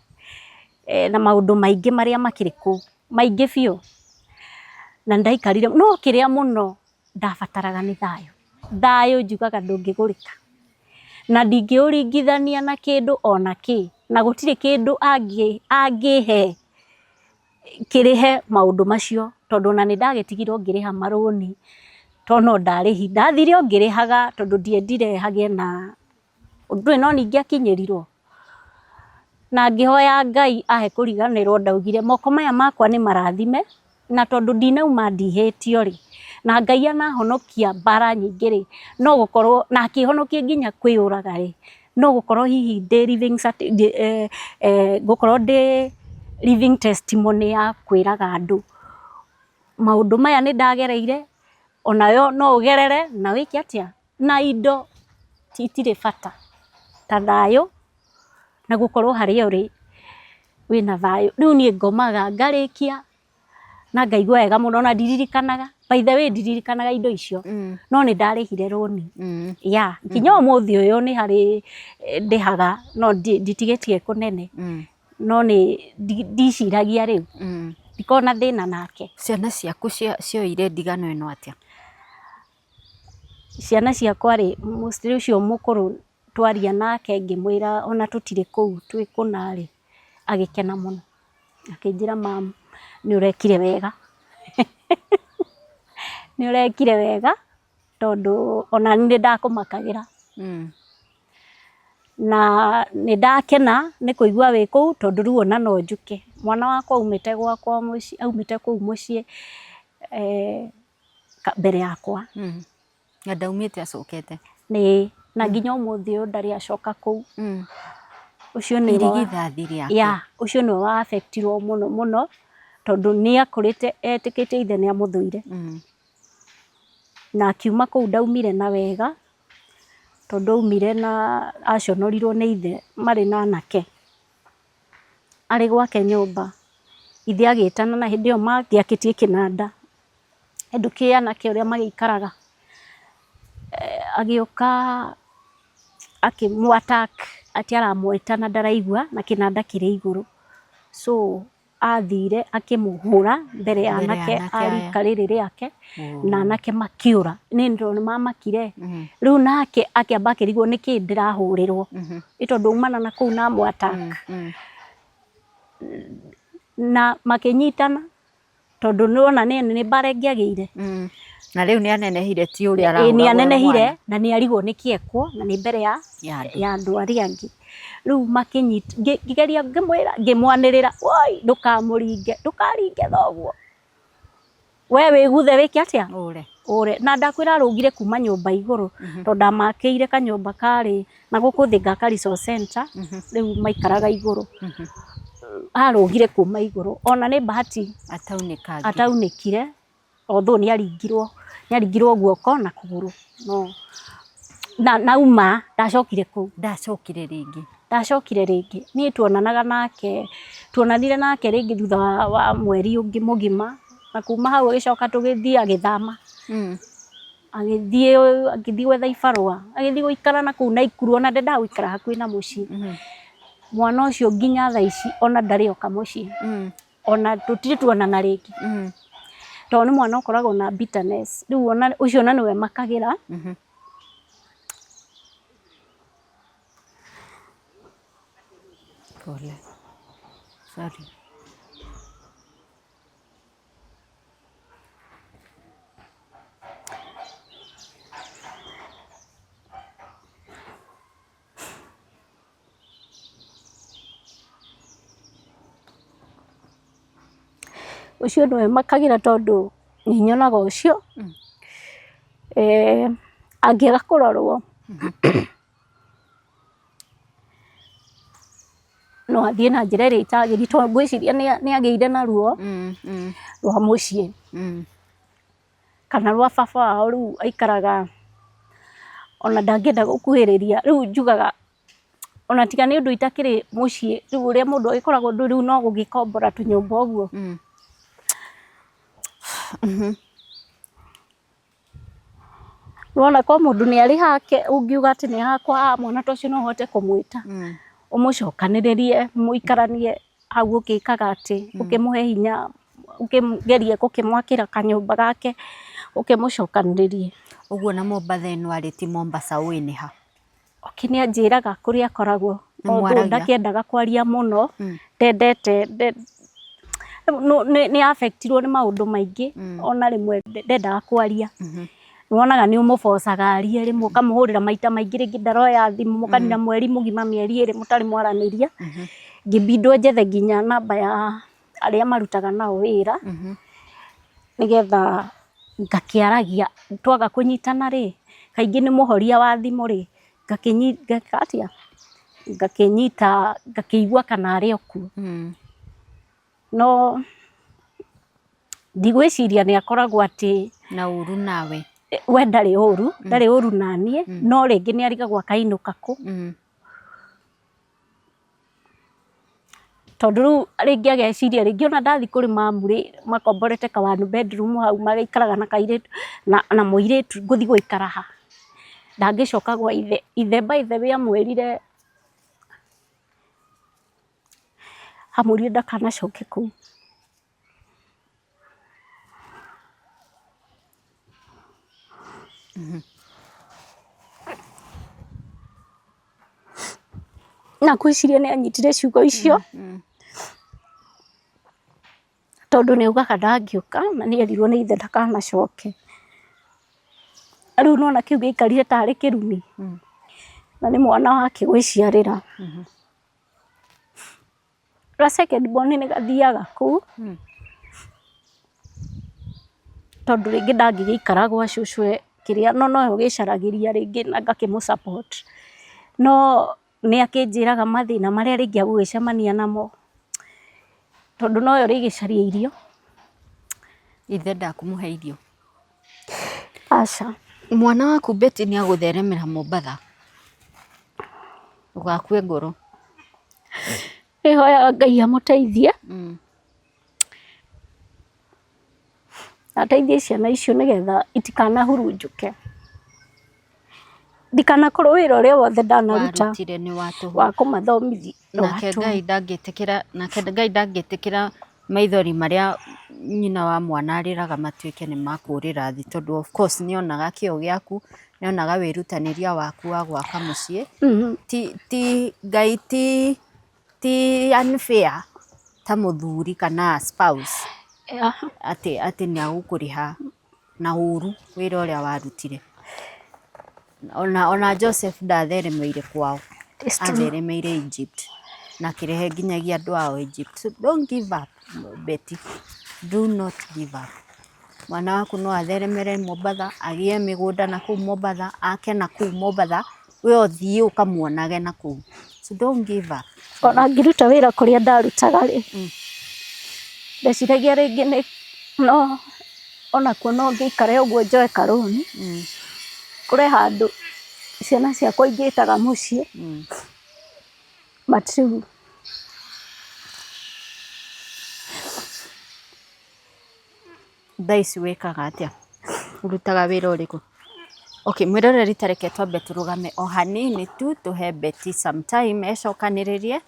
Speaker 2: na maũndũ maingĩ marĩa makĩrĩ kũu, maingĩ biũ. Na nĩ ndaikarire, no kĩrĩa mũno ndabataraga nĩ thayũ. Thayũ njugaga ndũngĩgũrĩka. Na ndingĩũringithania na kĩndũ ona kĩ, na gũtirĩ kĩndũ angĩhe kĩrĩhe maũndũ macio, tondũ ona nĩ ndagĩtigirwo ngĩrĩha marũni, to no ndarĩhi, ndathire o ngĩrĩhaga tondũ ndiendire hagĩe na ũndũ, no ningĩ akinyĩrirwo. Na ngĩhoya Ngai ahe kũriganĩrwo, ndaugire moko maya makwa nĩ marathime, na tondũ ndinauma ndihĩtio rĩ, na Ngai anahonokia mbara nyingĩ rĩ, no gũkorwo, na akĩhonokia nginya kwĩyũraga rĩ, no gũkorwo hihi ndĩ living ngũkorwo ndĩ living testimony ya kwĩraga andũ maũndũ maya nĩ ndagereire, onayo no ũgerere na wĩke atĩa, na indo itirĩ bata ta thayũ na gũkorwo harĩa ũrĩ wĩna thayũ. Rĩu niĩ ngomaga ngarĩkia na ngaigua wega mũno, na ndiririkanaga, by the way ndiririkanaga indo icio, no nĩ ndarĩhire rũni. Yeah, nginya ũmũthĩ ũyũ nĩ harĩ ndĩhaga, no nditigĩtie kũnene, no nĩ ndiciragia rĩu, ndikoragwo na thĩna nake.
Speaker 1: Ciana ciaku cioire ndigano ĩno atĩa?
Speaker 2: Ciana ciakwa rĩ, mostly ũcio mũkũrũ twaria nake ngĩmwĩra ona tũtirĩ kũu twĩ kũna rĩ, agĩkena mũno, akĩnjĩra mum nĩ ũrekire wega, nĩ ũrekire wega tondũ ona niĩ nĩ ndakũmakagĩra. Na nĩ ndakena nĩ kũigua wĩ kũu tondũ rĩu ona no njũke. Mwana wakwa aumĩte gwakwa mũciĩ, aumĩte kũu mũciĩ mbere yakwa.
Speaker 1: Na ndaumĩte acokete?
Speaker 2: Nĩ, na nginya ũmũthĩ ũyũ ndarĩ acoka kũu. Ũcio nĩwe
Speaker 1: Irigithathi rĩake.
Speaker 2: Yeah, ũcio nĩwe wa affectirwo mũno mũno tondũ nĩ akũrĩte etĩkĩtie ithe nĩ amũthũire. Na akiuma kũu ndaumire na wega tondũ aumire na aconorirwo nĩ ithe marĩ na anake. Arĩ gwake nyũmba, ithe agĩtana na hĩndĩ ĩyo mangĩakĩtie kĩnanda, ndũkĩũĩ anake ũrĩa magĩikaraga. Agĩũka akĩmũ attack atĩ aramwĩta na ndaraigua na kĩnanda kĩrĩ igũrũ. So athire akĩmũhũra mbere ya anake a rika rĩrĩ rĩake na anake makĩũra. Nĩ tondũ nĩ mamakire. Rĩu nake akĩamba akĩrigwo nĩkĩ ndĩrahũrĩrwo, nĩ tondũ aumana na kũu na amũ attack. Na makĩnyitana tondũ nĩwona nĩ mbara ĩngĩagĩire.
Speaker 1: Na rĩu nĩ anenehire ti ũrĩa arahũragwo
Speaker 2: Nĩ anenehire na nĩ arigwo nĩkĩ ekwo na nĩ mbere ya andũ arĩa angĩ. Rĩu makĩnyita, ngĩgeria ngĩmwĩra, ngĩmwanĩrĩra, woi ndũkamũringe, ndũkaringe thoguo. We wĩguthe wĩke atĩa?
Speaker 1: Ũre.
Speaker 2: Ũre. Na ndakwĩra arũgire kuma nyũmba igũrũ, tondũ ndamakĩire kanyũmba karĩ na gũkũ thĩ ngaka resource center, rĩu maikaraga igũrũ. Arũgire kuma igũrũ, ona nĩ bahati ataunĩkire, although nĩ aringirwo, nĩ aringirwo guoko na kũgũrũ, no na nauma ndacokire kũu.
Speaker 1: Ndacokire rĩngĩ.
Speaker 2: Ndacokire rĩngĩ. Niĩ tuonanaga nake, tuonanire nake rĩngĩ thutha wa mweri ũngĩ mũgima, na kuma hau agĩcoka tũgĩthiĩ agĩthama. Agĩthiĩ agĩthiĩ gwetha ibarũa, agĩthiĩ gũikara na kũu Naikuru, ona ndendaga gũikara hakuhĩ na mũciĩ. Mwana ũcio nginya thaa ici ona ndarĩ oka mũciĩ. Ona tũtirĩ tuonana rĩngĩ. Tondũ nĩ mwana ũkoragwo na bitterness. Rĩu ona ũcio ona nĩwe makagĩra.
Speaker 1: Pole. Sorry.
Speaker 2: Ũcio nĩwe makagĩra tondũ nĩ nyonaga ũcio. Angĩaga kũrorwo no athiĩ na njĩra ĩrĩa itagĩrĩire, tondũ ngwĩciria nĩ agĩire na ruo rwa mũciĩ kana rwa baba wao. Rĩu aikaraga ona ndangĩenda gũkuhĩrĩria. Rĩu njugaga ona tiga nĩ ũndũ itakĩrĩ mũciĩ, rĩu ũrĩa mũndũ agĩkoragwo ũndũ rĩu no gũgĩkombora tũnyũmba ũguo. Nĩwona ko mũndũ nĩ arĩ hake, ũngiuga atĩ nĩ hakwa haha, mwana ta ũcio no ũhote kũmwĩta, ũmũcokanĩrĩrie, mũikaranie hau, ũgĩkaga atĩ ũkĩmũhe hinya, ũkĩgerie gũkĩmwakĩra kanyũmba gake, ũkĩmũcokanĩrĩrie.
Speaker 1: Ũguo na Mombatha ĩno arĩ ti Mombasa ũĩ nĩ ha?
Speaker 2: Okay, nĩ anjĩraga kũrĩa akoragwo.
Speaker 1: Nĩ
Speaker 2: Although
Speaker 1: mwaragia?
Speaker 2: ndakĩendaga kwaria mũno, ndendete nĩ affectirwo nĩ maũndũ maingĩ, ona rĩmwe ndendaga kwaria. Nĩwonaga nĩ ũmũbocaga arie, rĩmwe ũkamũhũrĩra maita maingĩ, rĩngĩ ndaroya thimũ, mũkanina mweri mũgima, mĩeri 2 mũtarĩ mwaranĩria. Ngĩbindwo njethe nginya namba ya arĩa marutaga nao wĩra, nĩgetha ngakĩaragia. Twaga kũnyitana rĩ, kaingĩ nĩ mũhoria wa thimũ rĩ, ngeka atĩa, ngakĩnyita, ngakĩigua kana arĩ o kuo. No ndigwĩciria nĩ akoragwo atĩ
Speaker 1: na ũru nawe.
Speaker 2: We ndarĩ ũru, ndarĩ ũru naniĩ, no rĩngĩ nĩ arigagwo akainũka kũ. Tondũ rĩu rĩngĩ ageciria rĩngĩ ona ndathiĩ kũrĩ mamu rĩ, makomborete ka one bedroom hau, magaikaraga na kairĩtu na mũirĩtu, ngũthiĩ gũikara ha? Ndangĩcoka gwa ithe. Ithe by the way amwĩrire ndakanacoke kũu. Na ngwĩciria nĩ anyitire ciugo icio, tondũ nĩ augaga ndangĩũka na nĩ erirwo nĩ ithe ndakanacoke. Rĩu nĩwona kĩu gĩaikarire tarĩ kĩrumi, na nĩ mwana wake gwĩciarĩra. Ga second born nĩ gathiaga kũu, tondũ rĩngĩ ndangĩgĩikara gwa cũcũ kĩrĩa, no nowe ũgĩcaragĩria rĩngĩ na ngakĩmũ support. No nĩ akĩnjĩraga mathĩna marĩa rĩngĩ agũgĩcemania namo, tondũ nowe ũrĩgĩcaria irio.
Speaker 1: Ithe ndakũmũhe irio?
Speaker 2: Aca.
Speaker 1: Mwana waku Betty nĩ agũtheremera Mombatha, ndũgakue ngoro.
Speaker 2: Nĩhoyaga Ngai amũteithie, ateithie ciana icio nĩgetha itikanahurunjũke, ndikanakorwo wĩra ũrĩa wothe ndanaruta
Speaker 1: Warutire nĩ wa tũhũ.
Speaker 2: Wa kũmathomithia nĩ wa
Speaker 1: Nake
Speaker 2: tũhũ.
Speaker 1: Ngai ndangĩtĩkĩra, nake Ngai ndangĩtĩkĩra maithori marĩa nyina wa mwana arĩraga matuĩke nĩ makũrĩra thĩ, tondũ of course nĩ onaga kĩo gĩaku, nĩ onaga wĩrutanĩria waku wa gwaka mũciĩ. Ti Ngai ti unfair ta mũthuri kana spouse, atĩ nĩ agũkũrĩha na ũru wĩra ũrĩa warutire. Ona Joseph ndatheremeire kwao,
Speaker 2: It's true.
Speaker 1: atheremeire Egypt na akĩrehe nginyagia andũ ao Egypt. So don't give up, Betty, do not give up. Mwana waku no atheremere Mombatha, agĩe mĩgũnda na kũu Mombatha, ake na kũu Mombatha, we ũthiĩ ũkamuonage na kũu. So don't give up.
Speaker 2: Ona ngĩruta wĩra kũrĩa ndarutaga rĩ, ndeciragia rĩngĩ nĩ no onakuo no ngĩikare ũguo njoe karũni, kũre handũ ciana ciakwa ingĩtaga mũciĩ, but rĩu
Speaker 1: Thaa ici wĩkaga atĩa? Ũrutaga wĩra ũrĩkũ? Okay, mwĩroreri, ta reke twambe tũrũgame o hanini tu, tũhe Betty some time ecokanĩrĩrie,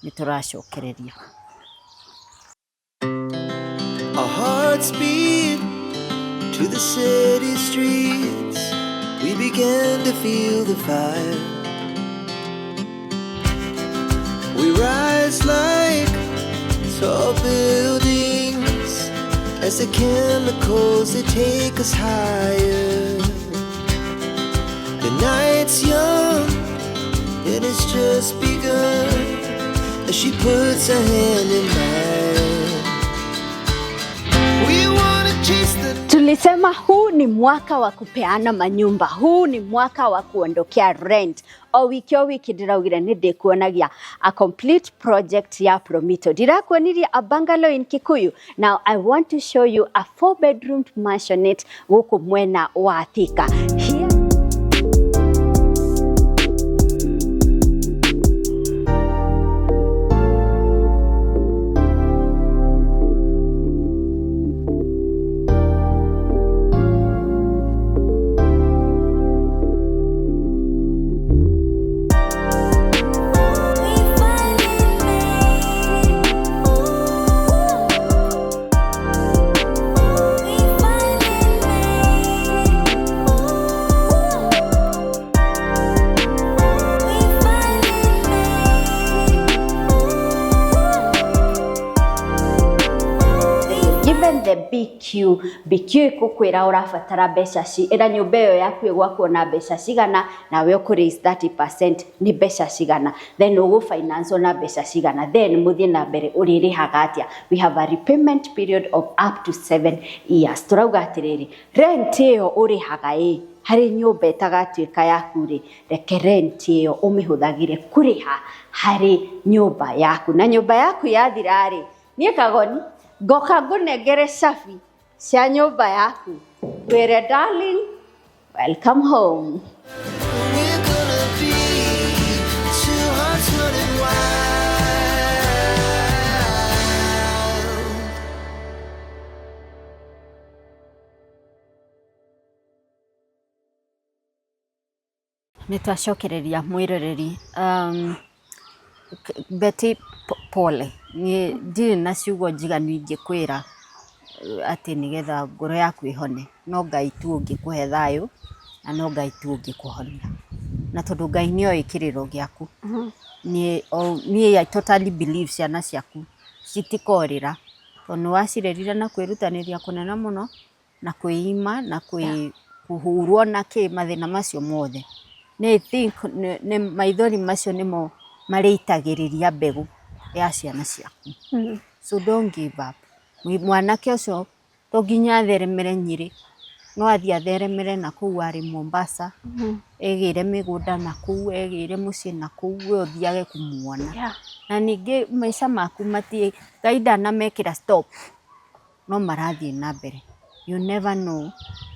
Speaker 1: nĩ tũracokereria.
Speaker 3: Our hearts beat to the city streets. We began to feel the fire. We rise like tall buildings as the chemicals, they take us higher. The night's young and it's just begun as she puts her hand in mine. We wanna chase the
Speaker 1: Tulisema huu ni mwaka wa kupeana manyumba, huu ni mwaka wa kuondokea rent. O wiki o wiki ndĩraugire nĩ ndĩkuonagia a complete project ya Promito. Ndĩrakuonirie a bungalow in Kikuyu. Now I want to show you a 4-bedroom mansionette gũkũ mwena wa Thika. Here
Speaker 4: We finally made it. Ooh. We finally made it. Ooh. We finally made it. Ooh. We
Speaker 1: Given the BQ, BQ ĩkũkwĩra ũrabatara mbeca ci ĩra nyũmba ĩyo yaku ĩgwakwo na mbeca cigana, nawe ũkũ raise 30% nĩ mbeca cigana, then ũgũ finance na mbeca cigana, then mũthiĩ na mbere ũrĩrĩhaga atĩa. We have a repayment period of up to 7 years. Tũrauga atĩrĩrĩ, rent ĩyo ũrĩhaga ĩ harĩ nyũmba ĩtagatuĩka yaku rĩ, reke rent ĩyo ũmĩhũthagĩre kũrĩha harĩ nyũmba yaku, na nyũmba yaku yathira rĩ, niĩ Kagoni ngoka ngũnengere cabi cia nyũmba yaku, ngwĩre darling, welcome home.
Speaker 3: We're gonna be two hearts running wild.
Speaker 1: Nĩ twacokereria mwĩroreri. Betty, pole, niĩ ndirĩ na ciugo njiganu ingĩkwĩra atĩ nĩgetha ngoro yaku ĩhone, no Ngai tu ũngĩkũhe thayũ na no Ngai tu ũngĩkũhonia, na tondũ Ngai nĩoĩ kĩrĩro gĩaku. Niĩ I totally believe ciana ciaku citikorĩra, tondũ nĩ wacirerire na kwĩrutanĩria kũnene mũno na kwĩima na kũhurwo na kĩ mathĩna macio mothe. Nĩ I think nĩ maithori macio nĩmo marĩitagĩrĩria mbegũ ya ciana ciaku. So don't give up. Mwanake ũcio to nginya atheremere Nyĩrĩ, no athiĩ atheremere na kũu arĩ Mombasa, egĩre mĩgũnda na kũu, egĩre mũciĩ na kũu, we ũthiage kũmuona. Na ningĩ maica maku matirĩ, Ngai ndanamekĩra stop, no marathiĩ na mbere. You never know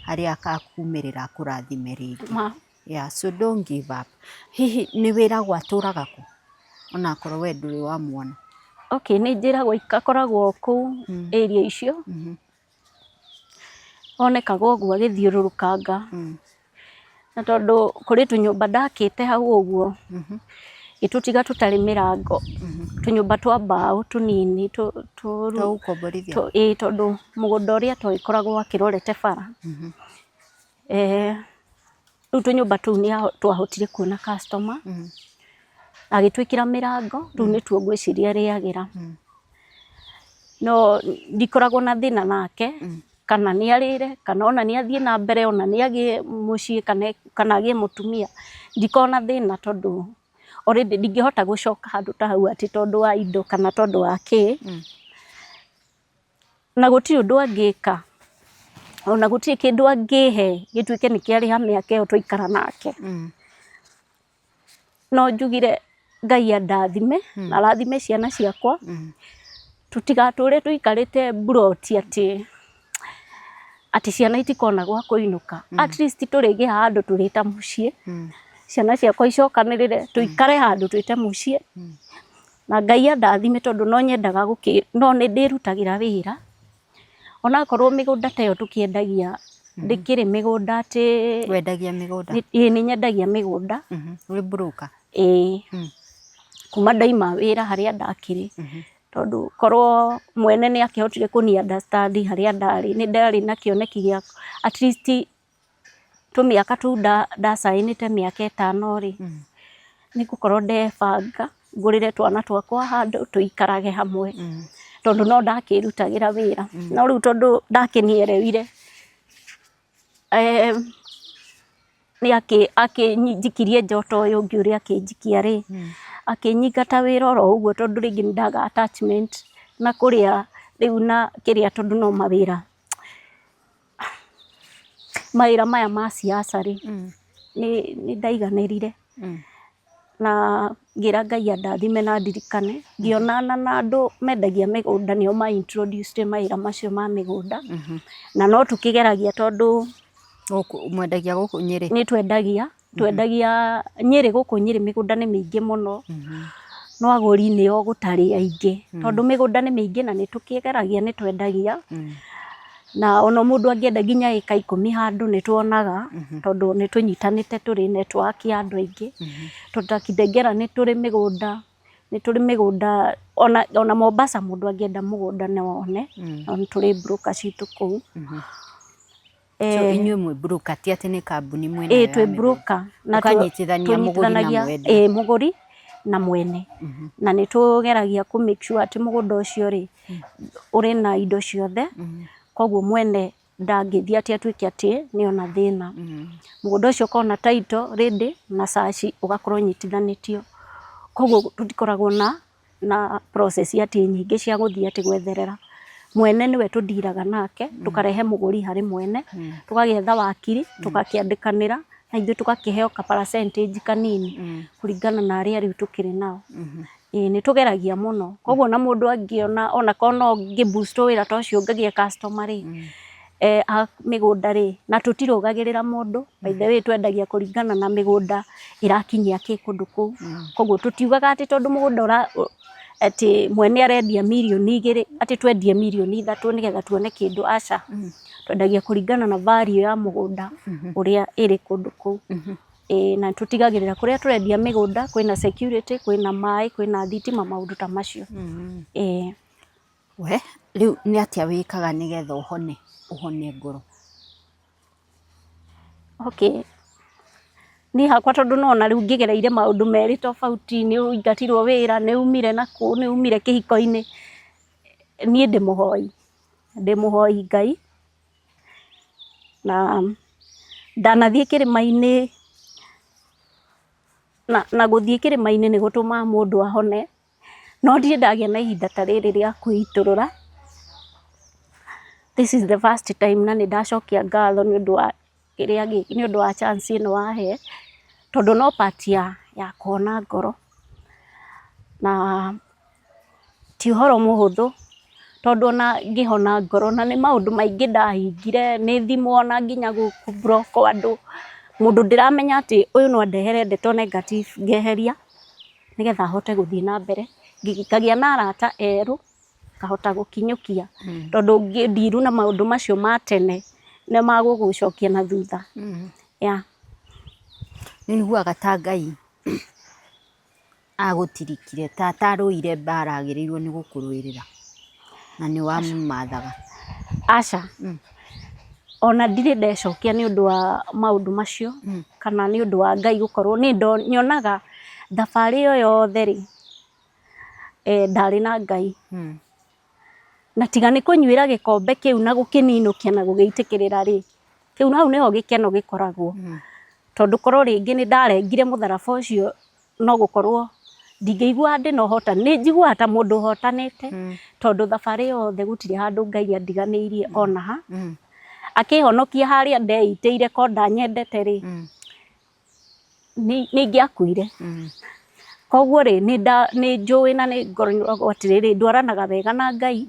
Speaker 1: harĩa akakumĩrĩra akũrathime rĩngĩ. Yeah, so don't give up. Hihi nĩ wĩragwo atũraga kũ? Onakorwo we ndũrĩ wamuona.
Speaker 2: Okay, nĩ njĩragwo akoragwo kũu area icio. Onekaga ũguo agĩthiũrũrũkanga. Na tondũ kũrĩ tũnyũmba ndakĩte hau ũguo, gĩtũtiga tũtarĩ mĩrango, tũnyũmba twa mbaũ tũnini
Speaker 1: Twa gũkomborithia.
Speaker 2: Ĩĩ, tondũ mũgũnda ũrĩa twagĩkoragwo akĩrorete bara. Rĩu tũnyũmba tũu nĩ twahotire kuona customer, agĩtwĩkĩra mĩrango, rĩu nĩtuo ngwĩciria arĩagĩra. No ndikoragwo na thĩna nake, kana nĩ arĩre, kana ona nĩ athiĩ na mbere, ona nĩ agĩe mũciĩ, kana agĩe mũtumia, ndikoragwo na thĩna tondũ already ndingĩhota gũcoka handũ ta hau atĩ tondũ wa indo kana tondũ wa kĩ. Na gũtirĩ ũndũ angĩka, ona gũtirĩ kĩndũ angĩhe gĩtuĩke nĩ kĩarĩha mĩaka ĩyo twaikara nake. No njugire Ngai andathime, na arathime ciana ciakwa, tũtigatũre tũikarĩte mburoti atĩ ciana itikona gwa kũinũka. At least tũrĩgĩa handũ tũrĩ ta mũciĩ, ciana ciakwa icokanĩrĩre, tũikare handũ twĩ ta mũciĩ. Na Ngai andathime tondũ no nyendaga no nĩ ndĩrutagĩra wĩra. Onakorwo mĩgũnda ta ĩyo tũkĩendagia, ndĩkĩrĩ mĩgũnda atĩ
Speaker 1: Wendagia mĩgũnda?
Speaker 2: Ĩĩ, nĩ nyendagia mĩgũnda.
Speaker 1: Wĩ broker?
Speaker 2: Ĩĩ. Kuma ndaima wĩra harĩa ndakĩrĩ, tondũ korwo mwene nĩ akĩhotire kũni understand harĩa ndarĩ, nĩ ndarĩ na kĩoneki gĩa at least tũmĩaka tũu ndacaĩnĩte mĩaka 5 rĩ, nĩ ngũkorwo ndebanga ngũrĩre twana twakwa handũ tũikarage hamwe, tondũ no ndakĩrutagĩra wĩra. No rĩu tondũ ndakĩnierewire, nĩ akĩnjikirie njoto ũyũ ũngĩ ũrĩa akĩnjikia rĩ, akĩnyingata wĩra oro ũguo tondũ rĩngĩ nĩ ndaga attachment na kũrĩa rĩu na kĩrĩa tondũ no mawĩra. mawĩra maya ma siasa rĩ, nĩ ndaiganĩrire. Na ngĩra Ngai andathime na andirikane, ngĩonana na andũ mendagia mĩgũnda nĩo ma introduced mawĩra macio ma mĩgũnda, na no tũkĩgeragia tondũ
Speaker 1: Gũkũ mwendagia gũkũ Nyĩrĩ?
Speaker 2: Nĩ twendagia, twendagia Nyĩrĩ, gũkũ Nyĩrĩ mĩgũnda nĩ mĩingĩ mũno, no agũri nĩo gũtarĩ aingĩ, tondũ mĩgũnda nĩ mĩingĩ na nĩ tũkĩgeragia nĩ twendagia. Na ona mũndũ angĩenda nginya ĩka 10 handũ nĩ tuonaga, tondũ nĩ tũnyitanĩte tũrĩ network ya andũ aingĩ. Tondũ ta Kitengela nĩ tũrĩ mĩgũnda, nĩ tũrĩ mĩgũnda ona Mombasa mũndũ angĩenda mũgũnda no one, na nĩ tũrĩ broker citũ kũu.
Speaker 1: So inyuĩ mwĩ broker, ti atĩ nĩ kambuni mwĩ
Speaker 2: Ĩĩ
Speaker 1: nayo ya
Speaker 2: twĩ
Speaker 1: mĩgũnda.
Speaker 2: broker. Na
Speaker 1: Ũkanyitithania mũgũri na
Speaker 2: tũnyitithanagia,
Speaker 1: mwendia.
Speaker 2: Ĩĩ mũgũri na mwene. Na nĩ tũgeragia kũ make sure atĩ mũgũnda ũcio rĩ, ũrĩ na indo ciothe, koguo mwene ndangĩthiĩ atĩ atuĩke atĩ nĩ ona thĩna. Mũgũnda ũcio ũkoragwo na title ready na search ũgakorwo ũnyitithanĩtio. Koguo tũtikoragwo na process atĩ nyingĩ cia gũthiĩ atĩ gwetherera. Mwene nĩwe tũndiraga nake, tũkarehe mũgũri harĩ mwene, tũgagĩetha wakiri, tũgakĩandĩkanĩra, na ithuĩ tũgakĩheo ka percentage kanini kũringana na arĩa rĩu tũkĩrĩ nao. Ĩĩ nĩ tũgeragia mũno, koguo ona mũndũ angĩona ona korwo no ngĩ boost wĩra ta ũcio ngagĩa customer rĩ, a mĩgũnda rĩ, na tũtirũgagĩrĩra mũndũ, by the way twendagia kũringana na mĩgũnda ĩrakinyia kĩ kũndũ kũu, koguo tũtiugaga atĩ tondũ mũgũnda atĩ mwene arendia mirioni 2 atĩ twendie mirioni 3 nĩgetha tuone kĩndũ, aca, twendagia kũringana na value ya mũgũnda ũrĩa ĩrĩ kũndũ kũu. Ĩĩ na tũtigagĩrĩra kũrĩa tũrendia mĩgũnda kwĩna security, kwĩna maĩ, kwĩna thitima, maũndũ ta macio. Ĩĩ.
Speaker 1: We, rĩu nĩ atĩa wĩkaga nĩgetha ũhone, ũhone ngoro?
Speaker 2: Okay. Niĩ hakwa tondũ nĩwona rĩu ngĩgereire maũndũ merĩ tofauti, nĩ ũingatirwo wĩra, nĩ umire nakũu, nĩ umire kĩhiko-inĩ, niĩ ndĩ mũhoi, ndĩ mũhoi Ngai. Na ndanathiĩ kĩrĩma-inĩ, na gũthiĩ kĩrĩma-inĩ nĩ gũtũmaga mũndũ ahone, no ndirĩ ndagĩa na ihinda ta rĩrĩ rĩa kwĩitũrũra. This is the first time na nĩ ndacokia ngatho nĩ ũndũ wa kĩrĩa, nĩ ũndũ wa chance ĩno wahe, tondũ no part ya kũhona ngoro. Na ti ũhoro mũhũthũ, tondũ ona ngĩhona ngoro na nĩ maũndũ maingĩ ndahingire, nĩ thimũ ona nginya gũ block andũ, mũndũ ndĩramenya atĩ ũyũ no andehere ndeto negative ngeheria, nĩgetha hote gũthiĩ na mbere, ngagĩa na arata erũ, ngahota gũkinyũkia, tondũ ngĩ deal na maũndũ macio ma tene, nĩ magũgũcokia na thutha, yeah.
Speaker 1: Nĩ ũiguaga ta Ngai agũtirikire ta atarũire mbara agĩrĩirwo nĩ gũkũrũĩrĩra na nĩ wamũmathaga?
Speaker 2: Aca, ona ndirĩ ndecokia nĩ ũndũ wa maũndũ macio, kana nĩ ũndũ wa Ngai gũkorwo, nĩ nyonaga thabarĩ ĩyo yothe rĩ, ndarĩ na Ngai. Na tiga nĩ kũnyuĩra gĩkombe kĩu na gũkĩninũkia na gũgĩitĩkĩrĩra rĩ, kĩu hau nĩho gĩkeno gĩkoragwo. Tondũ korwo rĩngĩ nĩ ndarengire mũtharaba ũcio no gũkorwo ndingĩigua ndĩna ũhotani, nĩ njiguaga ta mũndũ ũhotanĩte, tondũ thabarĩ yothe gũtirĩ handũ Ngai andiganĩirie ona ha. Akĩhonokia harĩa ndeitĩire ko ndanyendete rĩ, nĩ ingĩakuire. Koguo rĩ, nĩ njũĩ na nĩ ngoragwo atĩrĩrĩ, ndwaranaga wega na Ngai,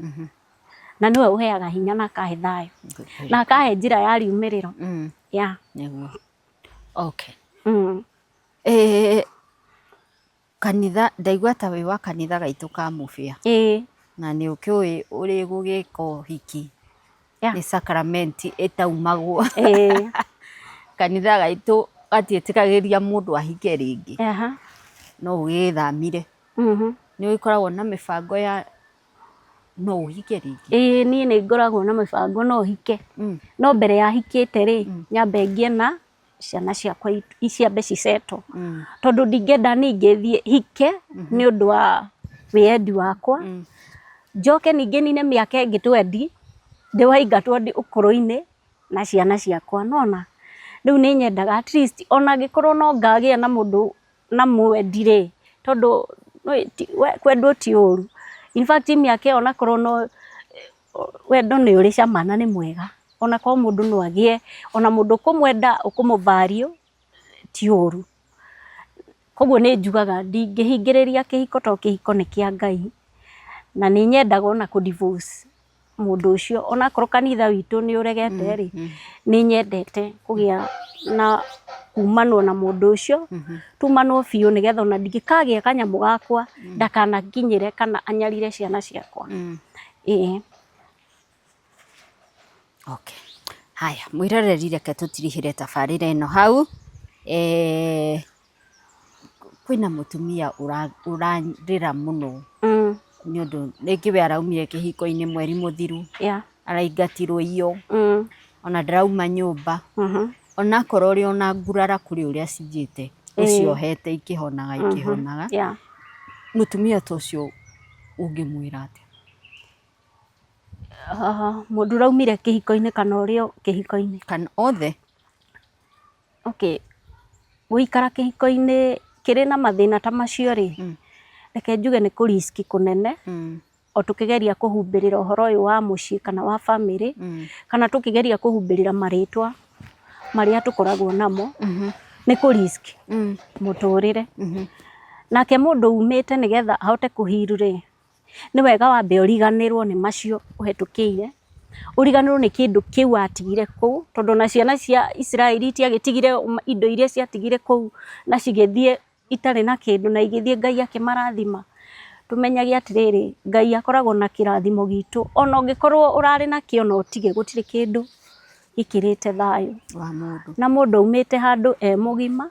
Speaker 2: na nĩwe ũheaga hinya na akahe thayũ, na akahe njĩra ya riumĩrĩro. Yeah.
Speaker 1: Nĩguo. Okay. Kanitha, ndaigua ta wĩ wa kanitha gaitũ ka Mũbĩa.
Speaker 2: Ĩĩ.
Speaker 1: Na nĩ ũkĩũĩ ũrĩ gũgĩka ũhiki nĩ sacrament ĩtaumagwo.
Speaker 2: Ĩĩ.
Speaker 1: Kanitha gaitũ gatiĩtĩkagĩria mũndũ ahike rĩngĩ. No ũgĩthamire. Nĩ ũgĩkoragwo na mĩbango ya no ũhike rĩngĩ?
Speaker 2: Ĩĩ niĩ nĩ ngoragwo na mĩbango no hike. No mbere ya hikĩte rĩ, nyambe ngĩe na ciana ciakwa ciambe cisettle. Tondũ ndingĩenda ningĩ thiĩ hike nĩ ũndũ wa wĩyendi wakwa, njoke ningĩ nine mĩaka ĩngĩ twendi, ndĩwaingatwo ndĩ ũkũrũ-inĩ na ciana ciakwa, nĩwona? Rĩu nĩ nyendaga at least ona angĩkorwo no ngagĩa na mũndũ na mwendi rĩ, tondũ kwendwo ti ũru. In fact mĩaka ĩyo onakorwo no, wendo nĩ ũrĩ cama na nĩ mwega. Ona korwo mũndũ no agĩe, ona mũndũ ũkũmwenda ũkũmũ value ti ũru. Koguo nĩ njugaga ndingĩhingĩrĩria kĩhiko tondũ kĩhiko nĩ kĩa Ngai, na nĩ nyendaga ona kũ divorce mũndũ ũcio onakorwo kanitha witũ nĩ ũregete rĩ, nĩ nyendete kũgĩa na kumanwo na mũndũ ũcio, tumanwo biũ nĩgetha ona ndingĩkagĩa kanyamũ gakwa ndakanakinyĩre kana anyarire ciana ciakwa. Ĩĩ.
Speaker 1: Okay. Haya, mwĩroreri reke tũtirihĩre tabarĩra ĩno hau. Eh, kwĩna mũtumia ũrarĩra mũno nĩ ũndũ rĩngĩ we araumire kĩhiko-inĩ mweri mũthiru, araingatirwo iyo, ona ndarauma nyũmba, onakorwo ũrĩ ona ngurara kũrĩ ũrĩa cithiĩte ũciohete ikĩhonaga ikĩhonaga. Mũtumia ta ũcio ũngĩmwĩra atĩa?
Speaker 2: Mũndũ ũraumire kĩhiko-inĩ kana ũrĩ o kĩhiko-inĩ?
Speaker 1: Kana othe.
Speaker 2: Okay, gũikara kĩhiko-inĩ kĩrĩ na mathĩna ta macio rĩ, reke njuge nĩ kũ risk kũnene, o tũkĩgeria kũhumbĩrĩra ũhoro ũyũ wa mũciĩ kana wa bamĩrĩ, kana tũkĩgeria kũhumbĩrĩra marĩtwa marĩa tũkoragwo namo, nĩ kũ risk mũtũrĩre. Nake mũndũ umĩte nĩgetha ahote kũ heal rĩ, nĩ wega wambe ũriganĩrwo nĩ macio ũhetũkĩire, ũriganĩrwo nĩ kĩndũ kĩu watigire kũu, tondũ ona ciana cia Isiraeli itiagĩtigire indo iria ciatigire kũu na cigĩthiĩ itarĩ na kĩndũ na igĩthiĩ Ngai akĩmarathima. Tũmenyage atĩrĩrĩ, Ngai akoragwo na kĩrathimo gitũ, ona ũngĩkorwo ũrarĩ nakĩo na ũtige gũtirĩ kĩndũ gĩkĩrĩte thayũ.
Speaker 1: Wa mũndũ.
Speaker 2: Na mũndũ aumĩte handũ e mũgima,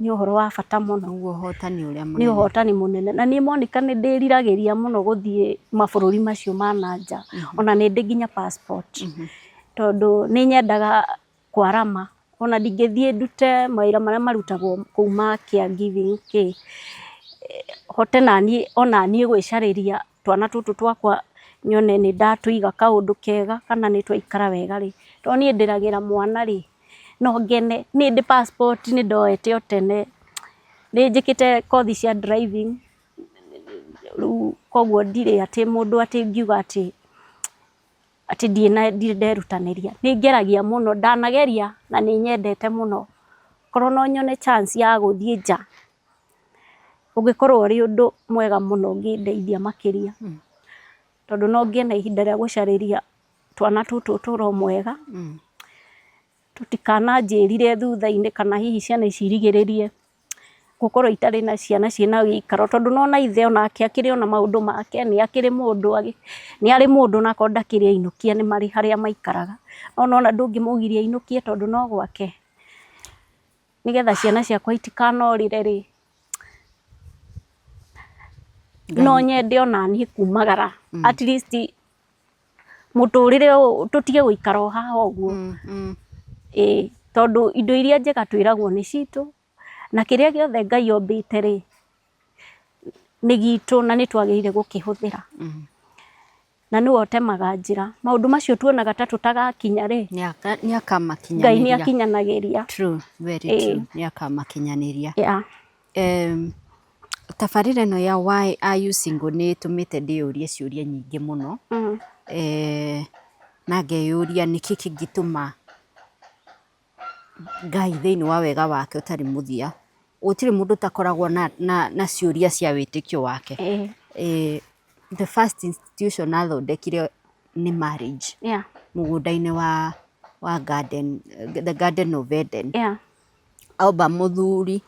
Speaker 2: nĩ ũhoro wa bata mũno.
Speaker 1: Nĩguo ũhotani ũrĩa
Speaker 2: Nĩ
Speaker 1: mũnene.
Speaker 2: ũhotani mũnene. Na niĩ Monica nĩ ndĩriragĩria mũno gũthiĩ mabũrũri macio ma na nja. Ona nĩ ndĩ nginya passport. Tondũ nĩ nyendaga kwarama. Ona ndingĩthiĩ ndute mawĩra marĩa marutagwo kũu ma caregiving kĩ, hote naniĩ onaniĩ gwĩcarĩria twana tũtũ twakwa nyone nĩ ndatũiga kaũndũ kega kana nĩ twaikara wega rĩ. Tondũ niĩ ndĩragĩra mwana rĩ, no ngene, nĩ ndĩ passport nĩ ndoete o tene, nĩ njĩkĩte kothi cia driving, rĩu koguo ndirĩ atĩ mũndũ atĩ ngiuga atĩ, atĩ ndirĩ nderutanĩria, nĩ ngeragia mũno, ndanageria na nĩ nyendete mũno, korwo no nyone chance ya gũthiĩ nja, ũngĩkorwo ũrĩ ũndũ mwega mũno ũngĩndeithia makĩria, tondũ no ngĩe na ihinda rĩa gũcarĩria twana tũtũ ũtũro mwega, tũtikananjĩrire thutha-inĩ kana hihi ciana ici irigĩrĩrie gũkorwo itarĩ na ciana ciĩna gĩikaro, tondũ nĩ wona ithe onake akĩrĩ ona maũndũ make, nĩ akĩrĩ mũndũ, nĩ arĩ mũndũ onakorwo ndakĩrĩ ainũkia nĩ marĩ harĩa maikaraga, no nĩ wona ndũngĩmũgiria ainũkie tondũ no gwake, nĩgetha ciana ciakwa itikanorĩre rĩ, no nyende onaniĩ kumagara at least mũtũrĩre ũyũ tũtige gũikara o haha ũguo, ĩĩ tondũ indo iria njega twĩragwo nĩ citũ, na kĩrĩa gĩothe Ngai ombĩte rĩ, nĩ gitũ na nĩ twagĩrĩire gũkĩhũthĩra. Na nĩwe ũtemaga njĩra, maũndũ macio tuonaga ta tũtagakinya rĩ,
Speaker 1: Nĩ akamakinyanĩria.
Speaker 2: Ngai nĩ akinyanagĩria.
Speaker 1: True, very true, nĩ akamakinyanĩria. Tabarĩra ĩno ya Why Are You Single nĩ ĩtũmĩte ndĩyũrie ciũria nyingĩ mũno, na ngeyũria nĩkĩ kĩngĩtũma Ngai thĩinĩ wa wega wake ũtarĩ mũthia, gũtirĩ mũndũ ũtakoragwo na ciũria cia wĩtĩkio wake. The first institution athondekire nĩ marriage, mũgũnda-inĩ wa garden, the garden of Eden. Omba mũthuri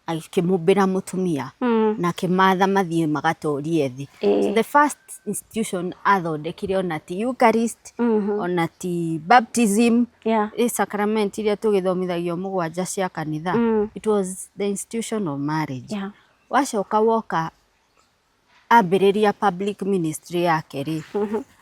Speaker 1: akĩmũmbĩra mũtumia na akĩmatha mathiĩ magatorie thĩ. So the first institution athondekire ona ti Eucharist, ona ti baptism, ĩ sacrament iria tũgĩthomithagio mũgwanja cia kanitha. It was the institution of marriage. Wacoka woka ambĩrĩria public ministry yake rĩ,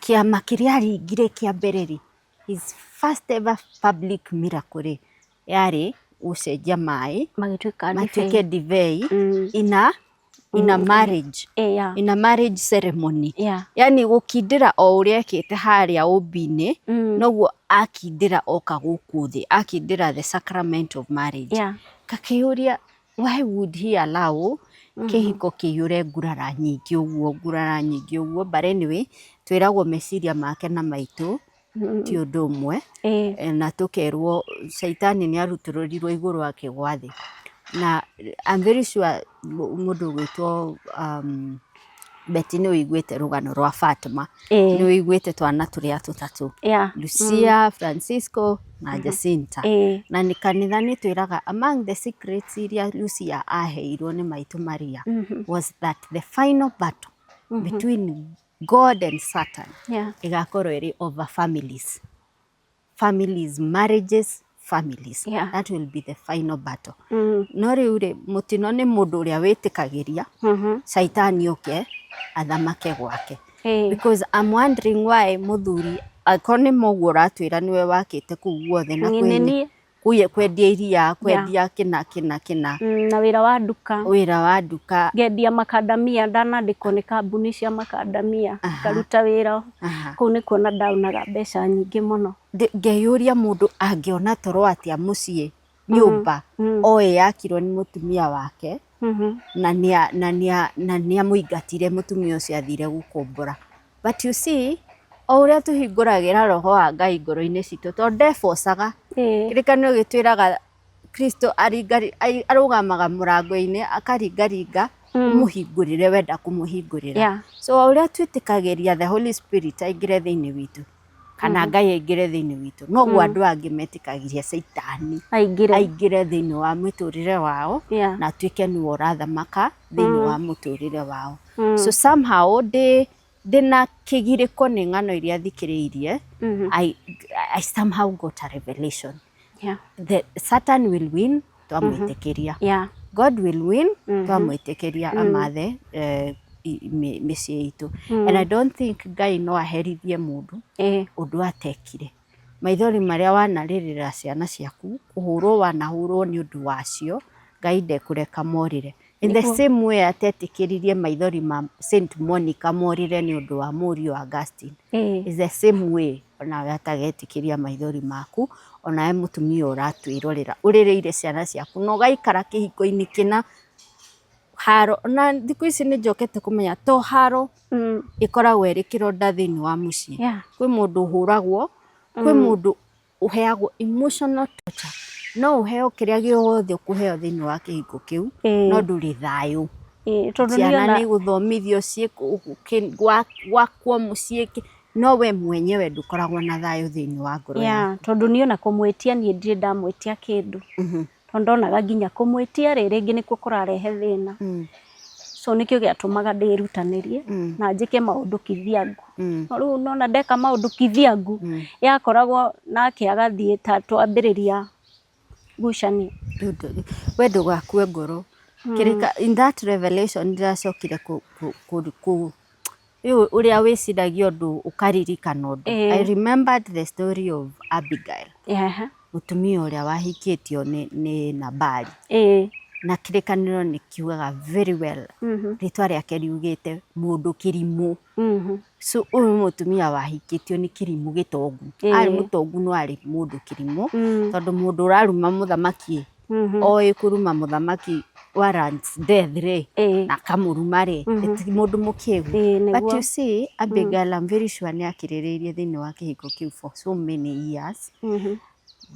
Speaker 1: kĩama kĩrĩa aringire kĩa mbere rĩ, his first ever public miracle rĩ, yarĩ gũcenjia maĩ
Speaker 2: Magĩtuĩka
Speaker 1: matuĩke ndibei ina marriage, ina marriage ceremony. Yani gũkindĩra o ũrĩa ekĩte harĩa ũmbi-inĩ, noguo akindĩra oka gũkũ thĩ, akindĩra the sacrament of marriage. Ngakĩyũria why would he allow kĩhiko kĩiyũre ngurara nyingĩ ũguo, ngurara nyingĩ ũguo, but anyway twĩragwo meciria make na maitũ Ti ũndũ ũmwe. Na tũkerwo caitani nĩ arutũrũrirwo igũrũ akĩgwa thĩ, na I'm very sure mũndũ ũgwĩtwo Betty nĩ ũiguĩte rũgano rwa Fatma. Nĩ ũiguĩte twana tũrĩa tũtatũ, Lucia, Francisco na Jacinta. Na nĩ kanitha nĩ twĩraga among the secrets iria Lucia aheirwo nĩ maitũ Maria was that the final battle between God and Satan ĩgakorwo ĩrĩ over families, families, marriages, families. That will be the final battle. No rĩu rĩ, mũtino nĩ mũndũ ũrĩa wĩtĩkagĩria caitani oke athamake gwake, because I'm wondering why mũthuri, angĩkorwo nĩ mũguo ũratwĩra nĩwe wakĩte kũu guothe na
Speaker 2: Nĩ niĩ.
Speaker 1: Kwendia iria, kwendia kĩna kĩna kĩna.
Speaker 2: Na wĩra wa nduka.
Speaker 1: Wĩra wa nduka.
Speaker 2: Ngendia makandamia, ndanandĩkwo nĩ kambuni cia makandamia ngaruta wĩra kũu, nĩ kuona ndaunaga mbeca nyingĩ mũno.
Speaker 1: Ngeyũria mũndũ angĩona toro atĩa mũciĩ nyũmba oĩ yakirwo nĩ mũtumia wake na nĩamũingatire, mũtumia ũcio athire gũkombora. But you see, o ũrĩa tũhingũragĩra roho wa Ngai ngoro-inĩ citũ, tondũ ndebocaga. Kĩrĩkanĩro gĩtwĩraga Kristo arũgamaga mũrango-inĩ akaringaringa, ũmũhingũrĩre wenda kũmũhingũrĩra. So o ũrĩa twĩtĩkagĩria the Holy Spirit aingĩre thĩinĩ witũ, kana Ngai aingĩre thĩinĩ witũ, noguo andũ angĩ metĩkagĩria caitani
Speaker 2: aingĩre.
Speaker 1: Aingĩre thĩinĩ wa mũtũrĩre wao na atuĩke nĩwe ũrathamaka thĩinĩ wa mũtũrĩre wao. So somehow ndĩna kĩgirĩko nĩ ng'ano iria thikĩrĩirie. I somehow got a revelation. The Satan will win twamwĩtĩkĩria. God will win twamwĩtĩkĩria amathe mĩciĩ itũ. And I don't think Ngai no aherithie mũndũ ũndũ atekire. Maithori marĩa wanarĩrĩra ciana ciaku, kũhũrwo wanahũrwo nĩ ũndũ wacio, Ngai ndekũreka morĩre. In the same way atetĩkĩririe maithori ma Saint Monica morĩre nĩ ũndũ wa mũriũ Augustine, is the same way onawe atagetĩkĩria maithori maku, onawe mũtumia ũratwĩrorera ũrĩrĩire ciana ciaku na ũgaikara kĩhiko-inĩ kĩna haro. Na thikũ ici nĩ njokete kũmenya to haro ĩkoragwo ĩrĩ kĩronda thĩinĩ wa mũciĩ. Kwĩ mũndũ ũhũragwo, kwĩ mũndũ ũheagwo emotional torture. No ũheo kĩrĩa gĩothe ũkũheo thĩinĩ wa kĩhiko kĩu, no ndũrĩ thayũ.
Speaker 2: Tondũ
Speaker 1: ciana
Speaker 2: niĩ
Speaker 1: nĩ gũthomithio ciĩ gwakwo mũciĩ, no we mwenyewe ndũkoragwo na thayũ thĩinĩ wa ngoro yaku.
Speaker 2: Tondũ niĩ ona kũmwĩtia, niĩ ndirĩ ndamwĩtia kĩndũ, tondũ ndonaga nginya kũmwĩtia rĩ, rĩngĩ nĩkuo kũrarehe thĩna. So nĩkĩo gĩatũmaga ndĩrutanĩrie na njĩke maũndũ kivyangu. No rĩu nona ndeka maũndũ kivyangu, yakoragwo nake agathiĩ ta twambĩrĩria ngucanio.
Speaker 1: We ndũgakue ngoro. Kĩrĩka in that revelation ndĩracokire kũ rĩu ũrĩa wĩciragia ũndũ ũkaririkana ũndũ. I remembered the story of Abigail, mũtumia ũrĩa wahikĩtio nĩ Nabali, na kĩrĩkanĩro nĩ kiugaga very well rĩtwa rĩake riugĩte mũndũ kĩrimũ. So ũyũ mũtumia wahikĩtio nĩ kĩrimũ gĩtongu. Arĩ mũtongu no arĩ mũndũ kĩrimũ, tondũ mũndũ ũraruma mũthamaki, oĩ kũruma mũthamaki warrants death rĩ, na akamũruma rĩ, ti mũndũ mũkĩgu. But you see, Abigail, I'm very sure nĩ akirĩrĩirie thĩinĩ wa kĩhiko kĩu for so many years,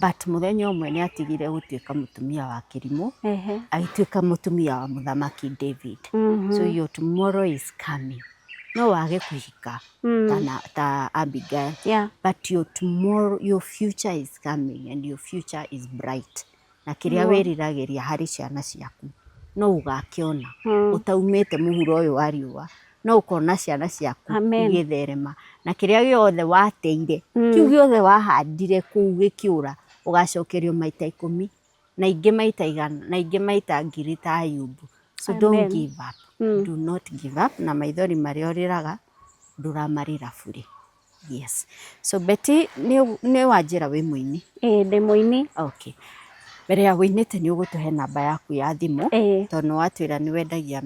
Speaker 1: but mũthenya ũmwe nĩ atigire gũtuĩka mũtumia wa kĩrimũ, agĩtuĩka mũtumia wa mũthamaki David. So your tomorrow is coming. No wage kũhika ta Abigail, but your tomorrow, your future is coming and your future is bright, na kĩrĩa wĩriragĩria harĩ ciana ciaku no ũgakĩona. Ũtaumĩte mũhuro ũyũ wa riũa, no ũkona ciana ciaku
Speaker 2: Amen.
Speaker 1: igĩtherema, na kĩrĩa gĩothe wateire, kĩu gĩothe wahandire kũu gĩkĩũra, ũgacokerio maita 10 na ingĩ maita 100 na ingĩ maita 1000 ta Ayubu. So don't
Speaker 2: Amen.
Speaker 1: give up. Do not give up. Na maithori marĩa ũrĩraga ndũramarĩra bure. Yes, so Betty, nĩ wanjĩra wĩ mũini?
Speaker 2: Ĩĩ, ndĩ mũini.
Speaker 1: Okay, mbere ya wĩinĩte nĩ ũgũtũhe namba yaku ya thimũ, tondũ nĩ watwĩra nĩ wendagia,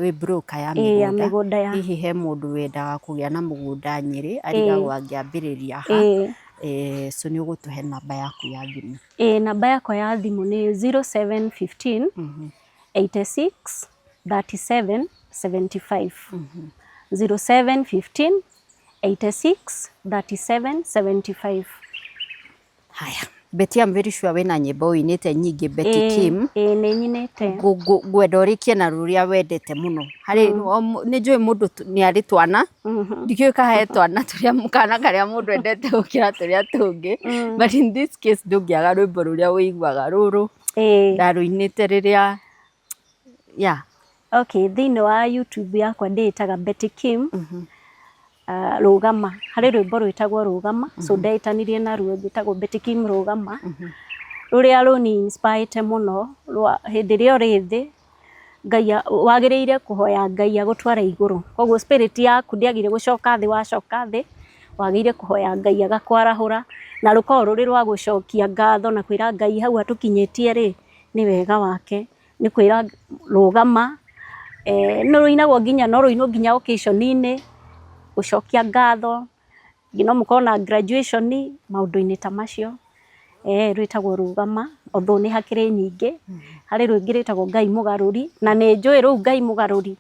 Speaker 1: wĩ broker ya
Speaker 2: Ĩĩ, ya
Speaker 1: mĩgũnda.
Speaker 2: Mĩgũnda ya.
Speaker 1: Hihi he mũndũ wendaga kũgĩa na mũgũnda Nyĩrĩ, arigagwo angĩambĩrĩria ha. So nĩ ũgũtũhe namba yaku ya thimũ.
Speaker 2: Ĩĩ, namba yakwa ya thimũ nĩ 0715 86 37 75, 0715. 86 37 75.
Speaker 1: Haya, Betty, I'm very sure wĩna nyĩmbo ũinĩte nyingĩ Betty Kim.
Speaker 2: Ĩĩ nĩ nyinĩte.
Speaker 1: Ngwenda ũrĩkie na rũrĩa wendete mũno harĩ nĩ njũĩ mũndũ nĩ arĩ twana, ndikĩũĩ kana he twana tũrĩa kana karĩa mũndũ endete gũkĩra tũrĩa tũngĩ, but in this case ndũngĩaga rwĩmbo rũrĩa ũiguaga rũrũ ndarũinĩte rĩrĩa yeah.
Speaker 2: Okay, thĩinĩ wa YouTube yakwa ndĩĩtaga Betty Kim. Rũgama, harĩ rwĩmbo rwĩtagwo Rũgama, so ndetanirie naruo rwĩtagwo Betty Kim Rũgama, rũrĩa rũni inspirete mũno rwa hĩndĩ ĩrĩa ũrĩ thĩ Ngai wagĩrĩire kũhoya Ngai agũtware igũrũ, koguo spirit yaku ndĩagĩrĩire gũcoka thĩ, wacoka thĩ wagĩrĩire kũhoya Ngai agakwarahũra, na rũkoragwo rũrĩ rwa gũcokia ngatho na kwĩra Ngai hau atũkinyĩtie rĩ nĩ wega wake, nĩ kwĩra rũgama. Nĩ rũinagwo nginya no rũinwo nginya occasion-inĩ gũcokia ngatho, no mũkorwo na graduation maũndũ-inĩ ta macio. Rwĩtagwo Rũgama, although nĩ hakĩrĩ nyingĩ, harĩ rwĩngĩ rwĩtagwo Ngai Mũgarũri, na nĩ njũĩ rũu Ngai Mũgarũri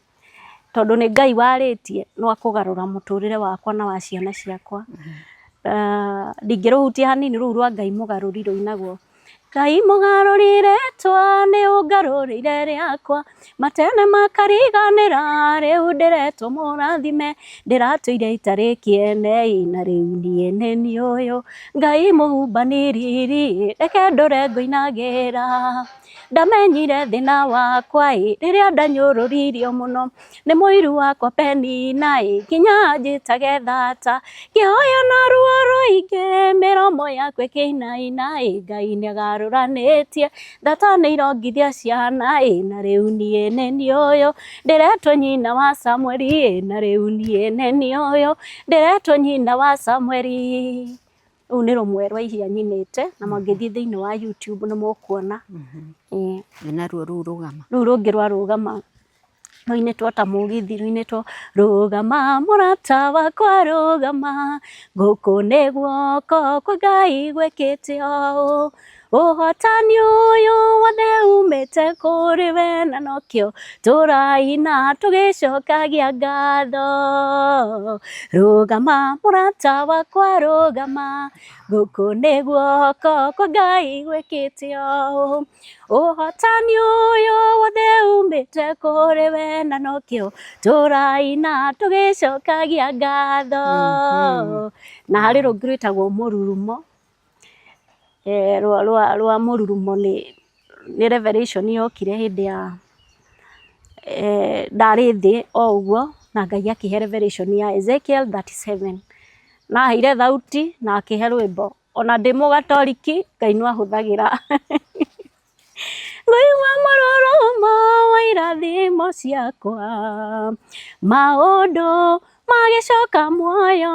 Speaker 2: tondũ nĩ Ngai warĩtie no akũgarũra mũtũrĩre wakwa na wa ciana ciakwa. Ndingĩrũhutia hanini rũu rwa Ngai Mũgarũri rũinagwo Ngai mũgarũri rĩtwa nĩ ũngarũrĩire rĩakwa, matene makariganĩra rĩu ndĩretwo mũrathime, ndĩratũire itarĩ kĩene na rĩu niĩ nĩ niĩ ũyũ, Ngai mũhumbani riri reke ndũre ngũinagĩra, ndamenyire thĩna wakwa rĩrĩa ndanyũrũririo mũno nĩ mũiru wakwa Penina nginya anjĩtage thata, ngĩhoya na ruo rũingĩ mĩromo yakwa ĩkĩinaina Ngai nĩagarũranĩtie thata nĩ irongithia ciana na rĩu niĩ nĩ niĩ ũyũ ndĩretwo nyina wa Samueli na rĩu niĩ nĩ niĩ ũyũ ndĩretwo nyina wa Samueli. Rũu nĩ rũmwe rwa iria nyinĩte na mũngĩthiĩ thĩinĩ wa YouTube nĩ mũkuona.
Speaker 1: Naruo rũu Rũgama.
Speaker 2: Rũu rũngĩ rwa Rũgama rũinĩtwo ta mũgithi, rũinĩtwo Rũgama mũrata wakwa rũgama, gũkũ nĩ guoko kwa Ngai gwĩkĩte ũũ, ũhotani ũyũ wothe umĩte kũrĩ we na nokĩo tũraina tũgĩcokagia ngatho. Rũgama mũrata wakwa rũgama, gũkũ nĩ guoko kwa Ngai gwĩkĩte ũũ, ũhotani ũyũ wothe umĩte kũrĩ we na nokĩo tũraina tũgĩcokagia ngatho. Na harĩ rũngĩ rwĩtagwo Mũrurumo, rwa Mũrurumo nĩ revelation yokire hĩndĩ ya ndarĩ thĩ o ũguo na Ngai akĩhe revelation ya Ezekiel 37, na aheire thauti na akĩhe rwĩmbo, ona ndĩ mũgatoriki Ngai no ahũthagĩra. Ngũigua mũrurumo wa irathimo ciakwa, maũndũ magĩcoka muoyo,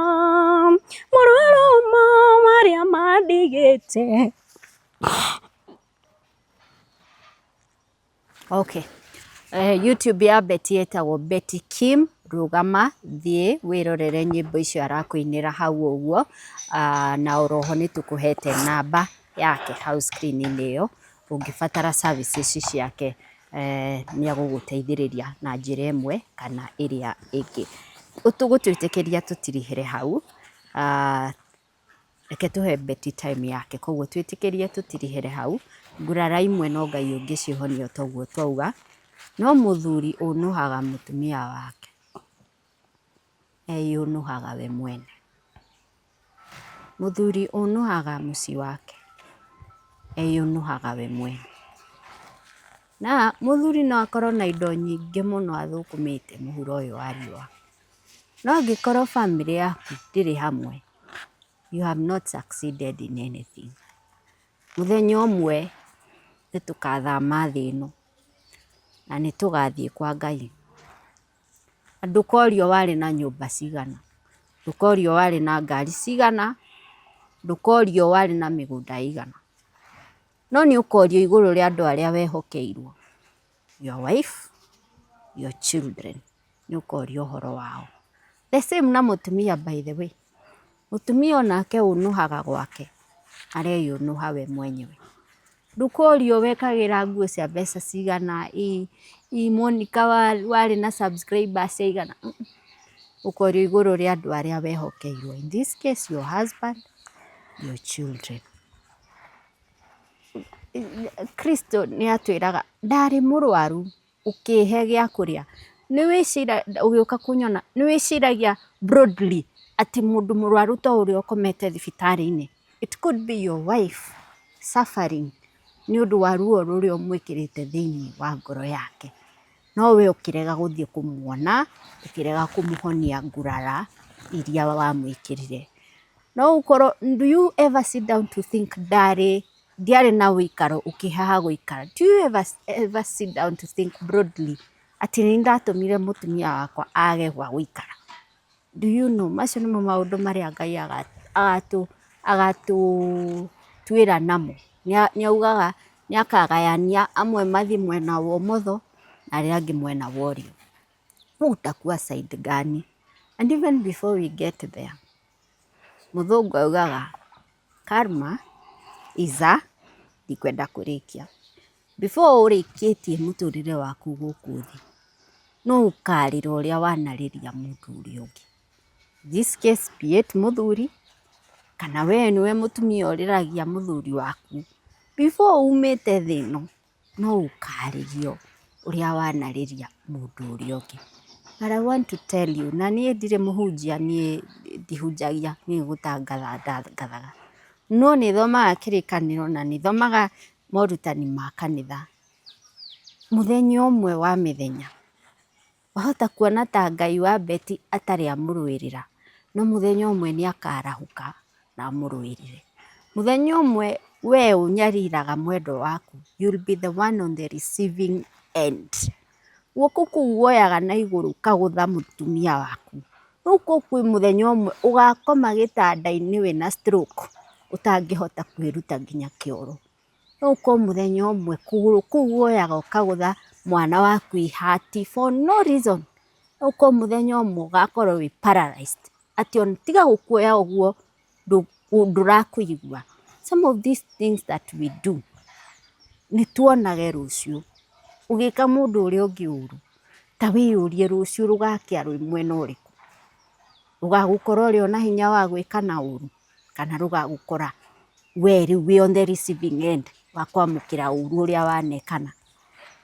Speaker 2: mũrurumo marĩa mandigĩte.
Speaker 1: Okay. YouTube ya Betty ĩtagwo Betty Kim Rũgama, thiĩ wĩrorere nyĩmbo icio arakũinĩra hau ũguo, na oroho nĩ tũkũhete namba yake hau screen-inĩ ĩyo, ũngĩbatara services ciake nĩ agũgũteithĩrĩria na njĩra ĩmwe kana ĩrĩa ĩngĩ. Tũgũtwĩtĩkĩria tũtirihĩre hau, reke tũhe Betty time yake, koguo twĩtĩkĩrie tũtirihĩre hau, ngurara imwe no Ngai ũngĩcihonia toguo twauga, no mũthuri ũnũhaga mũtumia wake eyũnũhaga we mwene. Mũthuri ũnũhaga mũciĩ wake eyũnũhaga we mwene. Na mũthuri no akorwo na indo nyingĩ mũno athũkũmĩte mũhuro ũyũ wa riũa, no angĩkorwo bamĩrĩ yaku ndĩrĩ hamwe, you have not succeeded in anything. Mũthenya ũmwe nĩ tũkathama thĩ ĩno na nĩ tũgathiĩ kwa Ngai. Na ndũkorio warĩ na nyũmba cigana, ndũkorio warĩ na ngari cigana, ndũkorio warĩ na mĩgũnda ĩigana, no nĩ ũkorio igũrũ rĩa andũ arĩa wehokeirwo, your wife, your children, nĩ ũkorio ũhoro wao. The same na mũtumia by the way, mũtumia onake ũnũhaga gwake areyũnũha we mwenyewe. Ndũkorio wekagĩra nguo cia mbeca cigana, ĩ Monica warĩ na subscribers aigana. Ũkorio igũrũ rĩa andũ arĩa wehokeirwo, in this case your husband, your children. Kristo nĩ atwĩraga ndarĩ mũrwaru ũkĩhe gĩa kũrĩa. Nĩ wĩcira ũgĩũka kũnyona nĩ wĩciragia broadly atĩ mũndũ mũrwaru to ũrĩa ũkomete thibitarĩ-inĩ. It could be your wife suffering nĩ ũndũ wa ruo rũrĩa ũmwĩkĩrĩte thĩinĩ wa ngoro yake. No we ũkĩrega gũthiĩ kũmuona, ũkĩrega kũmũhonia ngurara iria wamwĩkĩrire. No ũkorwo, do you ever sit down to think ndarĩ ndiarĩ na ũikaro ũkĩhe ha gũikara? Do you ever, ever sit down to think broadly atĩ nĩ ndatũmire mũtumia wakwa age gwa gũikara? Do you know macio nĩmo maũndũ marĩa Ngai agatũtuĩra namo. Nĩ augaga nĩ akagayania amwe mathiĩ mwena wa ũmotho na arĩa angĩ mwena wa ũrĩo. Utakuwa side gani? And even before we get there, mũthũngũ augaga karma is a ndikwenda kũrĩkia. Before ũrĩkĩtie mũtũrĩre waku gũkũ thĩ, no ũkarĩra ũrĩa wanarĩria mũndũ ũrĩa ũngĩ. This case be it mũthuri kana we nĩwe mũtumia ũrĩragia mũthuri waku. Before umĩte thĩ ĩno no ũkarĩrio ũrĩa wanarĩria mũndũ ũrĩa ũngĩ. But I want to tell you, na niĩ ndirĩ mũhunjia, niĩ ndihunjagia, niĩ gũtangatha ndangathaga. No nĩ thomaga kĩrĩkanĩro na nĩ thomaga morutani ma kanitha. Mũthenya ũmwe wa mĩthenya, wahota kuona ta Ngai wa Beti atarĩ amũrũĩrĩra, no mũthenya ũmwe nĩ akarahũka na amũrũĩrĩre. Mũthenya ũmwe we ũnyariraga mwendwa waku, you'll be the one on the receiving end. Guoko kũu woyaga na igũrũ ũkagũtha mũtumia waku, rĩu kwĩ mũthenya ũmwe ũgakoma gĩtanda-inĩ wĩna stroke ũtangĩhota kwĩruta nginya kĩoro. No ũkorwo mũthenya ũmwe kũgũrũ kũu woyaga ũkagũtha mwana waku ihati for no reason. No ũkorwo mũthenya ũmwe ũgakorwo wĩ paralyzed atĩ ona tiga gũkuoya ũguo ndũrakũigua. Some of these things that we do nĩ tuonage rũciũ. Ũgĩka mũndũ ũrĩa ũngĩ ũru, ta wĩyũrie rũciũ rũgakĩa rwĩ mwena ũrĩkũ. Rũgagũkora ũrĩ ona hinya wa gwĩkana ũru kana rũgagũkora we rĩu wĩ on the receiving end wa kwamũkĩra ũru ũrĩa wanekana.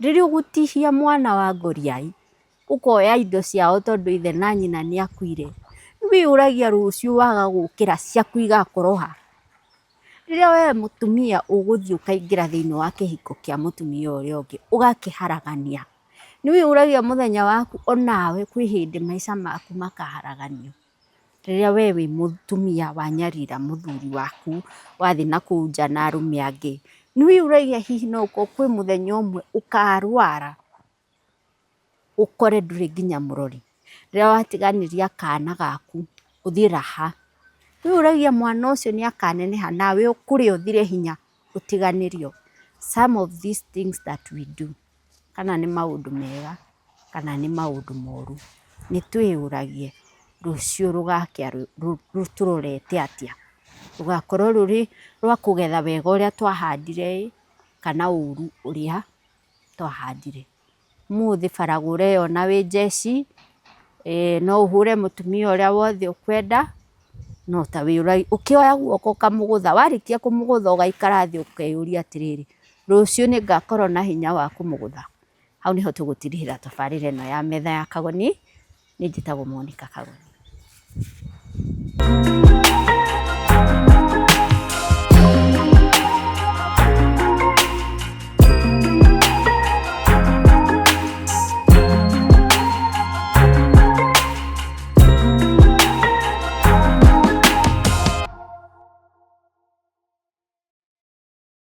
Speaker 1: Rĩrĩa ũgũtihia mwana wa ngoriai, ũkoya indo ciao tondũ ithe na nyina nĩ akuire, wĩyũragia rũciũ waga gũkĩra ciaku igakorwo ha? Rĩrĩa we mũtumia ũgũthiĩ ũkaingĩra thĩinĩ wa kĩhiko kĩa mũtumia ũrĩa ũngĩ ũgakĩharagania, nĩ wĩyũragia mũthenya waku onawe kwĩ hĩndĩ maica maku makaharaganio. Rĩrĩa we wĩ mũtumia wanyarira mũthuri waku, wathiĩ nakũu nja na arũme angĩ, nĩ wĩyũragia hihi no ũkorwo kwĩ mũthenya ũmwe ũkarwara ũkore ndũrĩ nginya mũrori. Rĩrĩa watiganĩria kana gaku ũthiĩ raha, wĩyũragia mwana ũcio nĩ akaneneha nawe ũkũre ũthire hinya ũtiganĩrio. Some of these things that we do, kana nĩ maũndũ mega kana nĩ maũndũ moru, nĩ twĩyũragie rũciũ rũgakĩa rũtũrorete atĩa. Rũgakorwo rũrĩ rwa kũgetha wega ũrĩa twahandire ĩ, kana ũru ũrĩa twahandire. Ũmũthĩ baragũ ũreyona wĩ njeci, no ũhũre mũtumia ũrĩa wothe ũkwenda, no ta wĩyũragie, ũkĩoya guoko ũkamũgũtha, warĩkia kũmũgũtha ũgaikara thĩ ũkeyũria atĩrĩrĩ, rũciũ nĩ ngakorwo na hinya wa kũmũgũtha? Hau nĩho tũgũtirihĩra tabarĩra ĩno ya metha ya Kagoni, niĩ njĩtagwo Monica Kagoni.